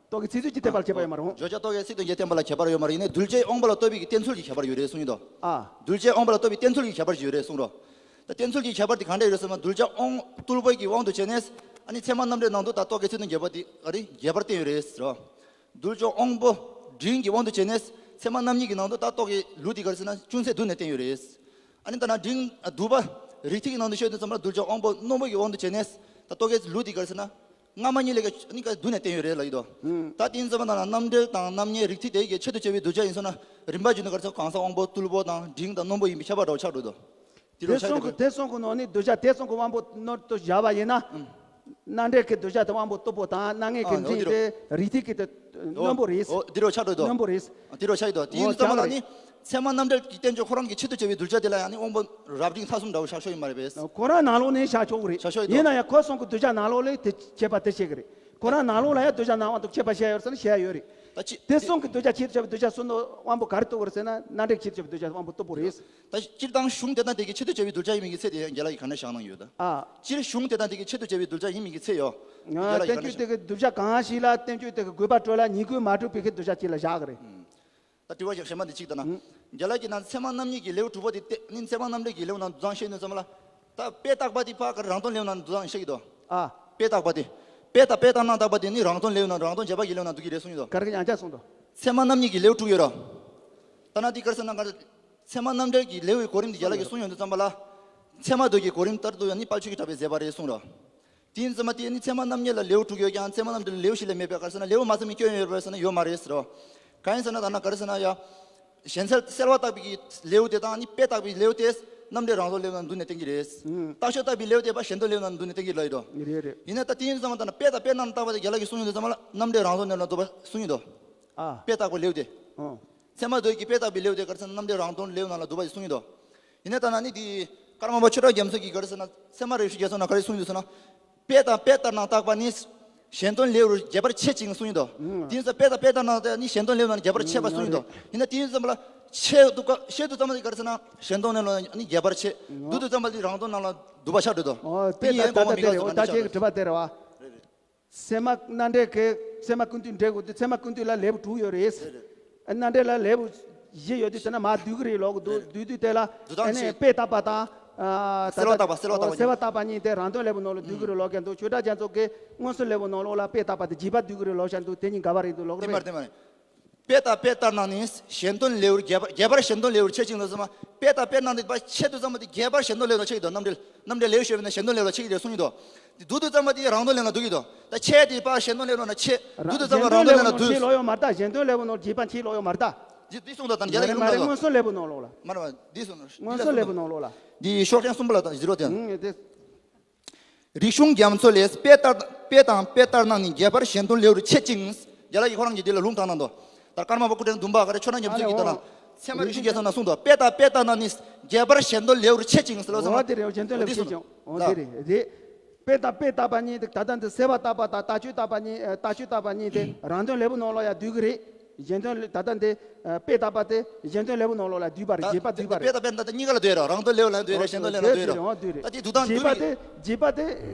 རྟོག་གེའི་ཚིག་ཚུལ་གྱི་ཁྱད་པར་ཁྱད་པར་ཡོད་མ་རེད། བརྗོད་བྱ་རྟོག་གེའི་ཚིག་དང་རྒྱན་ཏེ་མ་ལ་ཁྱད་པར་ཡོད་མ་རེད། ཡིན་ནའི་གདུལ་བྱའི་དབང་པོ་ལ་ལྟོས་པའི་གི་བསྟན་ཚུལ་གྱི་ཁྱད་པར་ཡོད་རེད་གསུངས་ཡོད་དོ། ཨ། གདུལ་བྱའི་དབང་པོ་ལ་ལྟོས་པའི་བསྟན་ཚུལ་གྱི་ཁྱད་པར་ཞིག་ཡོད་རེད་གསུངས་རོ། ད་བསྟན་ཚུལ་གྱི་ཁྱད་པར་དེ་གང་འདྲ་ཡོད་རེད་ཟེར་ན་གདུལ་བྱ་དབང་རྟུལ་པོ་གི་དབང་དུ་བྱས་ནས་ཨ་ནི་ཚད་མ་རྣམ་འགྲེལ་ནང་དུ་ད་རྟོག་གེའི་ཚིག་དང་རྒྱན་པ་དེ་ཨ་རེ་རྒྱས་པར་བསྟན་ཡོད་རེད་ཟེར་རོ། གདུལ་བྱ་དབང་པོ་འབྲིང་གི་དབང་དུ་བྱས་ནས་ཚད་མ་རྣམ་གཉིས་ཀྱི་ནང་དུ་ད་རྟོག་གེའི་ལུགས་དེ་ག་རེ་ཟེར་ན་ཅུང་ཟད་བསྡུས་ནས་བསྟན་ཡོད་རེད། ཨ་ནི་ད་ན་འབྲིང་བསྡུས་པ་རིགས་ཐིག་གི་ནང་དུ་ཤོད་དུས་ཙམ་པ་གདུལ་བྱ་དབང་པོ་རྣོན་པོ་གི་དབང་དུ་བྱས་ནས་ད་རྟོག་གེའི་ལུགས་དེ་ག་རེ་ཟེར་ན། སྔ་མ་གཉིས་ལས་ཀ་ནི་ཀ་བསྡུས་ནས་བསྟན་ཡོད་རེད་ལབ་ཡོད་དོ། ད་དེ་ཡིན་ཙམ་པ་ན་རྣམ་འགྲེལ་དང་རྣམ་ངེས་རིགས་ཐིག་དེ་གའི་ཆེད་དུ་བྱ་བའི་གདུལ་བྱ་ཡིན་སོང་ན་རིམ་པ་བརྒྱུད་ནས་ག་རེ་ཟེར་གང་ཟག་དབང་པོ་རྟུལ་པོ་དང་འབྲིང་དང་རྣོན་པོ་ཡིན་པའི་ཁྱད་པར་འདྲ་བོ་ཆགས་འགྲོ་དོ། དེ་རུ་དེ་ཆགས་གསུང་གི་འགྲོ་དེ་གསུང་གི་ནང་ནི་གདུལ་བྱ་དེ་གསུང་གི་དབང་པོ་ནོར་དུ་བཞག་པ་ཡིན་ན། རྣམ་འགྲེལ་གྱི་གདུལ་བྱ་དེ་དབང་པོ་རྟུལ་པོ་དང་རྣམ་ངེས་ཀྱི་འབྲིང་དེ་རིགས་ཐིག་གི་དེ་རྣོན་པོ་རེད། འོ་དེ་རུ་ཆགས་འགྲོ་དོ། རྣོན་པོ་རེད། དེ་རུ་ཆགས་ཡོད་དོ། དེ་ཡིན་ཙམ་པ་ལ་ནི་ཚད་མ་རྣམ་འགྲེལ་གྱི་བསྟན་བཅོས་ཁོ་རང་གི་ཆེད་དུ་བྱ་བའི་གདུལ་བྱ་དེ་ལ་ཡང་ནི་དབང་པོ་རབ་འབྲིང་ཐ་གསུམ་འདྲ་བོ་ཆགས་ཆོག་ཡིན་མ་རེད་པས། ཁོ་རང་ནང་ལོགས་ནས་བཞག་ཆོག་གི་རེད། བཞག་ཆོག་ཡོད་དོ། ཡིན་ན་ཡང་ཁོ་གསུང་གི་གདུལ་བྱ་ནང་ལོགས་ལས་དེ་ཁྱད་པར་དེ་ཤེས་གི་རེད། ཁོ་རང་ནང་ལོགས་ལ་ཡང་གདུལ་བྱ་ནང་དབང་དུ་ཁྱད་པར་བཤད་ཡོད་ཟེར་ན་བཤད་ཡོད་རེད། ད་ཅི་དེ་གསུང་གི་གདུལ་བྱ་ཆེད་དུ་བྱ་བའི་གདུལ་བྱ་གསུང་དུ་དབང་པོ་ག་རེ་རྟོགས་དགོས་རེད་ཟེར་ན་རྣམ་འགྲེལ་ཆེད་དུ་བྱ་བའི་གདུལ་བྱ་དབང་པོ་རྟུལ་པོ་རེད། ད་སྤྱིར་བཏང་གཞུང་དེ་དང་དེ་གའི་ཆེད་དུ་བྱ་བའི་གདུལ་བྱ་ཡིན་མིན་གྱི་ཚད་དེ་ཡང་རྒན་ལགས་ཀྱིས་ག་འདྲ་བཞག་གནང་ཡོད་ད། ཨ། སྤྱིར་གཞུང་དེ་དང་དེ་གའི་ཆེད་དུ་བྱ་བའི་གདུལ་བྱ་ཡིན་མིན་གྱི་ཚད་ཡོད། ང་རྒན་ལགས་ཀྱིས་བསྟན་བཅོས་དེ་གའི་གདུལ་བྱ་གང་ཞིག་ལ་བསྟན་བཅོས་དེ་གའི་དགོས་པ་གྲོལ་ལ་ཉིང་དགོས་མ་གྲུབ་པའི་གི་གདུལ་བྱ་ཅིག་ལ་བཞག་གི་རེད། ད་དྲི་བ་ཞིག་གཞན་པ་འདི་གཅིག་ལྟ་ན། ཨུ། རྒན་ལགས་ཀྱིས་ན་ཚད་མ་རྣམ་གཉིས་ཀྱི་ལེའུ་དྲུག་པ་དེ་སྟེ་ནི་ཚད་མ་རྣམ་འགྲེལ་གྱི་ལེའུ་ནང་དུ་ཙང་བཤད་ནས་ཙམ་ལ། ད་དཔེ་བརྟག་པ་དེ་ཕ་གར་རང་དོན་ལེའུ་ནང་དུ་ཙང་བཤད་ཀྱི་འདུག་ཨ། དཔེ་བརྟག་པ་དེ། དཔེ་དང་དཔེ་ལྟར་སྣང་བརྟག་པ་དེ་ནི་རང་དོན་ལེའུ་ནང་རང་དོན་རྒྱས་པ་གི་ལེའུ་ནང་འདུག་གི་རེད་གསུངས་ཡོད་དོ། གར་གི་ཡང་ཆ་གསུངས་འདུག་ཚད་མ་རྣམ་གཉིས་ཀྱི་ལེའུ་དྲུག་ཡོད་རོ། ད་ན་དེ་གར་ས་ན་གར། ཚད་མ་རྣམ་འགྲེལ་གྱི་ལེའུའི་གོ་རིམ་དེ་རྒན་ལགས་ཀྱིས་གསུངས་ཡོང་དུས་ཙམ་པ་ལ། ཚད་མ་མདོ་གི་གོ་རིམ་ལྟར་དུ་ཡང་ནི་དཔལ་ཆོས་ཀྱི་གྲགས་པས་མཛད་པ་རེད་གསུངས་རོ། དེ་ཡིན་ཙམ་པ་དེ་ནི་ཚད་མ་རྣམ་གཉིས་ལ་ལེའུ་དྲུག་ཡོད་ཀྱང་ཚད་མ་རྣམ་འགྲེལ་ལེའུ་བཞི་ལས་མེད་པའི་གར་ས་ན་ལེའུ་མ་ཚང་མི་སྐྱོན་ཡོད་པར་ས་ན་ཡོད་མ་རེད་ཟེར་རོ། གང་ཡིན་ཟེར་ན་ད་ན་གར་ས་ན་ཡ། གཞན་སེལ་སེལ་བ་བརྟག་པའི་གི་ལེའུ་དེ་དང་ནི་དཔེ་བརྟག་པའི་ལེའུ་དེ་རྣམ་འགྲེལ་རང་དོན་ལེའུ་ནང་འདུས་ནས་བསྟན་གྱི་རེད། ཨུམ། རྟགས་ཆོས་བརྟག་པའི་ལེའུ་དེ་པ་གཞན་དོན་ལེའུ་ནང་འདུས་ནས་བསྟན་གྱི་རེད་དོ། རེད་རེད། ཡིན་ན་ད་དེ་ཡིན་ཙམ་པ་ད་ན་དཔེ་དང་དཔེ་རྣམས་བརྟག་པ་དེ་རྒན་ལགས་ཀྱིས་གསུངས་ཡོད་དུས་ཙམ་པ་ལ་རྣམ་འགྲེལ་རང་དོན་ལེའུ་ནང་འདུས་པ་གསུངས་ཡོད་དོ། ཨ། དཔེ་བརྟག་པའི་ལེའུ་དེ། ཨོ། ཚད་མ་མདོ་ཡི་གི་དཔེ་བརྟག་པའི་ལེའུ་དེ་ག་རེ་ཟེར་ན་རྣམ་འགྲེལ་རང་དོན་ལེའུ་ནང་ལ་འདུས་པ་ཞིག་གསུངས་ཡོད་དོ། ཡིན་ན་ད་ན་ནི་དེ། ཀརྨ་པ་ཆོས་གྲགས་རྒྱ་མཚོ་གིས་ག་རེ་ཟེར་ན་ཚད་མ་རེ་ཞིག་རྒྱལ་ཚོགས་ན་ག་རེ་གསུངས་ཡོད་དུས་ཟེར་ན། དཔེ་དང་དཔེ་ལྟར་སྣང་བརྟག་པ་ནི། གཞན་དོན་ལེའུར་རྒྱས་པར་བྱེད་ཅིང་གསུངས་ཡོད་དོ། ཨུམ། དེ་ཡིན་ཙང་དཔེ་དང་དཔེ་ལྟར་སྣང་དེ་ནི་གཞན་དོན་ལེའུ་ནང་རྒྱས་པར་བྱེད་པ་གསུངས་ཡོད་དོ། ཨུམ། ཡིན་ན་དེ་ཡིན་ཙམ་པ་ལ། ཆེད་དུ་བཀའ་ཆེད་དུ་ཙམ་པ་དེ་ག་རེ་ཟེར་ན་གཞན་དོན་ལེའུ་ནང་ནི་རྒྱས་པར་བྱེད། ཨུམ། བསྡུས་དུ་ཙམ་པ་དེ་རང་དོན་ནང་ལ་འདུས་པ་ཆགས་འགྲོ་དོ། ཨོ་དེ་དེ་ཡིན་ད་ད་གོང་མ་ད་མི་དེ་རེད། འོ་ད་ཁྱེད་ཀྱི་དྲི་བ་དེ་རེད་བ། ཚད་མ་རྣམ་འགྲེལ་གྱི་ཚད་མ་ཀུན་བཏུས་འགྲེལ་དགོས་དུས་ཚད་མ་ཀུན་བཏུས་ལ་ལེའུ་དྲུག་ཡོད་རེད། རེད་རེད། རྣམ་འགྲེལ་ལ་ལེའུ་བཞི་ཡོད་དུས་དེ་ན་མ་བསྡུས་ཀྱི་རེད་ལོག་གི་འདུག་རེད་རེད། བསྡུས་དུས་དེ་ལ་བསྡུ་སྟངས་ཨ་ནི་ཤེས། དཔེ་བརྟག་པ་དང་། ཨ་ད་སེལ་བ་ལྟ་བརྟག་པ་སེལ་བ་ཨོ་བརྟག་པ་སེལ་བ་གཉིས། བརྟག་པ་གཉིས་དེ་རང་དོན་ལེའུ་ནང་ལ་བསྡུས་ཀྱི་རེད་ལོག་གི་འདུག་ཆོས་གྲགས་རྒྱ་མཚོ་གིས་མངོན་སུམ་ལེའུ་ནང་ལོགས་ལ་དཔེ་བརྟག་པ་དེ་རྒྱས་པ་བསྡུས་ཀྱི་རེད་ལོག་བཞག་འདུག་དེ་གཉིས་འགལ་བ་རེད་འདུག་ལོག་རེད། དེ་མ་རེད་དེ་མ་རེད། དཔེ་དང་དཔེ་ལྟར་སྣང་ནི་གཞན་དོན་ལེའུར་རྒྱས་པར་རྒྱས་པར་གཞན་དོན་ལེའུར་བྱེད་ཅིང་ལ་ཟེར་མ། དཔེ་དང་དཔེ་ལྟར་སྣང་དེ་པ་ཆེད་དུ་བརྩམས་པ་དེ་རྒྱས་པར་གཞན་དོན་ལེའུ་ལ་ཆགས་ཀྱི་འདུག་རྣམ་འགྲེལ་རྣམ་འགྲེལ་ལེའུ་ཞེས་པ་ནི་གཞན་དོན་ལེའུ་ལ་ཆགས་ཀྱི་རེད་གསུངས་ཀྱི་འདུག་དེ་བསྡུ་དུས་ཙམ་པ་དེ་རང་དོན་ལེའུ་ནང་འདུ་གི་འདུག་ད་ཆེད་དེ་པ་གཞན་དོན་ལེའུ་ནང་ན་ཆེད་བསྡུ་དུས་ཙམ་པ་རང་དོན་ལེའུ་ནང་འདུ། ཆེད་ལོག་ཡོད་མ་རེད་ད། གཞན་དོན་ལེའུ་ནང་རྒྱས་པ་ཆེད་ལོག་ཡོད་མ་རེད་ད། འདི་འདི་གསུངས་དང་ད་རྒྱ་ལ་མ་རེད་ཡིན་མ་རེད་ལ། མངོན་སུམ་ལེའུ་ནང་ལོགས་ལ། མ་རེད་བ་འདི་གསུངས་ན། མངོན་སུམ་ལེའུ་ནང་ལོགས་ལ། འདི་ཤོག་ཐེངས་གསུམ་པ་ལ་ད་བཞི་རོགས་དེ། ཨང་དེ། རིག་གཞུང་རྒྱ་མཚོ་ལས་དཔེ་ལྟར་དཔེ་དང་དཔེ་ལྟར་སྣང་ནི་རྒྱས་པར་གཞན་དོན་ལེའུར་ཕྱེད་ཅིང་། རྒྱ་ལ་ཡི་ཁོ་རང་གིས་འདི་ལ་ལུང་དྲངས་གནང་དོ། ད་ཀརྨ་པ་སྐུ་ཕྲེང་བདུན་པ་ག་རེ་ཆོས་གྲགས་རྒྱ་མཚོ་གིས་ད་ན། ཨ་ལེ་ཚད་མ་རིག་གཞུང་རྒྱ་མཚོ་ན་གསུངས་དོ། དཔེ་དང་དཔེ་ལྟར་སྣང་ནི་རྒྱས་པར་གཞན་དོན་ལེའུར་ཕྱེད་ཅིང་ཟེར་ལོ་ཟེར་བ། འོ་དེ་རེད། གཞན་དོན་ལེའུར་ཕྱེད་ཅིང་། འོ་དེ་རེད་དེ། དཔེ་དང་དཔེ་བརྟག་པ་གཉིས་དེ་ད་ལྟ་འདི་སེལ་བ་བརྟག་པ་དང་རྟགས་ཆོས་བརྟག་པ་གཉིས་ཨ་རྟགས་ཆོས་བརྟག་པ་གཉིས་དེ་རང་དོན་ལེའུ་ནང་ལོགས་ཡང་འདུས་ཀྱི་རེད། གཞན་དོན་ལེ་ད་ལྟ་འདི་ཨ་དཔེ་བརྟག་པ་དེ་གཞན་དོན་ལེའུ་ནང་ལོགས་ལ་འདུས་པ་རེད། རྒྱས་པ་འདུས་པ་རེད། དཔེ་དང་དཔེ་ད་ལྟ་གཉིས་ཀ་ལ་འདུས་རོ། རང་དོན་ལེའུ་ལ་འདུས་རེད། གཞན་དོན་ལེའུ་ལ་འདུས་རེད། འོ་འདུས་རེད། ད་དེ་འདུས་སྟངས་འདུས་པ་རེད། དེ་རྒྱས་པ་དེ་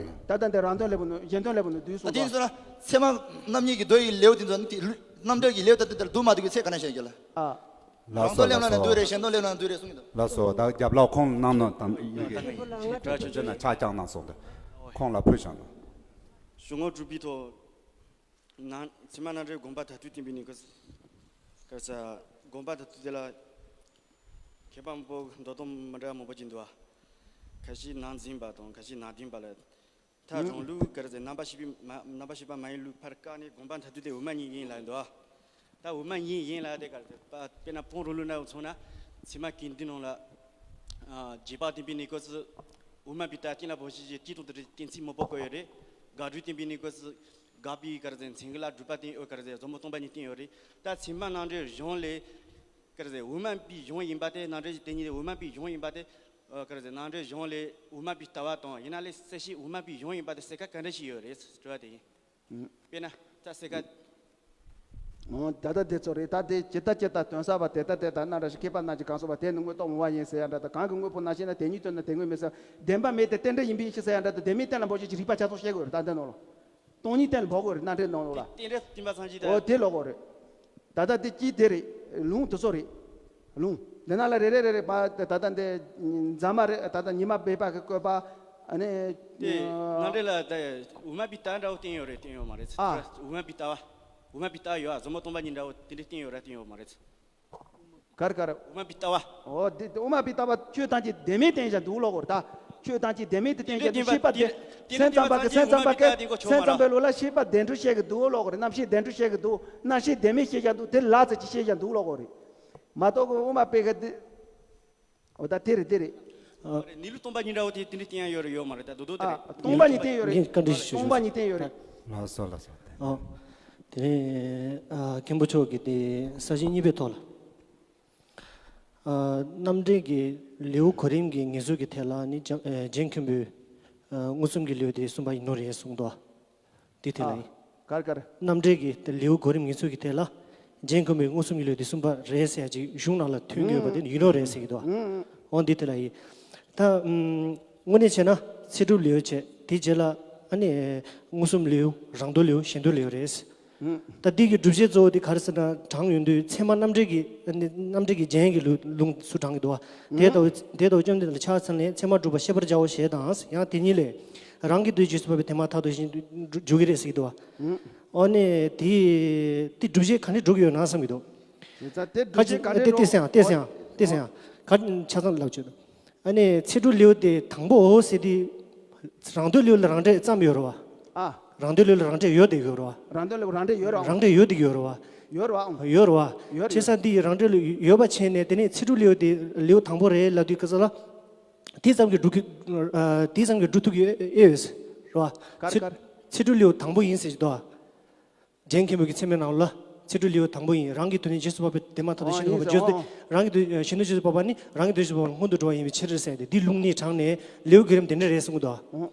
ད་ལྟ་འདི་རང་དོན་ལེའུ་ནང་གཞན་དོན་ལེའུ་ནང་འདུས་ད་སོང་དེ་ཙང་། ཚད་མ་རྣམ་གཉིས་ཀྱི་མདོ་ཡི་ལེའུ་དེ་ཚོ་ནི་རྣམ་འགྲེལ་གྱི་ལེའུ་ད་ལྟ་འདིར་འདུས་མ་འདུས་ཀྱི་ཚད་ག་ནས་བཤད་རྒྱུ་ལ། ཨ། ལགས་སོ་རང་དོན་ལེའུ་ལ་ནི་འདུས་རེད། གཞན་དོན་ལེའུ་ལ་འདུས་རེད་གསུངས་ཡོད་དོ། ལགས་སོ། ད་རྒྱབ་ལོགས་ཁོང་གནང་ནོ་དང་ཡི་གེ་ཞིག་གྲྭ་ཆུང་ཆུང་ན་ཆ་བཅངས་གནང་སོང་དུ་ཁོང་ལ་ཕུལ་བཞག་ནོ། གཞུང་ངོ་དྲུག་པའི་ཐོག་ནང་ཚད་མ་རྣམ་འགྲེལ་དགོངས་པ་དག་ཐུག་བསྟན་པའི་ནི་ག་ས་དགོངས་པ་དག་ཐུག་དེ་ལ་མཁས་པ་མང་པོ་འགྲོ་སྟངས་མི་འདྲ་མང་པོ་ཅིག་འདུག་ཨ། ཁ་ཤས་ནང་འཛིན་པ་དང་ཁ་ཤས་ནང་བསྟན་པ་ལ། ད་རང་ལུགས་ག་རེ་ཟེར་རྣམ་པར་ཤེས་པའི་མ་རྣམ་པར་ཤེས་པ་མ་ཡིན་ལུགས་ཕར་བཀག་ནས་དགོངས་པ་མཐར་ཐུག་དེ་འོག་མ་གཉིས་ཡིན་ལབ་འདུག་ཨ། ད་འོག་མ་གཉིས་ཡིན་ལབ་དེ་ག་རེ་ཟེར་དཔེར་ན་སྤང་རོང་ལུགས་ན་མཚོན་ན་ ཚད་མ་གི་འདི་ནང་ལ། ཨ། རྗེས་དཔག་བསྟན་པའི་གནས་སྐབས་སུ། དབུ་མ་པའི་ལྟ་བ་གཏན་ལ་ཕབ་བྱས་ཀྱི་དེའི་ཐོག་ཏུ་གཏན་ཚིགས་མི་དཔོག་གི་ཡོད་རེད། དགག་སྒྲུབ་བསྟན་པའི་གནས་སྐབས་སུ། དགག་པའི་ག་རེ་ཟེར། མཚན་གཞི་ལ་སྒྲུབ་པ་བསྟན། ཨོ། ག་རེ་ཟེར། ཟབ་མོ་སྟོང་པ་ཉིད་བསྟན་ཡོད་རེད། ད་ཚད་མ་རྣམ་འགྲེལ་གཞུང་ལས། ག་རེ་ཟེར། དབུ་མ་པའི་གཞུང་ཡིན་པ་དེ། རྣམ་འགྲེལ་གྱི་དེ་ཉིད་དབུ་མ་པའི་གཞུང་ཡིན་པ་དེ། ཨོ། ག་རེ་ཟེར། རྣམ་འགྲེལ་གཞུང་ལས་དབུ་མ་པའི་ལྟ་བ་དང་། ཡིན་ན་ལས་གསལ་བྱེད་དབུ་མ་པའི་གཞུང་ཡིན་པ་དེ་གསལ་ཁ་ག་འདྲ་ཞིག་ཡོད་རེད། དྲི་བ་དེ་ཡིན། དཔེར་ན་ད་གསལ་ཁ། འོ། ད་ལྟ་དེ་ཚོ་རེད། ད་དེ་ཇི་ལྟ་ཇི་ལྟར་དོན་གསལ་བ་དེ་ལྟ་དེ་ལྟར་སྣང་བ་རང་བཞིན་མཁས་པ་རྣམས་ཀྱིས་གང་གསུངས་པ་དེ་ནི་དངོས་རྟོགས་མི་འོང་བ་ཡིན་ཟེར་ཡ་འདྲ་དང་། གང་གི་དངོས་པོ་ནང་བཞིན་ན་དེ་ཉིད་དོན་ན་དེ་དངོས་མེད་ཟེར། བདེན་པ་མེད་དེ་རྟེན་འབྲེལ་ཡིན་པའི་ཕྱིར་ཟེར་ཡ་འདྲ་དང་། བདེན་མེད་གཏན་ལ་ཕབ་བྱེད་ཀྱི་རིགས་པ་ཆ་ཚང་བཤད་དགོས་རེད། ད་འདི་ནང་ལོགས་ལ། སྟོང་ཉིད་གཏན་ལ་ཕབ་དགོས་རེད། རྣམ་འགྲེལ་ནང་ལོགས་ལ། རྟེན་འབྲེལ་བསྟན་པ་སངས་རྒྱས་དང་། འོ། དེ་ལོག་གོ་རེད། ད་ལྟ་དེ་གཅིག་དེ་རེད། ལུང་དེ་ཚོ་རེད། ལུང་འདི་ནང་ལ་རེ་རེ་རེ་རེ་པ། ད་ལྟ་འདི་རྫ་མ་རེད། ད་ལྟ་ཉི་མ་སྦས་པ་གི་བཀོད་པ། ཨ་ནི། དེ་རྣམ་འགྲེལ་ལ་ད་དབུ་མ་པའི་ལྟ་བ་འདྲ་བོ་བསྟན་ཡོད་རེད། བསྟན་ཡོད་མ་རེད། ཨ། དབུ་མ་པའི་ལྟ་བ། དབུ་མ་པའི་ལྟ་བ་ཡོད། ཨ། ཟབ་མོ་སྟོང་པ་ཉིད་འདྲ་བོ་དེ་འདྲ་བསྟན་ཡོད་རེད། བསྟན་ཡོད་མ་རེད། ག་རེ་ག་རེ། དབུ་མ་པའི་ལྟ་བ། འོ། དེ་དབུ་མ་པའི་ལྟ་བ་ཆོས་ཐམས་ཅད་བདེན་མེད་བསྟན་བཞག་འདུག་ལོག་གོ་རེད། ད་ཆོས་ཐམས་ཅད་བདེན་མེད་དུ་བསྟན་བཞག་འདུག། ཤེས་པ་བདེན། སེམས་ཙམ་པ་གི། སེམས་ཙམ་པ་གི། སེམས་ཙམ་པའི་ལུགས་ལ་ཤེས་པ་བདེན་གྲུབ་བཤད་གི་འདུག་ལོག་གོ་རེད། རྣམ་ཤེས་བདེན་གྲུབ་བཤད་གི་འདུག། རྣམ་ཤེས་བདེན་མེད་བཤད་བཞག་འདུག། དེ་ལ་ཙམ་ཅིག་བཤད་བཞག་འདུག་ལོག་གོ་རེད། མ་གཏོགས་གི་དབུ་མ་པའི་གི་དེ། འོ། ད་དེ་རེད། དེ་རེད། ཨ། གནས་ལུགས་སྟོང་པ་ཉིད་འདྲ་བོ་དེ་དེ་འདྲ་བསྟན་ཡ་ཡོད་རེད། ཡོད་མ་རེད། ད་རྡོག་རྡོག་དེ་རེད། ཨ། སྟོང་པ་ཉིད་བསྟན་ཡོད་རེད། ངས་བཀའ་འདྲི་ཞུ། སྟོང་པ་ཉིད་བསྟན་ཡོད་རེད། ལགས་སོ། ལགས་སོ། ཨ། དེ་ནས། ཨ། མཁན་པོ་མཆོག་གིས་དེ་ས་བཅད་གཉིས་པའི་ཐོག་ལ། ཨ། རྣམ་འགྲེལ་གྱི་ལེའུ་གོ་རིམ་གྱི་ངེས་སོ་གི་ཐད་ལ་ནི། རྒྱ། ཨ། རྒྱན་མཁན་པོས། ཨ། མངོན་སུམ་གྱི་ལེའུ་དེ་གསུམ་པ་ཡིན་ནོ་རེད་གསུངས་འདུག། དེ་དེ་ལ། ཨ། ཡིན། ག་རེ་ག་རེ། རྣམ་འགྲེལ་གྱི་དེ་ལེའུ་གོ་རིམ་ངེས་སོ་གི་ཐད་ལ། རྒྱན་མཁན་པོས་མངོན་སུམ་གྱི་ལེའུ་དེ་གསུམ་པ་རེད་ཟེར་ཡ་ཅིག་གཞུང་ནང་ལ་ཐོན་གྱི་ཡོད་པ་དེ་ནི་ཡིན་ནོ་རེད་ཟེར་གྱི་འདུག། ཨ། འོ། འདི་དེ་ལ་ཡིན། ད། ཨམ། དངོས་གནས་བྱས་ན་ཚིག་གྲུབ་ལེའུ་བྱས། དེ་རྗེས་ལ་ཨ་ནི་མངོན་སུམ་ལེའུ། རང་དོན་ལེའུ། གཞན་དོན་ལེའུ་རེད། ད་འདི་གི་སྒྲུབ་བྱེད་གཙོ་བོ་དེ་ག་རེ་ཟེར་ན། དྲངས་ཡོང་དུས་ཚད་མ་རྣམ་འགྲེལ་གྱི། ཨ་ནི་རྣམ་འགྲེལ་གྱི་རྒྱན་གྱི་ལུ། ལུང་སུ་དྲངས་ཀྱི་འདུག་བ། དེ་ལྟ་བུ། དེ་ལྟ་བུ་བཅོམ་ལྡན་འདས་ལ་ཕྱག་འཚལ་ནས། ཚད་མ་སྒྲུབ་པ་ཤེས་པར་བྱའོ་ཞེས་དང་། ཡང་དེ་ཉིད་ལས། རང་གི་དོན་རྗེས་སུ་བབ་པའི་དེ་མ་ཐག་ཏུ་གཞན་དོན་འགྲུབ་ཀྱི་རེད་ཟེར་གྱི་འདུག་བ། ཨོ་ནི། དེ་དེ་སྒྲུབ་བྱེད་ག་འདྲས་འགྲུབ་ཀྱི་ཡོད་ན་བསམ་གྱི་འདུག། དེ་ཚ་དེ་སྒྲུབ་བྱེད་ག་འདྲས། ཨ། དེ་བལྟས་ཡང་། བལྟས་ཡང་། བལྟས་ཡང་། ག་ཆ་ཚང་ལབ་བྱོས། ཨ་ནི་ཚིག་གྲུབ་ལེའུ་དེ་དང་པོའོ་ཟེར་དུས། རང་དོན་ལེའུ་ལ་རང་འགྲེལ་བརྩམས་ཡོད་རེད་བ། ཨ། རང་དོན་ལེའུ་ལ་རང་འགྲེལ་ཡོད་བསྡད་ཡོད་རེད་བ། རང་དོན་ལེའུ་རང་འགྲེལ་ཡོད་རེད་བ། རང་འགྲེལ་ཡོད་བསྡད་ཡོད་རེད་བ། ཡོད་རེད་བ། ཡོད་རེད་བ། ཡོད་རེད། བྱས་ཙང་འདི་རང་འགྲེལ་ཡོད་པ་བྱས་ནས། དེ་ནས་ཚིག་གྲུབ་ལེའུ་དེ་ལེའུ་དང་པོ་རེད་ལབ་དུས་སྐབས་སུ་ལ། དེ་ཙམ་གྱིས་འགྲུབ་ཀྱི། ཨ། དེ་ཙམ་གྱིས་འགྲུབ་ཐུབ་ཀྱི་ཨེ་ཡོད་རེད་བ། ག་རེ། ཚིག་ག་རེ། ཚིག་གྲུབ་ལེའུ་དང་པོ་ཡིན་ཟེར་གྱི་འདུག་བ། རྒྱན་མཁན་པོ་གི་ཚད་མའི་ནང་ལ། ཚིག་གྲུབ་ལེའུ་དང་པོ་ཡིན། རང་གི་དོན་ནི་རྗེས་སུ་བབ་པའི་དེ་མ་ཐག་ཏུ། ཨོ། གཞན་དོན་ཡིན་ཟེར། རྗེས་སུ། ཨོ། རང་གི་དོན། གཞན་དོན་རྗེས་སུ་བབ་པ་ནི་རང་གི་དོན་རྗེས་སུ་བབ་པ་ལ་སྔོན་དུ་འགྲོ་བ་ཡིན་པའི་ཕྱིར་ཟེར་ཏེ། འདི་ལུང་གཉིས་དྲངས་ནས་ལེའུ་གོ་རིམ་དེ་འདྲ་རེད་གསུངས་འདུག། ཨོ།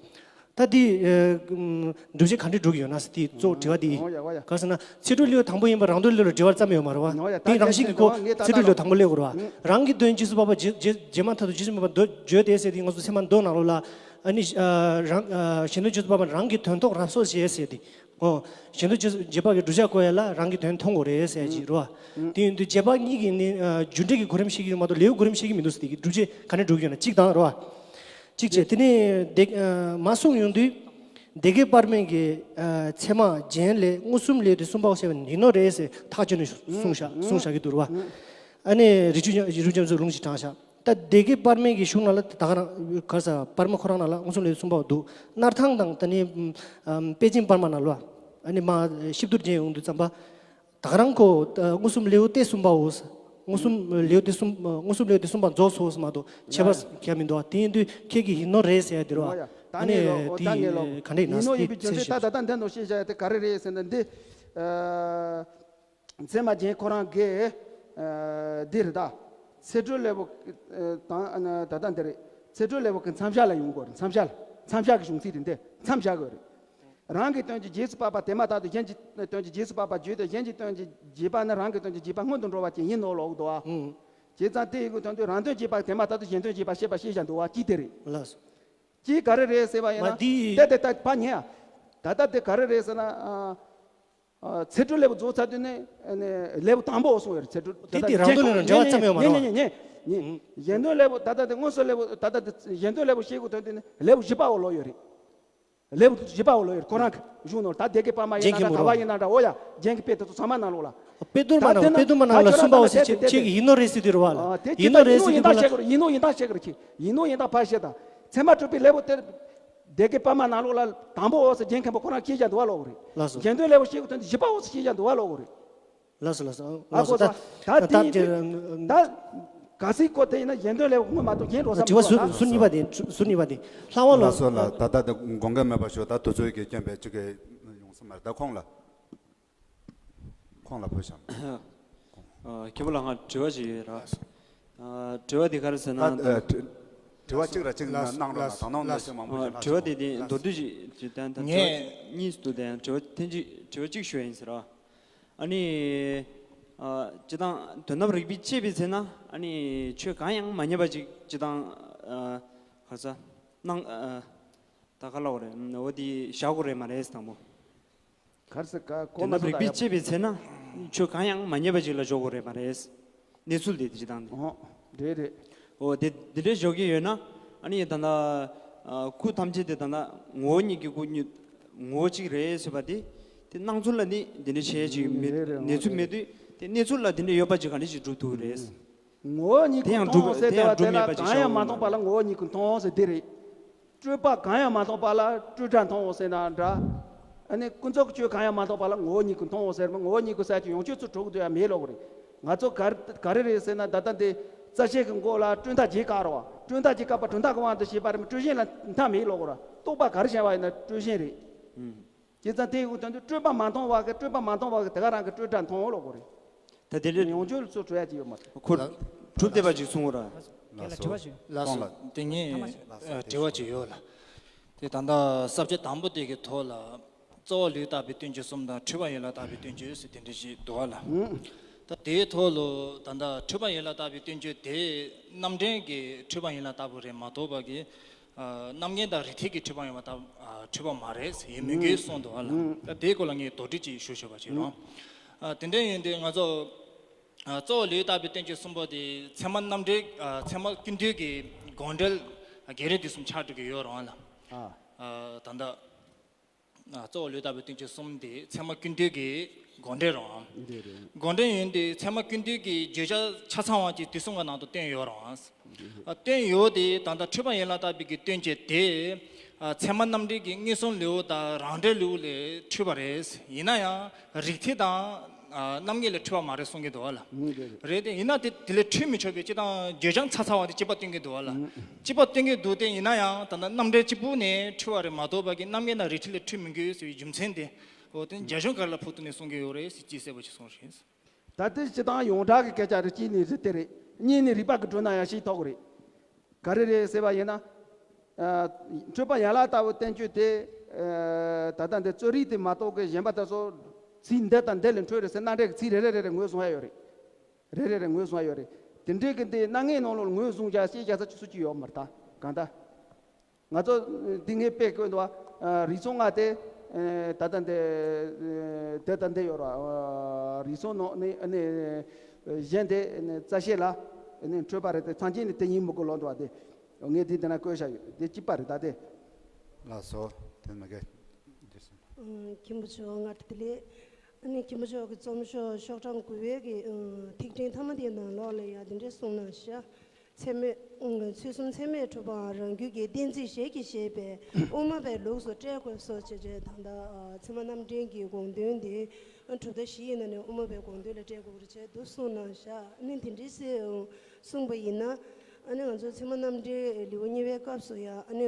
ད་འདི། ཨ། སྒྲུབ་བྱེད་ག་འདྲས་འགྲུབ་ཀྱི་ཡོད་ན་ཟེར། དེ་གཙོ་བོ་དྲི་བ་འདི་ཡིན། ཨོ་ཡ། ཨོ་ཡ། ག་རེ་ཟེར་ན། ཚིག་གྲུབ་ལེའུ་དང་པོ་ཡིན་པ་རང་དོན་ལེའུ་ལ་འགྲེལ་པ་བརྩམས་ཡོད་མ་རེད་བ། ཨོ་ཡ། དེ་རང་བཞིན་གྱིས་ཁོ་ཚིག་གྲུབ་ལེའུ་དང་པོ་སླེབས་དགོས་རེད་བ། རང་གི་དོན་རྗེས་སུ་བབ་པ། རྗེས་རྗེས་རྗེས་མ་ཐག་ཏུ་རྗེས་སུ་བབ་པ་མདོ་བརྗོད་དེ་ཟེར་དེ། ང་ཚོ་ཚད་མ་མདོ་ནང་ལོགས་ལ། ཨ་ནི། ཨ། རང་། ཨ། གཞན་དོན་རྗེས་སུ་བབ་པ་རང་གི་དོན་རྟོགས་རབ་གསལ་བྱེད་ཟེར་དེ། ཨོ། གཞན་དོན་རྗེས་སུ། རྗེས་དཔག་གི་བསྒྲུབ་བྱ་བཀོད་ཡ་ལ་རང་གི་དོན་མཐོང་དགོས་རེད་ཟེར་གྱི་རེད་བ། དེ་ཡིན་དུས་རྗེས་དཔག་གཉིས་ཀྱི་ནི། ཨ། རྒྱུ་འབྲས་ཀྱི་གོ་རིམ་བཤད་ཀྱི་ཡོད་མ་གཏོགས་ལེའུ་གོ་རིམ་བཤད་ཀྱི་མི་འདུག་ཟེར། དེ་གི་སྒྲུབ་བྱེད་ག་འདྲས་འགྲུབ་ཀྱི་ཡོད་ན་གཅིག་དང་རེད་བ། གཅིག་བྱས། དེ་ནས་དེ། ཨ། མར་གསུངས་ཡོང་དུས། སྡེ་དགེ་དཔར་མའི་གི། ཨ། ཚད་མ་རྒྱན་ལས་མངོན་སུམ་ལེའུ་དེ་གསུམ་པའོ་ཟེར་བ་ཡིན་ནོ་རེད་ཟེར་ཐག་བཅད་ནས་གསུངས་བཞག། གསུངས་བཞག་གི་འདུག་རེད་བ། ཨ་ནི་རི་ཆུ། རི་ཆུ་རྒྱ་མཚོས་ལུང་ཞིག་དྲངས་བཞག། ད་སྡེ་དགེ་དཔར་མའི་གི་གཞུང་ནང་ལ་ད་ག་རང་། ག་རེ་ཟེར། དཔར་མ་ཁོ་རང་ནང་ལ་མངོན་སུམ་ལེའུ་གསུམ་པ་འདུག། སྣར་ཐང་དང་། ད་ནི། ཨམ། པེ་ཅིན་དཔར་མ་ནང་ལ། ཨ་ནི་མར་ཞིབ་ཏུ་རྒྱན་ཡོང་དུས་ཙམ་པ། ད་ག་རང་ཁོ། ཨ། མངོན་སུམ་ལེའུ་སྟེ་གསུམ་པའོ། མངོན་སུམ་ལེའུ་སྟེ་གསུམ། མངོན་སུམ་ལེའུ་སྟེ་གསུམ་པ་རྫོགས་སོ་ཟེར་མ་གཏོགས་ཁྱད་པར་གང་ཡང་མི་འདུག་བ། དེ་ཡིན་དུས་ཁྱེད་ཀྱིས་ཡིན་ནོ་རེད་ཟེར་ཡ་དེ་རེད་བ། འོ་ཡ། ད་ཨ་ནི་ངས་ལོ། ད་ངས་ལོ། དེ་ག་འདྲ་ཡིན་ན་ཡིན་ནོ་ཡིན་པའི་རྒྱུ་མཚན་ད་ད་ལྟ་འདི་ནོ་ཤེས་བྱ་ཡ་དེ་ག་རེ་རེད་ཟེར་ན། འདི། ཨ། ཚད་མ་རྒྱན་ཁོ་རང་གིས། ཨ། འདི་རེད་ད། ཚིག་གྲུབ་ལེའུ། ཨ། དང་། ཨ། ད་ལྟ་འདི་རེད། ཚིག་གྲུབ་ལེའུ་གི་མཚམས་བཞག་ལ་ཡོང་དགོས་རེད། མཚམས་བཞག་ལ། མཚམས་བཞག་གི་གཞུང་ཚིག་དེ་འདི་མཚམས་བཞག་དགོས་རེད། རང་གི་དོན་གྱི་རྗེས་སུ་དཔག་པ་དེ་མ་ཐག་ཏུ་གཞན་གྱི་དོན་གྱི་རྗེས་སུ་དཔག་པ་བརྗོད་དེ། གཞན་གྱི་དོན་གྱི་རྗེས་དཔག་ནི་རང་གི་དོན་གྱི་རྗེས་དཔག་སྔོན་དུ་འགྲོ་བ་ཅན་ཡིན་ནོ་ལོག་འདུག་བ། ཨང་། བྱས་ཙང་དེ་ཡི་གི་དོན་དུ་རང་དོན་རྗེས་དཔག་དེ་མ་ཐག་ཏུ་གཞན་དོན་རྗེས་དཔག་ཤེས་པ་ཞེས་བྱ་འདུག་བ། ཅི་དེ་རེད། ལགས་སོ། ཅི་ག་རེ་རེད་ཟེར་བ་ཡིན་ན། ད་འདི། དེ་དེ་ད་ཕར་ཉན་ཡ། ད་ལྟ་དེ་ག་རེ་རེད་ཟེར་ན། ཨ། ཨ། ཚིག་གྲུབ་ལེའུ་རྫོགས་ཚར་དུས་ནས། ཨ་ནི་ལེའུ་དང་པོ་གསུངས་ཡོད་རེད། ཚིག་གྲུབ། དེ་དེ་རང་དོན་ལ་འབྲེལ་བ་ཙམ་ཡོད་མ་རེད་བ། ཉན་ཉན་ཉན་ཉན། གཞན་དོན་ལེའུ། ད་ལྟ་དེ་མངོན་སུམ་ལེའུ། ད་ལྟ་དེ་གཞན་དོན་ལེའུ་ཤེས་དགོས་དོན་དེ་ནི་ལེའུ་བཞི་པའོ་ལོག་ཡོད་རེད། ལེའུ་བཞི་པའོ་ལོག་ཡོད་རེད། ཁོ་རང་གི་གཞུང་ནོར། ད་སྡེ་དགེ་དཔར་མ་ཡིན་ན་འདྲ། ག་བ་ཡིན་ན་འདྲ། འོ་ཡ། རྒྱན་གྱི་དཔེ་དེ་ཚོ་ཚང་མ་ནང་ལོགས་ལ། དཔེ་དོན་མ་ནང་། དཔེ་དོན་མ་ནང་ལ་གསུམ་པའོ་ཟེར། ཁྱེད་ཀྱིས་ཡིན་ནོ་རེད་ཟེར་དུས་རེད་བ། ཨ། དེ་ཡིན་ནོ་རེད་ཟེར་དུས་རེད་བ། ཡིན་ནོ་ཡིན་ད་བཤད་དགོས་རེད། ཁྱེད་ཡིན་ནོ་ཡིན་ད་ཕར་བཤད་དང་། ཚད་མ་གྲུབ་པའི་ལེའུ་དེར། སྡེ་དགེ་དཔར་མ་ནང་ལོགས་ལ་དང་པོའོ་ཟེར་རྒྱན་མཁན་པོ་ཁོ་རང་ཤེས་བྱ་འདུག་བ་ལོག་རེད། ལགས་སོ། གཞན་དོན་ལེའུ་ཤེས་དགོས་དོན་དེ་བཞི་པའོ་ཟེར་ཤེས་བྱ་འདུག་བ་ལོག་རེད། ལགས་སོ། ལགས་སོ། ཨ། ད་གོ་ད་ད་ད་ད་དེ། ད། ག་ཚོད་བཀོད་དེ་ཡིན་ན་གཞན་དོན་ལས་དངོས་མ་གཏོགས་གཞན་འགྲོ་ས་དྲི་བ་མི་ཟུར་འདུག་ཟུར་གཉིས་པ་དེ་ཟུར་གཉིས་པ་དེ་ལྷ་དབང་ལགས་ལགས་སོ་ལགས། ད་ལྟ་དེ་དགོངས་འགལ་མེད་པ་ཞུ། ད་དུས་ཚོད་ཀྱི་རྐྱེན་པས་གཅིག་གི་ཡོང་ས་མ་རེད། ད་ཁོང་ལ་ཁོང་ལ་ཕུལ་བྱུང་། ཨ། མཁན་པོ་ལགས་ང་དྲི་བ་ཞིག་ཡོད་ར། ཨ། དྲི་བ་དེ་ག་རེ་ཟེར་ན། ད་ཨ་དྲི་དྲི་བ་གཅིག་ར་གཅིག་ལགས་གནང་རོགས་གནང་། ལགས་དང་ནང་ལ་ལགས་ཞིག་མང་པོ་ཞིག་ཨ་ལྷག་དྲི་བ་སོང་། དེ་དེ་མདོར་བསྡུས་ཤིག་ཅིག་བསྟན། ད་དྲི་བ་ངས་གཉིས་འདུག་དེ་ཡང་དྲི་བ་ཐེངས་གཅིག་དྲི་བ་གཅིག་ཞུ་ཡ་ཡིན་ཟེར་ར། ཨ་ནི། ཨ། སྤྱིར་བཏང་དོན་དམ་རིགས་པས་དཔྱད་པའི་ཚེ་ན་ཨ་ནི་ཆོས་གང་ཡང་མ་རྙེད་པ་ཅིག་སྤྱིར་བཏང་ཨ། ག་རེ་ཟེར། སྣང་ཨ། ད་ག་ལབ་དགོས་རེད། འོ་དེ་བཞག་དགོས་རེད་མ་རེད་དང་པོ། ག་རེ་ཟེར། ག་གོ་དོན་མ་དམ་སོང་ད་རིགས་པས་ཡ། དཔྱད་པའི་ཚེ་ན་ཆོས་གང་ཡང་མ་རྙེད་པ་ཅིག་ལ་འཇོག་དགོས་རེད་མ་རེད། གནས་ཚུལ་དེ་དེ་སྤྱིར་བཏང་དེ། ཨོ། རེད་རེད། ཨོ་དེ་དེ་འདྲའི་འཇོག་གི་ཡོད་ན་ཨ་ནི་ད་ལྟ་ཨ། སྐུ་ཐམས་ཅད་དེ་ད་ལྟ་ངོ་བོ་ཉིད་ཀྱི་སྐུ་ཉིད་ངོ་བོ་གཅིག་རེད་ཟེར་བ་དེ། དེ་སྣང་ཚུལ་ལ་ནི་དེ་འདྲ་བྱས་ཅིག་མེད། རེད་རེད། གནས་ཚུལ་མེད་དུས་དེ་གནས་ཚུལ་ལ་དེ་འདྲ་ཡོད་པ་ཅིག་ག་འདྲ་ཞིག་སྒྲུབ་ཐུབ་ཀྱི་རེད། ངོ་བོ་ཉིད་ཀྱིས་མཐོང་ཟེར་དེ་བ་དེ་ལ་གང་ཡང་མ་མཐོང་པ་ལ་ངོ་བོ་ཉིད་ཀྱིས་མཐོང་ཟེར་དེ་རེད། སྤྲོས་པ་གང་ཡང་མ་མཐོང་པ་ལ་སྤྲོས་བྲལ་མཐོང་ཟེར་ན་འདྲ། ཨ་ནི་ཀུན་རྫོབ་ཆོས་གང་ཡང་མ་མཐོང་པ་ལ་ངོ་བོ་ཉིད་ཀྱིས་མཐོང་ཟེར་མ། ངོ་བོ་ཉིད་ཀྱིས་ཟེར་གྱི་ཡོངས་གཅོད་ཚུར་གྲུབ་འདོད་ཡ་མེད་ལོག་རེད། ང་ཚོ་ག་ག་རེ་རེད་ཟེར་ན། ད་ལྟ་འདི་རྩ་ཤེ་གི་མགོ་ལ་སྤྲོས་མཐའ་བརྒྱད་བཀག་རོགས། སྤྲོས་མཐའ་བརྒྱད་བཀག་པ་གྲུབ་མཐའ་གི་དབང་དུ་བྱས་པ་རེད་མ། སྤྲོས་གཞན་ལ་མཐའ་མེད་ལོག་ར། རྟོག་པ་ག་རེ་བྱས་པ་ཡིན་ན་སྤྲོས་གཞན་རེད། བྱས་ཙང་དེ་ཡོད་དོན་དུ་སྤྲོས་པ་མ་མཐོང་བ་གི། སྤྲོས་པ་མ་མཐོང་བ་གི་དེ་ག་རང་གི་སྤྲོས་བྲལ་མཐོང་ལོག་རེད། ད་དེ་འདྲའི་ཡོངས་གཅོད་ལ་ཚུར་གྲུབ་ཡ་ཅིག་ཡོད་མ་རེད། ཁོ་གྲུབ་བསྡད་པ་ཅིག་གསུང་ར། ལགས་སོ། ལགས་སོ། དེ་ངས་ཨ། དྲི་བ་ཅིག་ཡོད་ལ། དེ་ད་ལྟ་ས་བཅད་དང་པོ་དེ་གི་ཐོག་ལ། རྩ་བ་ལུས་བཏགས་པའི་སྟོན་བྱེད་གསུམ་དང་། འཁྲུལ་པ་ཡན་ལག་བཏགས་པའི་སྟོན་བྱེད་ཟེར་དེ་འདྲ་ཞིག་འདུག་བ་ལ། ཨང་། ད་དེའི་ཐོག་ལ་ད་ལྟ་འཁྲུལ་པ་ཡན་ལག་བཏགས་པའི་སྟོན་བྱེད་དེ་རྣམ་འདྲེན་གྱི་འཁྲུལ་པ་ཡན་ལག་བཏགས་པ་རེད་མ་གཏོགས་པ་གི། ཨ། རྣམ་ངེས་དང་རིགས་མཐུན་གྱི་འཁྲུལ་པ་ཡང་མ་གཏོགས། ཨ། འཁྲུལ་པ་མ་རེད་ཟེར་ཡིན་མིན་གྱི་གསུངས་འདུག་བ་ལ། ཨང་། ད་དེའི་སྐོར་ལ་ངས་དོགས་འདྲི་ཅིག་ཞུ་ཆོག་པ་ཅིག་རང་། ཨ། དེ་འདྲ་ཡིན་དུས་ང་ཚོ། ཨ། རྩ་བ་ལུས་བཏགས་པའི་སྟོན་བྱེད་གསུམ་པོ་དེ་ཚད་མ་རྣམ་འགྲེལ། ཨ། ཚད་མ་ཀུན་བཏུས་ཀྱི་དགོངས་འགྲེལ་བརྒྱད་རེ་དེ་གསུམ་ཆགས་འགྲོ་གི་ཡོད་རེད་བ་ལ། ཨ། ཨ། ད་ལྟ། ཨ། གཙོ་བོ་ལུས་བཏགས་པའི་སྟོན་བྱེད་གསུམ་དེ་ཚད་མ་ཀུན་བཏུས་ཀྱི་དགོངས་འགྲེལ་རང་། འདི་རེད། དགོངས་འགྲེལ་ཡིན་ཏེ་ཚད་མ་ཀུན་བཏུས་ཀྱི་བརྗོད་བྱ་ཆ་ཚང་བ་ཅིག་དེ་གསུམ་ག་ནང་དུ་བསྟན་ཡོད་རང་། ཨ། བསྟན་ཡོད་དེ་ད་ལྟ་འཁྲུལ་པ་ཡན་ལག་བཏགས་པའི་གི་སྟོན་བྱེད་དེ། ཨ། ཚད་མ་རྣམ་འགྲེལ་གྱི་མངོན་སུམ་ལེའུ་དང་རང་འགྲེལ་ལེའུ་ལས་འཁྲུལ་པ་རེད། ཡིན་ན་ཡང་རིགས་མཐུན་དང་། ཨ། རྣམ་ངེས་ལས་འཁྲུལ་པ་མ་རེད་གསུང་གི་འདུག་བ་ལ། ཨང་། རེད་དེ། ཡིན་ན་དེ་དེ་ལས་འཁྲུལ་མི་ཆོག་པའི་སྤྱིར་བཏང་བརྗོད་བྱ་ཆ་ཚང་བ་དེ་གཅིག་པ་སྟོན་གྱི་འདུག་བ་ལ། ཨང་། གཅིག་པ་སྟོན་གྱི་འདུག་སྟེ། ཡིན་ན་ཡང་ད་ལྟ་རྣམ་འགྲེལ་གཅིག་པུ་ནས་འཁྲུལ་བ་རེད་མ་གཏོགས་པ་གི་རྣམ་ངེས་དང་རིགས་མཐུན་ལས་འཁྲུལ་མི་དགོས་ཟེར་བའི་རྒྱུ་མཚན་དེ། འོ་དེ་རྒྱ་གཞུང་ག་རེ་ལ་ཕུགས་བཏུ་ནས་གསུང་གི་ཡོད་རེད་ཟེར་གྱིས་གསལ་པོ་ཞིག་གསུངས་རེད། ད་ལྟའི་སྤྱིར་བཏང་ཡོངས་གྲགས་ཀྱི་སྐད་ཆ་རེད། གཅིག་ནས་རེད། དེ་རེད། གཉིས་ནས་རིགས་པ་གི་སྒྲོམ་ནང་ཡང་ཞིག་ཐོགས་རེད། ག་རེ་རེད་ཟེར་བ་ཡིན་ན། ཨ། འཁྲུལ་པ་ཡན་ལག་ལྟ་བུ་བསྟན་བཅོས་དེ། ཨ། ད་ལྟ་འདི་རྩོད་རིགས་དེ་མ་གཏོགས་ཀྱི་གཞན་པ་དེ་ཚོ་ཚིག་འདི་དང་འདི་ལས་འཕྲོས་རེད་ཟེར་རྣམ་འགྲེལ་གྱི་ཚིག་རེ་རེ་རེ་རེ་ངོས་བཟུང་ཡ་ཡོད་རེད། རེ་རེ་རེ་ངོས་བཟུང་ཡ་ཡོད་རེད། དེ་འདྲའི་གི་འདི་རྣམ་ངེས་ནང་ལོགས་ངོས་བཟུང་བྱ་ཞེས་བྱ་ས་ཅིག་སུ་ཅིག་ཡོད་མ་རེད། ད་གང་ལྟར། ང་ཚོ་འདི་ངས་དཔེ་བཀོད་འདུག་བ། རིགས་མཚུངས་ལྔ་དེ། ཨ། ད་ལྟ་འདི། ཨ། དེ་ལྟར་འདི་ཡོད་རེད་བ། རིགས་མཚུངས་ནང་ནས་ནས་གཞན་དེ་ནས་རྩ་ཤེ་ལ་ནས་འཕྲོས་པ་རེད་དེ། ཚང་གཅིག་ནས་དེ་ཉིད་མི་དགོས་ལོག་འདུག་བ། དེ་ངས་འདི་འདི་ན་བཀོད་བཞག་ཡོད། དེ་གཅིག་པ་རེད། ད་དེ། ལགས་སོ། དེ་མ་གི། ཨ། མཁན་པོ་མཆོག་སྔ་དྲོ་བདེ་ལེགས། ཨ་ནི་མཁན་པོ་མཆོག་གི་རྩོམ་ཤོག་ཤོག་གྲངས་དགུ་པའི་གི། ཨ། ཐིག་ཕྲེང་ཐ་མ་དེའི་ནང་ལོགས་ལ་ཡང་འདི་འདྲས་གསུངས་གནང་ཤག་ཚད་མས། ཨ། ཚུལ་གསུམ་ཚད་མས་གྲུབ་པའམ་རང་རྒྱུད་ཀྱི་གཏན་ཚིགས་ཞལ་གྱིས་བཞེས་པས་དབུ་མ་པའི་ལུགས་སུ་བཀྲལ་དགོས་སོ་ཞེས་བྱས། ད་ལྟ། ཨ། ཚད་མ་རྣམ་འདྲེན་གྱི་དགོངས་དོན་དེ་གྲུབ་མཐའ་བཞི་ཡི་ནང་ནས་དབུ་མ་པའི་དགོངས་དོན་ལ་བཀྲལ་དགོས་པར་བྱས་འདུག་གསུངས་གནང་ཤག་ཨ་ནི་དེ་འདྲས་གསུངས་པ་ཡིན་ན། ཨ་ནི་ང་ཚོ་ཚད་མ་རྣམ་འགྲེལ་ལེའུ་གཉིས་པའི་སྐབས་སུ་ཡང་། ཨ་ནི་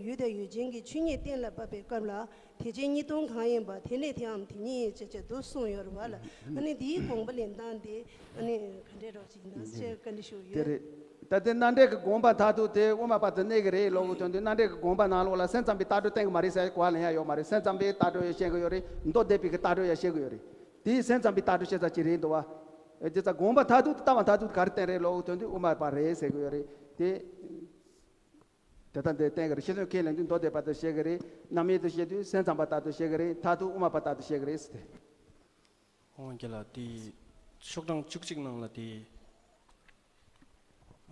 ཡུལ་དང་ཡུལ་ཅན་གྱི་ཆོས་ཉིད་གཏན་ལ་ཕབ་པའི་སྐབས་ལ། དེ་ཅན་གཉིས་སྟོང་གང་ཡིན་པ། དེ་ནི་དེའམ་དེ་ཉིད་ཅེས་བྱས་འདུག་གསུངས་ཡོད་རེད་བ་ལ། ཨ་ནི་འདིའི་དགོངས་པ་ལེན་སྟངས་དེ་ཨ་ནི་ག་འདྲས་རོགས་ཅིག་ཡིན་ན་ཅེས་བཀའ་འདྲི་ཞུ་གི་ཡོད། དེ་རེད། ད་ལྟའི་རྣམ་འགྲེལ་གྱི་དགོངས་པ་མཐར་ཐུག་དེ་དབུ་མ་པ་དེ་གནས་ཀྱི་རེད་ལབ་དགོས་དོན་དུ། རྣམ་འགྲེལ་གྱི་དགོངས་པ་ནང་ལོགས་ལ་སེམས་ཙམ་པའི་ལྟ་གྲུབ་བསྟན་གྱི་མ་རེད་ཟེར་གོ་བ་ལེན་ཡ་ཡོད་མ་རེད། སེམས་ཙམ་པའི་ལྟ་གྲུབ་ཡང་བཤད་ཀྱི་ཡོད་རེད། མདོ་སྡེ་པའི་གི་ལྟ་གྲུབ་ཡང་བཤད་ཀྱི་ཡོད་རེད། དེའི་སེམས་ཙམ་པའི་ལྟ་གྲུབ་བཤད་ས་ཅིག་རེད་འདུག་བ། ཨེ། དེ་ཙང་དགོངས་པ་མཐར་ཐུག་ཏུ་ལྟ་བ་མཐར་ཐུག་ག་རེ་བསྟན་རེད་ལབ་དགོས་དོན་དུ་དབུ་མ་པ་རེད་ཟེར་གྱི་ཡོད་རེད་དེ། དེ་ལྟར་འདི་བསྟན་གྱི་རེད། ཤེས་འཇོན་མཁས་ལེན་དུས་མདོ་སྡེ་པ་དེ་བཤད་ཀྱི་རེད། རྣམ་དབྱེ་དེ་བཤད་དུས་སེམས་ཙམ་པ་ལྟར་དུ་བཤད་ཀྱི་རེད། མཐར་ཐུག་དབུ་མ་པ་ལྟར་དུ་བཤད་ཀྱི་རེད་ཟེར་ཏེ། ཁོང་རྒྱ་ལ་དེ་ཤོག་གྲངས་བཅུ་གཅིག་ནང་ལ་དེ།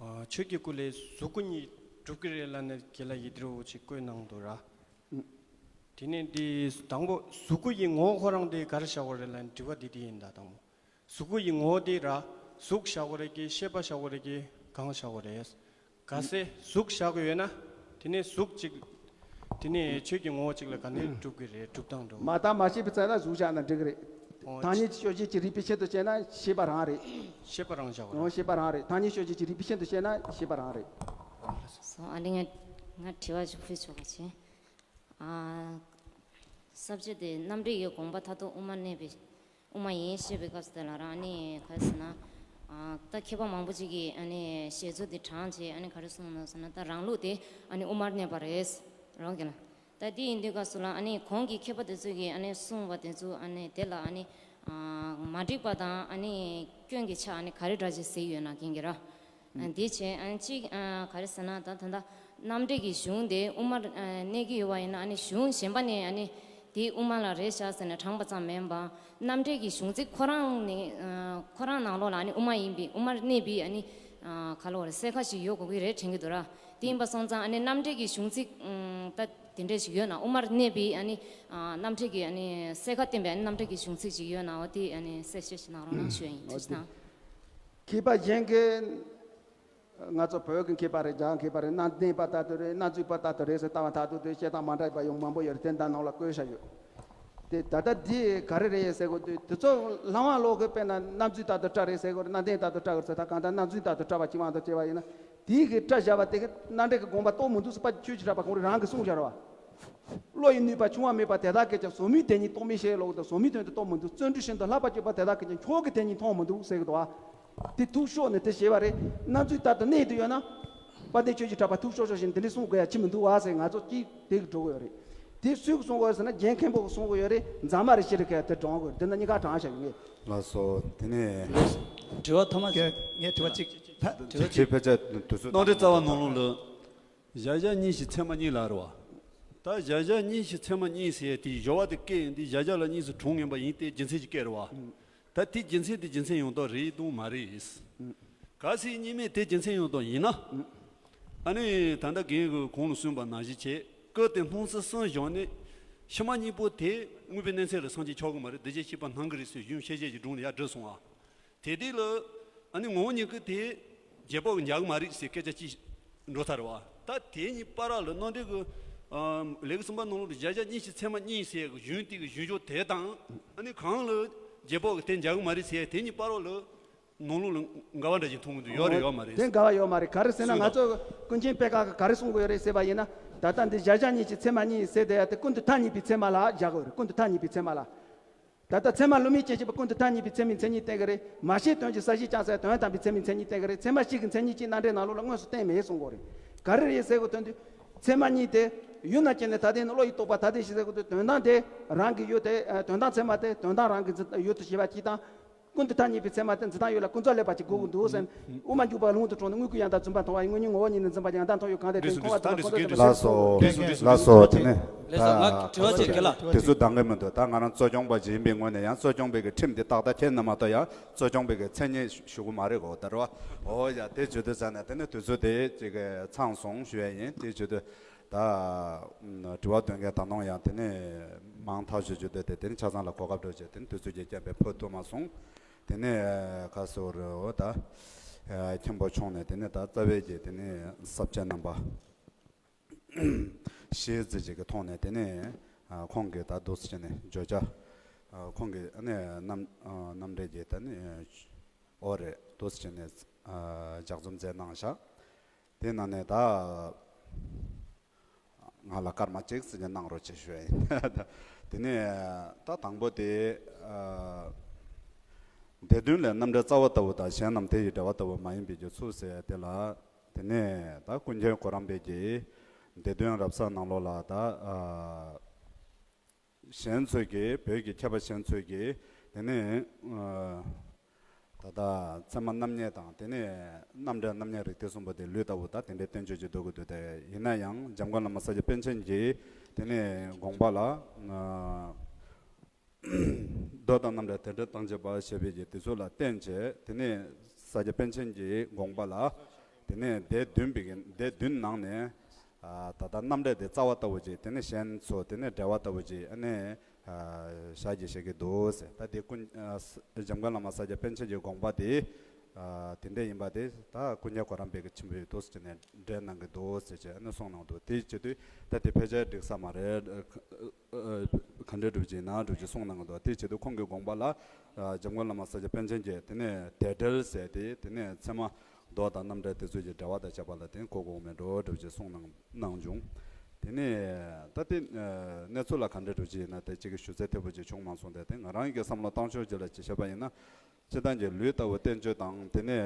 ཨ། ཆོས་ཀྱི་སྐུ་ལས་གཟུགས་སྐུ་གཉིས་གྲུབ་ཀྱི་རེད་ལབ་ནས་རྒན་ལགས་ཡིད་རེ་བོ་ཅིག་བཀོད་གནང་འདུག་ར། ཨུ། དེ་ནས་འདི་དང་པོ་གཟུགས་སྐུ་ཡི་ངོ་བོ་ཁོ་རང་དེ་ག་རེ་བཞག་དགོས་རེད་ལབ་ནས་དྲི་བ་འདི་འདི་ཡིན་ད། དང་པོ་གཟུགས་སྐུ་ཡི་ངོ་བོ་དེ་ར། གཟུགས་བཞག་དགོས་རེད་ཀྱི། ཤེས་པ་བཞག་དགོས་རེད་ཀྱི། གང་བཞག་དགོས་རེད། གལ་སྲིད་གཟུགས་བཞག་དགོས་ཡོད་ན། དེ་ནས་གཟུགས་གཅིག་དེ་ནས་ཆོས་ཀྱི་ངོ་བོ་གཅིག་ལ་ག་ནས་གྲུབ་ཀྱི་རེད། གྲུབ་སྟངས་འགྲོ། མ་བརྟགས་མ་དཔྱད་པའི་ཚེ་ན་གཟུགས་བཞག་ན་འགྲིག་གི་རེད། ཨོ། ཐ་སྙད་ཤོད་བྱེད་ཀྱི་རིགས་པའི་ཆེད་དུ་བཤད་ན་ཤེས་པ་རང་རེད། ཤེས་པ་རང་བཞག་པ་རེད། ཨོ། ཤེས་པ་རང་རེད། ཐ་སྙད་ཤོད་བྱེད་ཀྱི་རིགས་པའི་ཆེད་དུ་བཤད་ན་ཤེས་པ་རང་རེད། སོང་། ཨ་ནི་ང་ང་དྲི་བ་ཅིག་ཕུལ་ཆོག་པ་བྱས། ཨ། ས་བཅད་དེ་རྣམ་འགྲེལ་གྱི་དགོངས་པ་མཐར་ཐུག་དབུ་མར་གནས་པའི་དབུ་མ་ཡིན་ཞེས་པའི་སྐབས་སུ་དེ་ལ་རང་ནི་ག་རེ་ཟེར་ན། ཨ། ད་མཁས་པ་མང་པོ་ཅིག་གིས་ཨ་ནི་བཞེད་ཚུལ་དེ་དྲངས་བྱས། ཨ་ནི་ག་རེ་གསུངས་ནོ་ཟེར་ན། ད་རང་ལུགས་དེ་ཨ་ནི་དབུ་མར་གནས་པ་རེད། རང་གི་ལ། ད་དེ་ཡིན་དུས་སྐབས་སུ་ལ་ཨ་ནི་གོང་གི་མཁས་པ་དེ་ཚོ་གིས་ཨ་ནི་གསུངས་པ་དེ་ཚོ་ཨ་ནི་དེ་ལ་ཨ་ནི་ཨ་མ་འགྲིག་པ་དང་ཨ་ནི་སྐྱོན་གྱི་ཆ་ཨ་ནི་ག་རེ་འདྲ་ཞིག་གཟིགས་ཡོད་ན་མཁྱེན་གྱི་ར། ཨ་འདི་བྱས་ཨ་ནི་གཅིག་ཨ་ག་རེ་ཟེར་ན། ད་ད་ལྟ་རྣམ་འགྲེལ་གྱི་གཞུང་དེ་དབུ་མར་ཨ་གནས་ཀྱི་ཡོད་པ་ཡིན་ན། ཨ་ནི་གཞུང་གཞན་པ་ནས་ཨ་ནི་དེ་དབུ་མ་ལ་རེད་བཞག་ཟེར་ནས་དྲངས་པ་ཙམ་མིན་པ། རྣམ་འགྲེལ་གྱི་གཞུང་ཚིག་ཁོ་རང་ནི་ཨ་ཁོ་རང་ནང་ལོགས་ལ་ཨ་ནི་དབུ་མ་ཡིན་པའི་དབུ་མར་གནས་པའི་ཨ་ནི་ཨ་ག་ལབ་དགོས་རེད། གསལ་ཁ་ཞིག་ཡོད་དགོས་ཀྱི་རེད་དྲན་གྱི་འདུག་ར། དེ་ཡིན་པ་སོང་ཙང་ཨ་ནི་རྣམ་འགྲེལ་གྱི་གཞུང་ཚིག་ཨ་ད་དེ་འདྲ་ཞིག་ཡོད་ན། དབུ་མར་གནས་པའི་ཨ་ནི་ཨ་རྣམ་འགྲེལ་གྱི་ཨ་ནི་གསལ་ཁ་བསྟན་པའི་ཨ་ནི་རྣམ་འགྲེལ་གྱི་གཞུང་ཚིག་ཅིག་ཡོད་ན། འོ་དེ་ཨ་ནི་གསལ་བཤད་ཞིག་གནང་རོགས་གནང་ཞུ་ཡ་ཡིན། ཐུགས་རྗེ་གནང་། མཁས་པ་གཞན་གྱིས། ང་ཚོ་བོད་ཀྱི་མཁས་པ་རེད། རྒྱ་མཁས་པ་རེད། གནའ་དེང་པ་ལྟར་དུ་རེད། གནའ་རྫོགས་པ་ལྟར་དུ་རེད་ཟེར་ལྟ་བ་མཐར་ཐུག་ཏུ་བཤད་སྟངས་མ་འདྲ་བ་ཡང་མང་པོ་ཡོད་རེད། དེ་འདྲ་ནང་ལ་བཀོད་བཞག་ཡོད། དེ་ད་ལྟ་འདི་ག་རེ་རེད་ཟེར་དགོས་དུས། དེ་ཚོ་ལྷ་དབང་ལོ་གི་དཔེར་ན་གནའ་རྫོགས་ལྟར་དུ་བཀྲ་རེད་ཟེར་དགོས་རེད། གནའ་དེང་ལྟར་དུ་བཀྲ་དགོས་ཟེར། ད་གང་ལྟར་གནའ་རྫོགས་ལྟར་དུ་བཀྲ་བ་གཅིག་མ་གཏོགས་བྱས་པ་ཡིན་ན། དེའི་གི་བཀྲ་བཞག་པ་དེ་གི་རྣམ་འགྲེལ་གྱི་དགོངས་པ་རྟོགས་མི་འདུག་ཟེར་པ་ཆོས་ཀྱི་གྲགས་པ་ཁོང་རང་གིས་གསུངས་བཞག་རེད་བ། བློ་ཡི་ནུས་པ་ཆུང་བ་མེད་པ་དེ་དག་གིས་ཀྱང་བཟོ་མིའི་དེ་ཉིད་རྟོགས་མིན་ཞེས། ལོག་ཏུ་བཟོ་མིའི་དོན་དུ་རྟོགས་མི་འདུག། བརྩོན་འགྲུས་ཤིན་ཏུ་ལྷག་པར་གྱུར་པ་དེ་དག་གིས་ཀྱང་ཁྱོད་ཀྱི་དེ་ཉིད་མཐོང་མི་འདུག་ཟེར་གྱི་འདུག་བ། དེ་ཐུགས་ཤོར་ནས་དེ་བྱས་པ་རེད། གནའ་རྫོགས་ལྟར་དུ་གནས་དུ་ཡོད་ན། དཔལ་ལྡན་ཆོས་ཀྱི་གྲགས་པ་ཐུགས་ཤོར་ཤོར་བཞིན་དེ་འདྲ་གསུང་དགོས་ཡ་ཅི་མི་འདུག་བ་ཟེར། ང་ཚོ་ཅིག་དེ་གི་འགྲོ་གི་ཡོད་རེད། དེ་སུས་གསུང་དགོས་ཟེར་ན། རྒན་མཁན་པོ་གིས་གསུང་གི་ཡོད་རེད། རྫ་མ་རེད། ཤེས་རིག་གིས་དེ་དྲངས་དགོས་རེད། དེ་ན་གཉིས་ཀ་དྲངས་བཞག་ཡོད་ངེས། ལགས་སོ། དེ་ནས། དྲི་བ་ཐོག་མ། ངས་དྲི་བ་གཅིག་ད་དྲི་བ་གཅིག་ཕལ་ཆེར་དུས་ཚོད། རྣམ་འགྲེལ་རྩ་བ་ནང་ལོགས་ལ། གཞལ་བྱ་གཉིས་ཤིག་ཚད་མ་གཉིས་ལ་རེད་བ། ད་གཞལ་བྱ་གཉིས་ཤིག་ཚད་མ་གཉིས་ཟེར་དེ་སྦྱོར་བ་དེ་སྐད་ཡིན་དུས་གཞལ་བྱ་ལ་གཉིས་སུ་གྲངས་ངེས་པ་ཡིན་ཏེ། རྒྱུ་མཚན་ཞིག་སྐད་རེད་བ། ད་དེ་རྒྱུ་མཚན་དེ་རྒྱུ་མཚན་ཡང་དག་རེད་དང་མ་རེད། གལ་སྲིད་གཉིས་མེད་དེ་རྒྱུ་མཚན་ཡང་དག་ཡིན་ན། ཨ་ནི་ད་ལྟ་རྒན་གྱིས་གོང་ལ་གསུངས་པ་ནང་བཞིན་བྱས། སྐབས་དེར་སྣང་སྲིད་གསུམ་བཞག་ནས། ཕྱི་མ་གཉིས་པོ་དེ་དངོས་པོའི་གནས་ཚད་ལ་སངས་རྒྱས་ཆགས་ཀྱི་མ་རེད། འདུས་བྱས་ཤེས་པ་སྣང་གི་རེད་ཟེར་གཞུང་ཤེས་བྱེད་ཀྱི་སྒྲུང་ལ་ཡར་བསྒྲིགས་སོང་ཨ། དེ་དུས་ལ་ཨ་ནི་ངོ་བོ་ཉིད་ཀྱི་དེ་རྗེས་དཔག་གི་འཇལ་གི་མ་རེད་ཟེར་སྐད་ཆ་གཅིག་འགྲོ་ཚར་བ། ད་དེ་གཉིས་བར་ལ་རྣམ་འགྲེལ་གྱི་ཨ་ལེའུ་གསུམ་པ་ནང་ལོགས་ལ་གཞལ་བྱ་གཉིས་ཤིག་ཚད་མ་གཉིས་ཟེར་གྱི་གཞུང་དེ་གི་གཞུང་ཕྱོགས་དེ་དང་། ཨ་ནི་གང་ལ་རྗེས་དཔག་གི་དེ་འཇལ་གི་མ་རེད་ཟེར། དེ་གཉིས་བར་ལ་ནང་ལོགས་ལ་འགལ་བ་འདྲ་ཞིག་མཐོང་གི་འདུག་ཡོད་རེད་ཡོད་མ་རེད། དེ་འགལ་བ་ཡོད་མ་རེད། ག་རེ་ཟེར་ན། སུས་ང་ཚོ་ཀུན་མཁྱེན་པད་དཀར་གིས་ག་རེ་གསུང་གི་ཡོད་རེད་ཟེར་བ་ཡིན་ན། ད་ལྟ་འདི་གཞལ་བྱ་གཉིས་ཀྱི་ཚད་མ་གཉིས་ཟེར་དེ་ཡ་དེ་ཀུན་ཏུ་ཐ་སྙད་པའི་ཚད་མ་ལ་བཞག་གི་ཡོད་རེད། ཀུན་ཏུ་ཐ་སྙད་པའི་ཚད་མ་ལ། ད་ལྟ་ཚད་མ་བསླུ་མེད་ཅན་ཞེས་པ་ཀུན་ཏུ་ཐ་སྙད་པའི་ཚད་མའི་མཚན་ཉིད་བསྟན་གྱི་རེད། མ་ཤེས་དོན་གྱི་ས་གཞི་རྐྱང་ཟེར་དོན་དམ་པའི་ཚད་མའི་མཚན་ཉིད་བསྟན་གྱི་རེད། ཚད་མ་གཅིག་གི་མཚན་ཉིད་ཀྱིས་རྣམ་འགྲེལ་ནང་ལོགས་ལ་དངོས་སུ་བསྟན་མེད་གསུང་གི་ཡོད་རེད། ག་རེ་རེད་ཟེར་དགོས་དོན་དུ། ཚད་མ་གཉིས་དེ་ཡུལ་རྣམས་ཀྱི་ནི་ཐ་དད་ནི་བློ་ཡིས་རྟོགས་པ་ཐ་དད་ཞེས་ཟེར་དགོས་དུས། དོན་དམ་དེ་རང་གི་ཡུལ་དེ། དོན་དམ་ཚད་མ་དེ་དོན་དམ་རང་གི་འཛིན་ཡུལ་དུ་བྱེད་པ་གཅིག་དང་། ཀུན་ཏུ་ཐ་སྙད་པའི་ཚད་མ་དེ་འཛིན་སྟངས་ཡུལ་ལ་ཀུན་རྫོབ་སླེབས་པ་གཅིག་དགོས་ཀྱི་འདུག་ཟེར། དབུ་མ་འཇུག་པ་ལུང་དུ་དྲངས་ནས། དངོས་ཀུན་ཡང་དག་བརྫུན་པ་མཐོང་བ་ཡིས། དངོས་ཉིད་ངོ་བོ་ཉིད་ནི་འཛིན་པ་ཀྱང་། ཡང་དག་མཐོང་བའི་གང་དེ་དེ། ཁོ་བ་ལྟ་བུ་ཁོ་ཚོ་དེ་ལ་སོ། ལ་སོ། དེ་ནས་ལགས་སོ། ང་དྲི་བ་ཅིག་རྒན་ལགས། དེ་ཚོ་འདང་གི་མི་འདུག་ད་ང་རང་གཙོ་སྐྱོང་པ་ཅིག་ཡིན་པའི་ངོས་ནས། ཡང་གཙོ་སྐྱོང་པའི་གི་ཁྲིམས་དེ་ཏག་ཏག་མཁྱེན་ན་མ་གཏོགས། ཡང་གཙོ་སྐྱོང་པའི་གི་མཚན་སྙན་ཞུ་གི་མ་རེད་གོ། ད་རེད་བ། འོ་ཡ། དེ་བྱེད་དུས་ཙ་ནས་དེ་ནས་དུས་ཚོད་དེ་ཅིག་གི་ཚང་སོང་ཞུ་ཡ་ཡིན། དེ་བྱེད་དུས། ད་དྲི་བ་འདོན་མཁན་ད་དུང་ཡང་དེ་ནས་མང་ཐག་ཆོད་ཆོད་འདུག་སྟེ། དེ་ནས་ཆ་ཚང་ལ་གོ་སྐབས་སྤྲོད་བྱས། དེ་ནས་དུས་ཚོད་ཀྱི་རྐྱེན་པས་ཕོད་ཐུབ་མ་སོང་། དེ་ནས་ཁ་སོ་རེ་འོ་ད་མཁན་པོ་མཆོག་ནས་དེ་ནས་ད་རྩ་བའི་གི་དེ་ནས་ས་བཅད་རྣམ་པ་བཞི་ཙམ་ཅིག་གི་ཐོག་ནས། དེ་ནས་ཁོང་གིས་ད་འདུག་སེ་བྱས་ནས་བརྗོད་བྱ། ཁོང་གིས་ཨ་ནི་རྣམ་རྣམ་འགྲེལ་གྱི་ད་ནི་འོ་རེད། འདུག་སེ་བྱས་ནས་ལྗགས་རྩོམ་མཛད་གནང་བཞག་དེ་ནང་ནས་ད་ང་ལ་སྐར་མ་གཅིག་ཙམ་གནང་རོགས་བྱེད་ཞུ་ཡ་ཡིན། དེ་ནས་ད་དང་པོ་དེ། ཨ། སྡེ་བདུན་ལས་རྣམ་འགྲེལ་རྩ་བ་ལྟ་བུ་དང་། གཞན་རྣམས་དེ་ཡི་འགྲེལ་པ་ལྟ་བུ་མ་ཡིན་པའི་རྒྱུ་ཚུལ་ཟེར་དེ་ལ། དེ་ནས་ད་ཀུན་མཁྱེན་གོ་རམས་པས་ཀྱིས་སྡེ་བདུན་རབ་གསལ་ནང་ལོགས་ལ་ད། ཨ། གཞན་ཚོས་ཀྱིས། བོད་ཀྱི་མཁས་པ་གཞན་ཚོས་ཀྱིས་དེ་ནས། ཨ། ད་ལྟ་ཚད་མ་རྣམ་ངེས་དང་། དེ་ནས་རྣམ་འགྲེལ་རྣམ་ངེས་རིགས་དེ་གསུམ་པོ་དེ་ལུས་ལྟ་བུ་དང་དེ་འདྲའི་བསྟན་བཅོས་ཅིག་འདུག་གི་འདུག་སྟེ། ཡིན་ན་ཡང་འཇམ་མགོན་བླ་མ་ས་སྐྱ་པཎ་ཆེན་གྱི་དེ་ནས་དགོངས་པ་ལ། ཨ། མདོ་དང་རྣམ་འགྲེལ་དོན་འགྲེལ་དང་བཅས་པ་ཞེས་པའི་གི་དེ་ཚོ་ལ་བརྟེན་བྱས། དེ་ནས་ས་སྐྱ་པཎ་ཆེན་གྱི་དགོངས་པ་ལ། དེ་ནས་སྡེ་བདུན་པའི་གི་སྡེ་བདུན་ནང་ནས། ཨ། ད་ལྟ་རྣམ་འགྲེལ་དེ་རྩ་བ་ལྟ་བུ་ཅིག་དེ་ནས་གཞན་ཚོ་དེ་ནས་འགྲེལ་པ་ལྟ་བུ་ཅིག་ཨ་ནི། ཨ། བཞག་གི་བཞག་གི་འདུག་ཟེར། ད་དེ་ཀུན། ཨ། འཇམ་མགོན་བླ་མ་ས་སྐྱ་པཎ་ཆེན་གྱི་དགོངས་པ་དེ། ཨ་དེ་འདྲ་ཡིན་པ་དེ་ད་ཀུན་མཁྱེན་གོ་རམས་པའི་གི་ཆེན་པོའི་འདུག་ཟེར་ནས་འགྲེལ་གནང་གི་འདུག་ཟེར་བྱས་ཨ་ནི་གསུངས་གནང་འདུག་དེའི་ཆེད་དུ་ད་དེ་ཕལ་ཆེར་འགྲིག་ས་མ་རེད། ཨ་ཨ་ག་འདྲ་སྒྲུབ་ཀྱི་ཡིན་ན་སྒྲུབ་ཀྱི་གསུངས་གནང་གི་འདུག་དེའི་ཆེད་དུ་ཁོང་གི་དགོངས་པ་ལ་ཨ་འཇམ་མགོན་བླ་མ་ས་སྐྱ་པཎ་ཆེན་གྱིས་དེ་ནས་དེ་འབྲེལ་ཟེར་ཏེ་དེ་ནས་ཚད་མ་མདོ་དང་རྣམ་འགྲེལ་དེ་ཚོ་གི་འགྲེལ་པ་དང་བཅས་པ་ལ་དེ་གོ་དགོས་མེད་འགྲོ་སྒྲུབ་ཀྱི་གསུངས་གནང་གནང་བྱུང་། དེ་ནས་ད་དེ་ཨ་གནས་ཚུལ་ལ་ག་འདྲ་སྒྲུབ་ཀྱི་ཡིན་ན་དེ་གཅིག་གི་ཞུ་ཚད་ཐེབས་པོ་ཅིག་བྱུང་མ་སོང་། དེ་དེ་ང་རང་གི་བསམ་བློ་བཏང་ཕྱོགས་ཅིག་ལ་ཅིག་བཤད་པ་ཡིན་ན། སྤྱིར་བཏང་གི་ལུས་ལྟ་བུ་བསྟན་བཅོས་དང་དེ་ནས་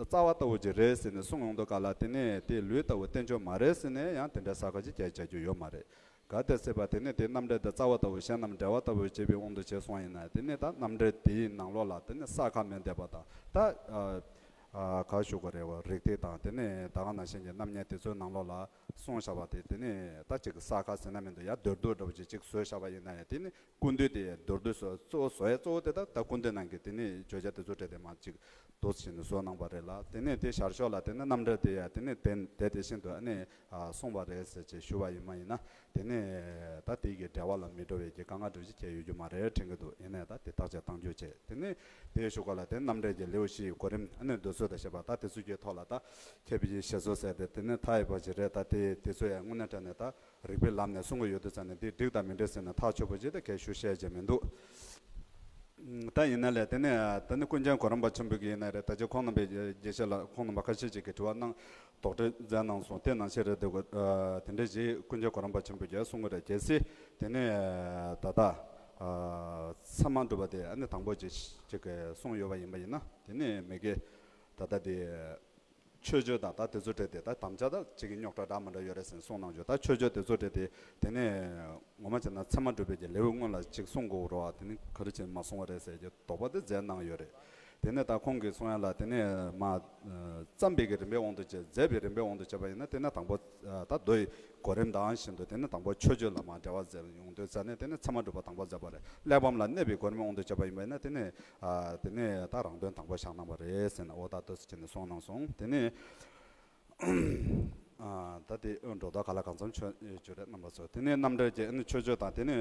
རྩ་བ་ལྟ་བུ་ཅིག་རེད་ཟེར་ནས་གསུངས་ཡོང་དུས་ག་ལ་དེ་ནས་དེ་ལུས་ལྟ་བུ་བསྟན་བཅོས་མ་རེད་ཟེར་ནས་ཡང་དེ་འདྲའི་ས་ཁ་ཅིག་སྐྱེལ་བྱ་རྒྱུ་ཡོད་མ་རེད། ག་དེ་ཟེར་བ་དེ་ནས་དེ་རྣམ་འགྲེལ་དེ་རྩ་བ་ལྟ་བུ་གཞན་རྣམས་འགྲེལ་བ་ལྟ་བུ་བྱས་པའི་དབང་དུ་བྱས་སོང་ཡིན་ན་དེ་ནས་ད་རྣམ་འགྲེལ་དེའི་ནང་ལོགས་ལ་དེ་ནས་ས་ཁ་མེད་བསྡད་པ་དང་ད་ཨ་ཨ་ག་ཞུ་དགོས་རེད་བ། རིགས་གཏེར་དང་དེ་ནས་ད་ག་ནང་བཞིན་གྱི་རྣམ་ངེས་དེ་ཚོའི་ནང་ལོགས་ལ་གསུངས་བཞག་པ་དེ་དེ་ནས་ད་ཅིག་ས་ཁ་ཟེར་ན་མི་འདུག་ཡ་མདོར་བསྡུས་འདྲ་བོ་ཅིག་ཅིག་བཟོས་བཞག་པ་ཡིན་ན་ཡང་དེ་ནི་ཀུན་བཏུས་དེ་མདོར་བསྡུས་སུ་གཙོ་བོ་བཟོ་ཡ་གཙོ་བོ་དེ་དག་ད་ཀུན་བཏུས་ནང་གི་དེ་ནི་བརྗོད་བྱ་དེ་ཚོ་སྤྲད་དེ་མ་ཅིག་འདུག་བྱས་ནས་བཟོ་གནང་པ་རེད་ལ། དེ་ནས་དེ་ཞར་ཞོག་ལ་དེ་ནི་རྣམ་འགྲེལ་དེ་ཡ་དེ་ནི་དེ་དེ་དེ་བཞིན་དུ་ཨ་ནི་གསུངས་པ་རེད་ཟེར་ཅེས་ཞུ་བ་ཡིན་མ་ཡིན་ན་དེ་ནི་ད་དེ་གི་འགྲེལ་བ་ལ་མི་འགྲོ་བའི་གི་དཀའ་ངལ་འདྲ་ཅིག་འཁྱེར་ཡོད་རྒྱུ་མ་རེད་དྲན་གི་འདུག་ཡིན་ནའི་ད་དེ་བརྟག་དཔྱད་གཏང་རྒྱུ་བྱས་དེ་ནི་དེའི་གཞུག་ག་ལ་དེ་རྣམ་འགྲེལ་གྱི་ལེའུ་བཞི་ཡི་གོ་རིམ་ཨ་ནི་འདུ་ཚུལ་དང་བཅས་པ་ད་དེ་ཚོ་གི་ཐོག་ལ་ད་མཁས་པའི་ཞེས་སོ་ཟེར་ཏེ་དེ་ནི་མཐའ་ཡས་པ་ཞིག་རེད། ད་དེ་དེ་ཚོ་ཡང་དངོས་གནས་དྲང་གནས་ད། རིགས་པའི་ལམ་ནས་གསུང་གི་ཡོད་དུས་ཙང་ནས་འདི་འགྲིག་དང་མི་འགྲིག་ཟེར་ན་ཐག་ཆོད་པོ་ཅིག་ད་གལ་ཞུ་བཤད་ཀྱི་མི་འདུག་ད་ཡིན་ན་ལས་དེ་ནས་ད་ནི་ཀུན་མཁྱེན་གོ་རམས་པ་ཆེན་པོ་གི་ཡིན་ན་རེད། ད་ཅི་ཁོང་རྣམ་པའི་དགེ་བཤེས་ལ་ཁོང་རྣམ་པ་ཁ་ཤས་ཅིག་གིས་དྲི་བ་གནང་དོགས་འདྲི་མཛད་གནང་སོང་། དེ་ནང་བཞིན་རེད་འདུག་དེ་འདྲ་ཞིག་ཀུན་མཁྱེན་གོ་རམས་པ་ཆེན་པོ་གིས་གསུང་གི་རེད། གལ་སྲིད་དེ་ནས་ད་ལྟ་ཚད་མ་སྒྲུབ་པ་དེ་ཨ་ནི་དང་པོ་ཅིག་ཅིག་གིས་གསུངས་ཡོད་པ་ཡིན་པ་ཡིན་ན་དེ་ནས་མི་དགེ་ད་ལྟ་དེ། མཆོད་བརྗོད་དང་ད་དེ་ཚོ་སྤྲད་དེ་ད་དམ་བཅའ་ད་གཅིག་གི་རྙོག་དྲ་འདྲ་མི་འདྲ་ཡོད་རེད་ཟེར་གསུངས་གནང་བྱུང་། ད་མཆོད་བརྗོད་དེ་ཚོ་སྤྲད་དེ་དེ་ནས་ངོ་མ་བྱས་ན་ཚད་མ་སྒྲུབ་པའི་གི་ལེའུ་སྔོན་ལ་གཅིག་གསུང་དགོས་རེད་བ། དེ་ནི་ག་རེ་བྱས་མ་གསུང་བ་རེད་ཟེར་གྱི་དོགས་པ་དེ་མཛད་གནང་ཡོད་རེད། དེ་ནས་ད་ཁོང་གིས་གསུང་ཡ་ལ་དེ་ནས་མ་བརྩམས་པའི་གི་རིམ་པའི་དབང་དུ་བྱས་མཛད་པའི་རིམ་པའི་དབང་དུ་བྱས་པ་ཡིན་ན་དེ་ནས་དང་པོ་ད་མདོ་ཡི་གོ་རིམ་དང་བཞིན་དུ་དེ་ནས་དང་པོ་མཆོད་བརྗོད་ལ་མ་འབྲེལ་བ་མཛད་ཡོང་དུས་ཙ་ནས་དེ་ནས་ཚད་མ་སྒྲུབ་པ་དང་པོ་མཛད་པ་རེད། གླེགས་བམ་ལ་གནས་པའི་གོ་རིམ་དབང་དུ་བྱས་པ་ཡིན་པ་ཡིན་ན་དེ་ནས། ཨ་དེ་ནས་ད་རང་དོན་དང་པོ་བཞག་གནང་བ་རེད་ཟེར་ནས་འོ་ད་ལྟོས་བྱས་ནས་གསུངས་གནང་སོང་། དེ་ནས་ཨ་ད་དེ་འགྲོ་ལྡོག་ག་ལ་གང་འཚམ་ཆོད་ཆོད་རེད་རྣམ་པ་ཚོ། དེ་ནས་རྣམ་འགྲེལ་གྱི་ཨ་ནི་མཆོད་བརྗོད་དང་དེ་ནས་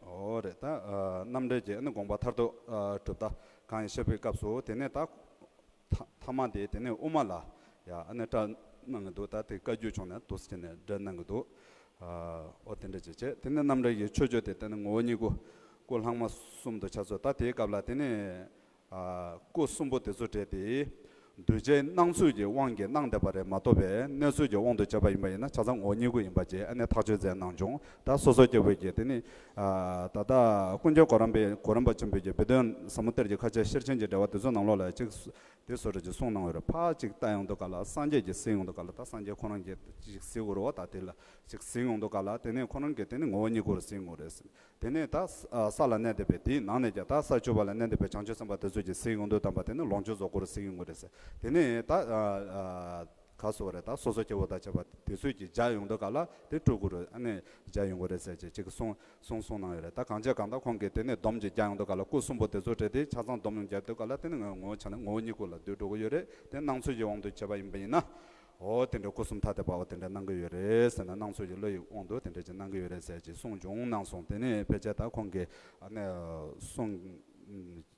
འོ་རེད་ད་ཨ་རྣམ་འགྲེལ་གྱི་ཨ་ནི་དགོངས་པ་མཐར་ཐུག་ཨ་གྲུབ་མཐའ་གང་ཡིན་བཤད་པའི་སྐབས་སུ་དེ་ནས་ད་ཐ་ཐ་མ་དེ་དེ་ནས་དབུ་མ་ལ་ཡ་ཨ་ནི་བཀྲལ་གནང་གི་འདུག་ད་དེ་བཀའ་བརྒྱུད་ཕྱོགས་ནས་འདུག་སེ་བྱས་ནས་འགྲེལ་གནང་གི་འདུག་ཨ་འོ་དེ་འདྲ་བྱས་བྱས་དེ་ནས་རྣམ་འགྲེལ་གྱི་མཆོད་བརྗོད་དེ་དེ་ནས་ངོ་བོ་ཉིད་སྐུ་སྐུ་ལྷག་མ་གསུམ་དུ་ཆ་ཚུལ། ད་དེའི་སྐབས་ལ་དེ་ནས་ཨ་སྐུ་གསུམ་པོ་དེ་ཚོ་སྤྲད་དེ་གདུལ་བྱའི་སྣང་ཚུལ་གྱི་དབང་གིས་སྣང་བསྡད་པ་རེད་མ་གཏོགས་པའི་གནས་ཚུལ་གྱི་དབང་དུ་བྱས་པ་ཡིན་པ་ཡིན་ན་ཆ་ཚང་ངོ་བོ་ཉིད་སྐུ་ཡིན་པ་བཅས་ཨ་ནི་ཐག་གཅོད་མཛད་གནང་བྱུང་། ད་སོ་སོ་སྐྱེ་བོ་གིས་དེ་ནི་ཨ་ད་ལྟ་ཀུན་མཁྱེན་གོ་རམས་པའི་གོ་རམས་པ་ཆེན་པོའི་གི་བུ་སྟོན་ཟབ་མོ་གཏེར་གྱི་ཁ་ཆེ་ཤེར་ཕྱིན་གྱི་འགྲེལ་པ་དེ་ཚོའི་ནང་ལོགས་ལ་གཅིག་དེ་སོ་རེ་ཅིག་གསུངས་གནང་ཡོད་རེད། ཕར་ཅིག་ལྟ་ཡོང་དུས་ག་ལ་སངས་རྒྱས་ཀྱིས་གཟིགས་ཡོང་དུས་ག་ལ་ད་སངས་རྒྱས་ཁོ་རང་གིས་ཅིག་གཟིགས་དགོས་རེད་བ། ད་དེ་ལ་ཅིག་གཟིགས་ཡོང་དུས་ག་ལ་དེ་ནས་ཁོ་རང་གིས་དེ་ནི་ངོ་བོ་ཉིད་སྐུ་རུ་གཟིགས་དགོས་རེད་ཟེར། དེ་ནས་ད་ས་ས་ལ་གནས་བསྡད་པའི་དེའི་ནང་ནས་ཀྱང་ད་ས་བཅུ་པ་ལ་གནས་བསྡད་པའི་བྱང་ཆུབ་སེམས་དཔའ་དེ་ཚོས་ཀྱིས་གཟིགས་ཡོང་དུས་ཙམ་པ་དེ་ནི་ལོངས་སྤྱོད་རྫོགས་སྐུ་རུ་གཟིགས་ཡོང་དགོས་རེད་ཟེར། དེ་ནས་ད་ག་སོ་རེད་ད་སོ་སོ་སྐྱེ་བོ་དང་བཅས་པ་དེ་ཚོས་ཀྱིས་མཇལ་ཡོང་དུས་ག་ལ་དེ་སྤྲུལ་སྐུ་རུ་ཨ་ནི་མཇལ་ཡོང་དགོས་རེད་ཟེར་ཅིག་ཅིག་གསུངས་གསུངས་གསུངས་གནང་ཡོད་རེད། ད་གང་བྱས་གང་ལྟར་ཁོང་གིས་དེ་ནས་སྡོམ་ཅིག་རྒྱག་ཡོང་དུས་ག་ལ་སྐུ་གསུམ་པོ་དེ་ཚོ་སྤྲད་དེ་ཆ་ཚང་སྡོམ་རྒྱག་དུས་ག་ལ་དེ་ནི་ངོ་བོ་ཆ་ནས་ངོ་བོ་ཉིད་སྐུ་ལ་བསྡུས་འགྲོ་གི་ཡོད་རེད། དེ་སྣང་ཚུལ་གྱི་དབང་དུ་བྱས་པ་ཡིན་པ་ཡིན་ན། འོ་དེ་འདྲ་སྐུ་གསུམ་ཐ་དད་པའོ་དེ་འདྲ་གནང་གི་ཡོད་རེད་ཟེར་ན་སྣང་ཚུལ་གྱི་བློ་ཡི་དབང་དུ་དེ་འདྲ་ཅིག་གནང་གི་ཡོད་རེད་ཟེར་ཅིག་གསུངས་བྱུང་གནང་སོང་། དེ་ནས་ཕལ་ཆེར་ད་ཁོང་གི་ཨ་ནི་གསུང་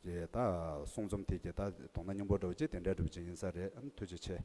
གི་ད་གསུང་རྩོམ་དེ་གི་ད་དོན་དག་སྙིང་པོ་འདྲ་བོ་ཅིག་དེ་འདྲ་འདྲ་བོ་ཅིག་ཡིན་ས་རེད། ཨ་ནི་ཐུགས་རྗེ་ཆེ།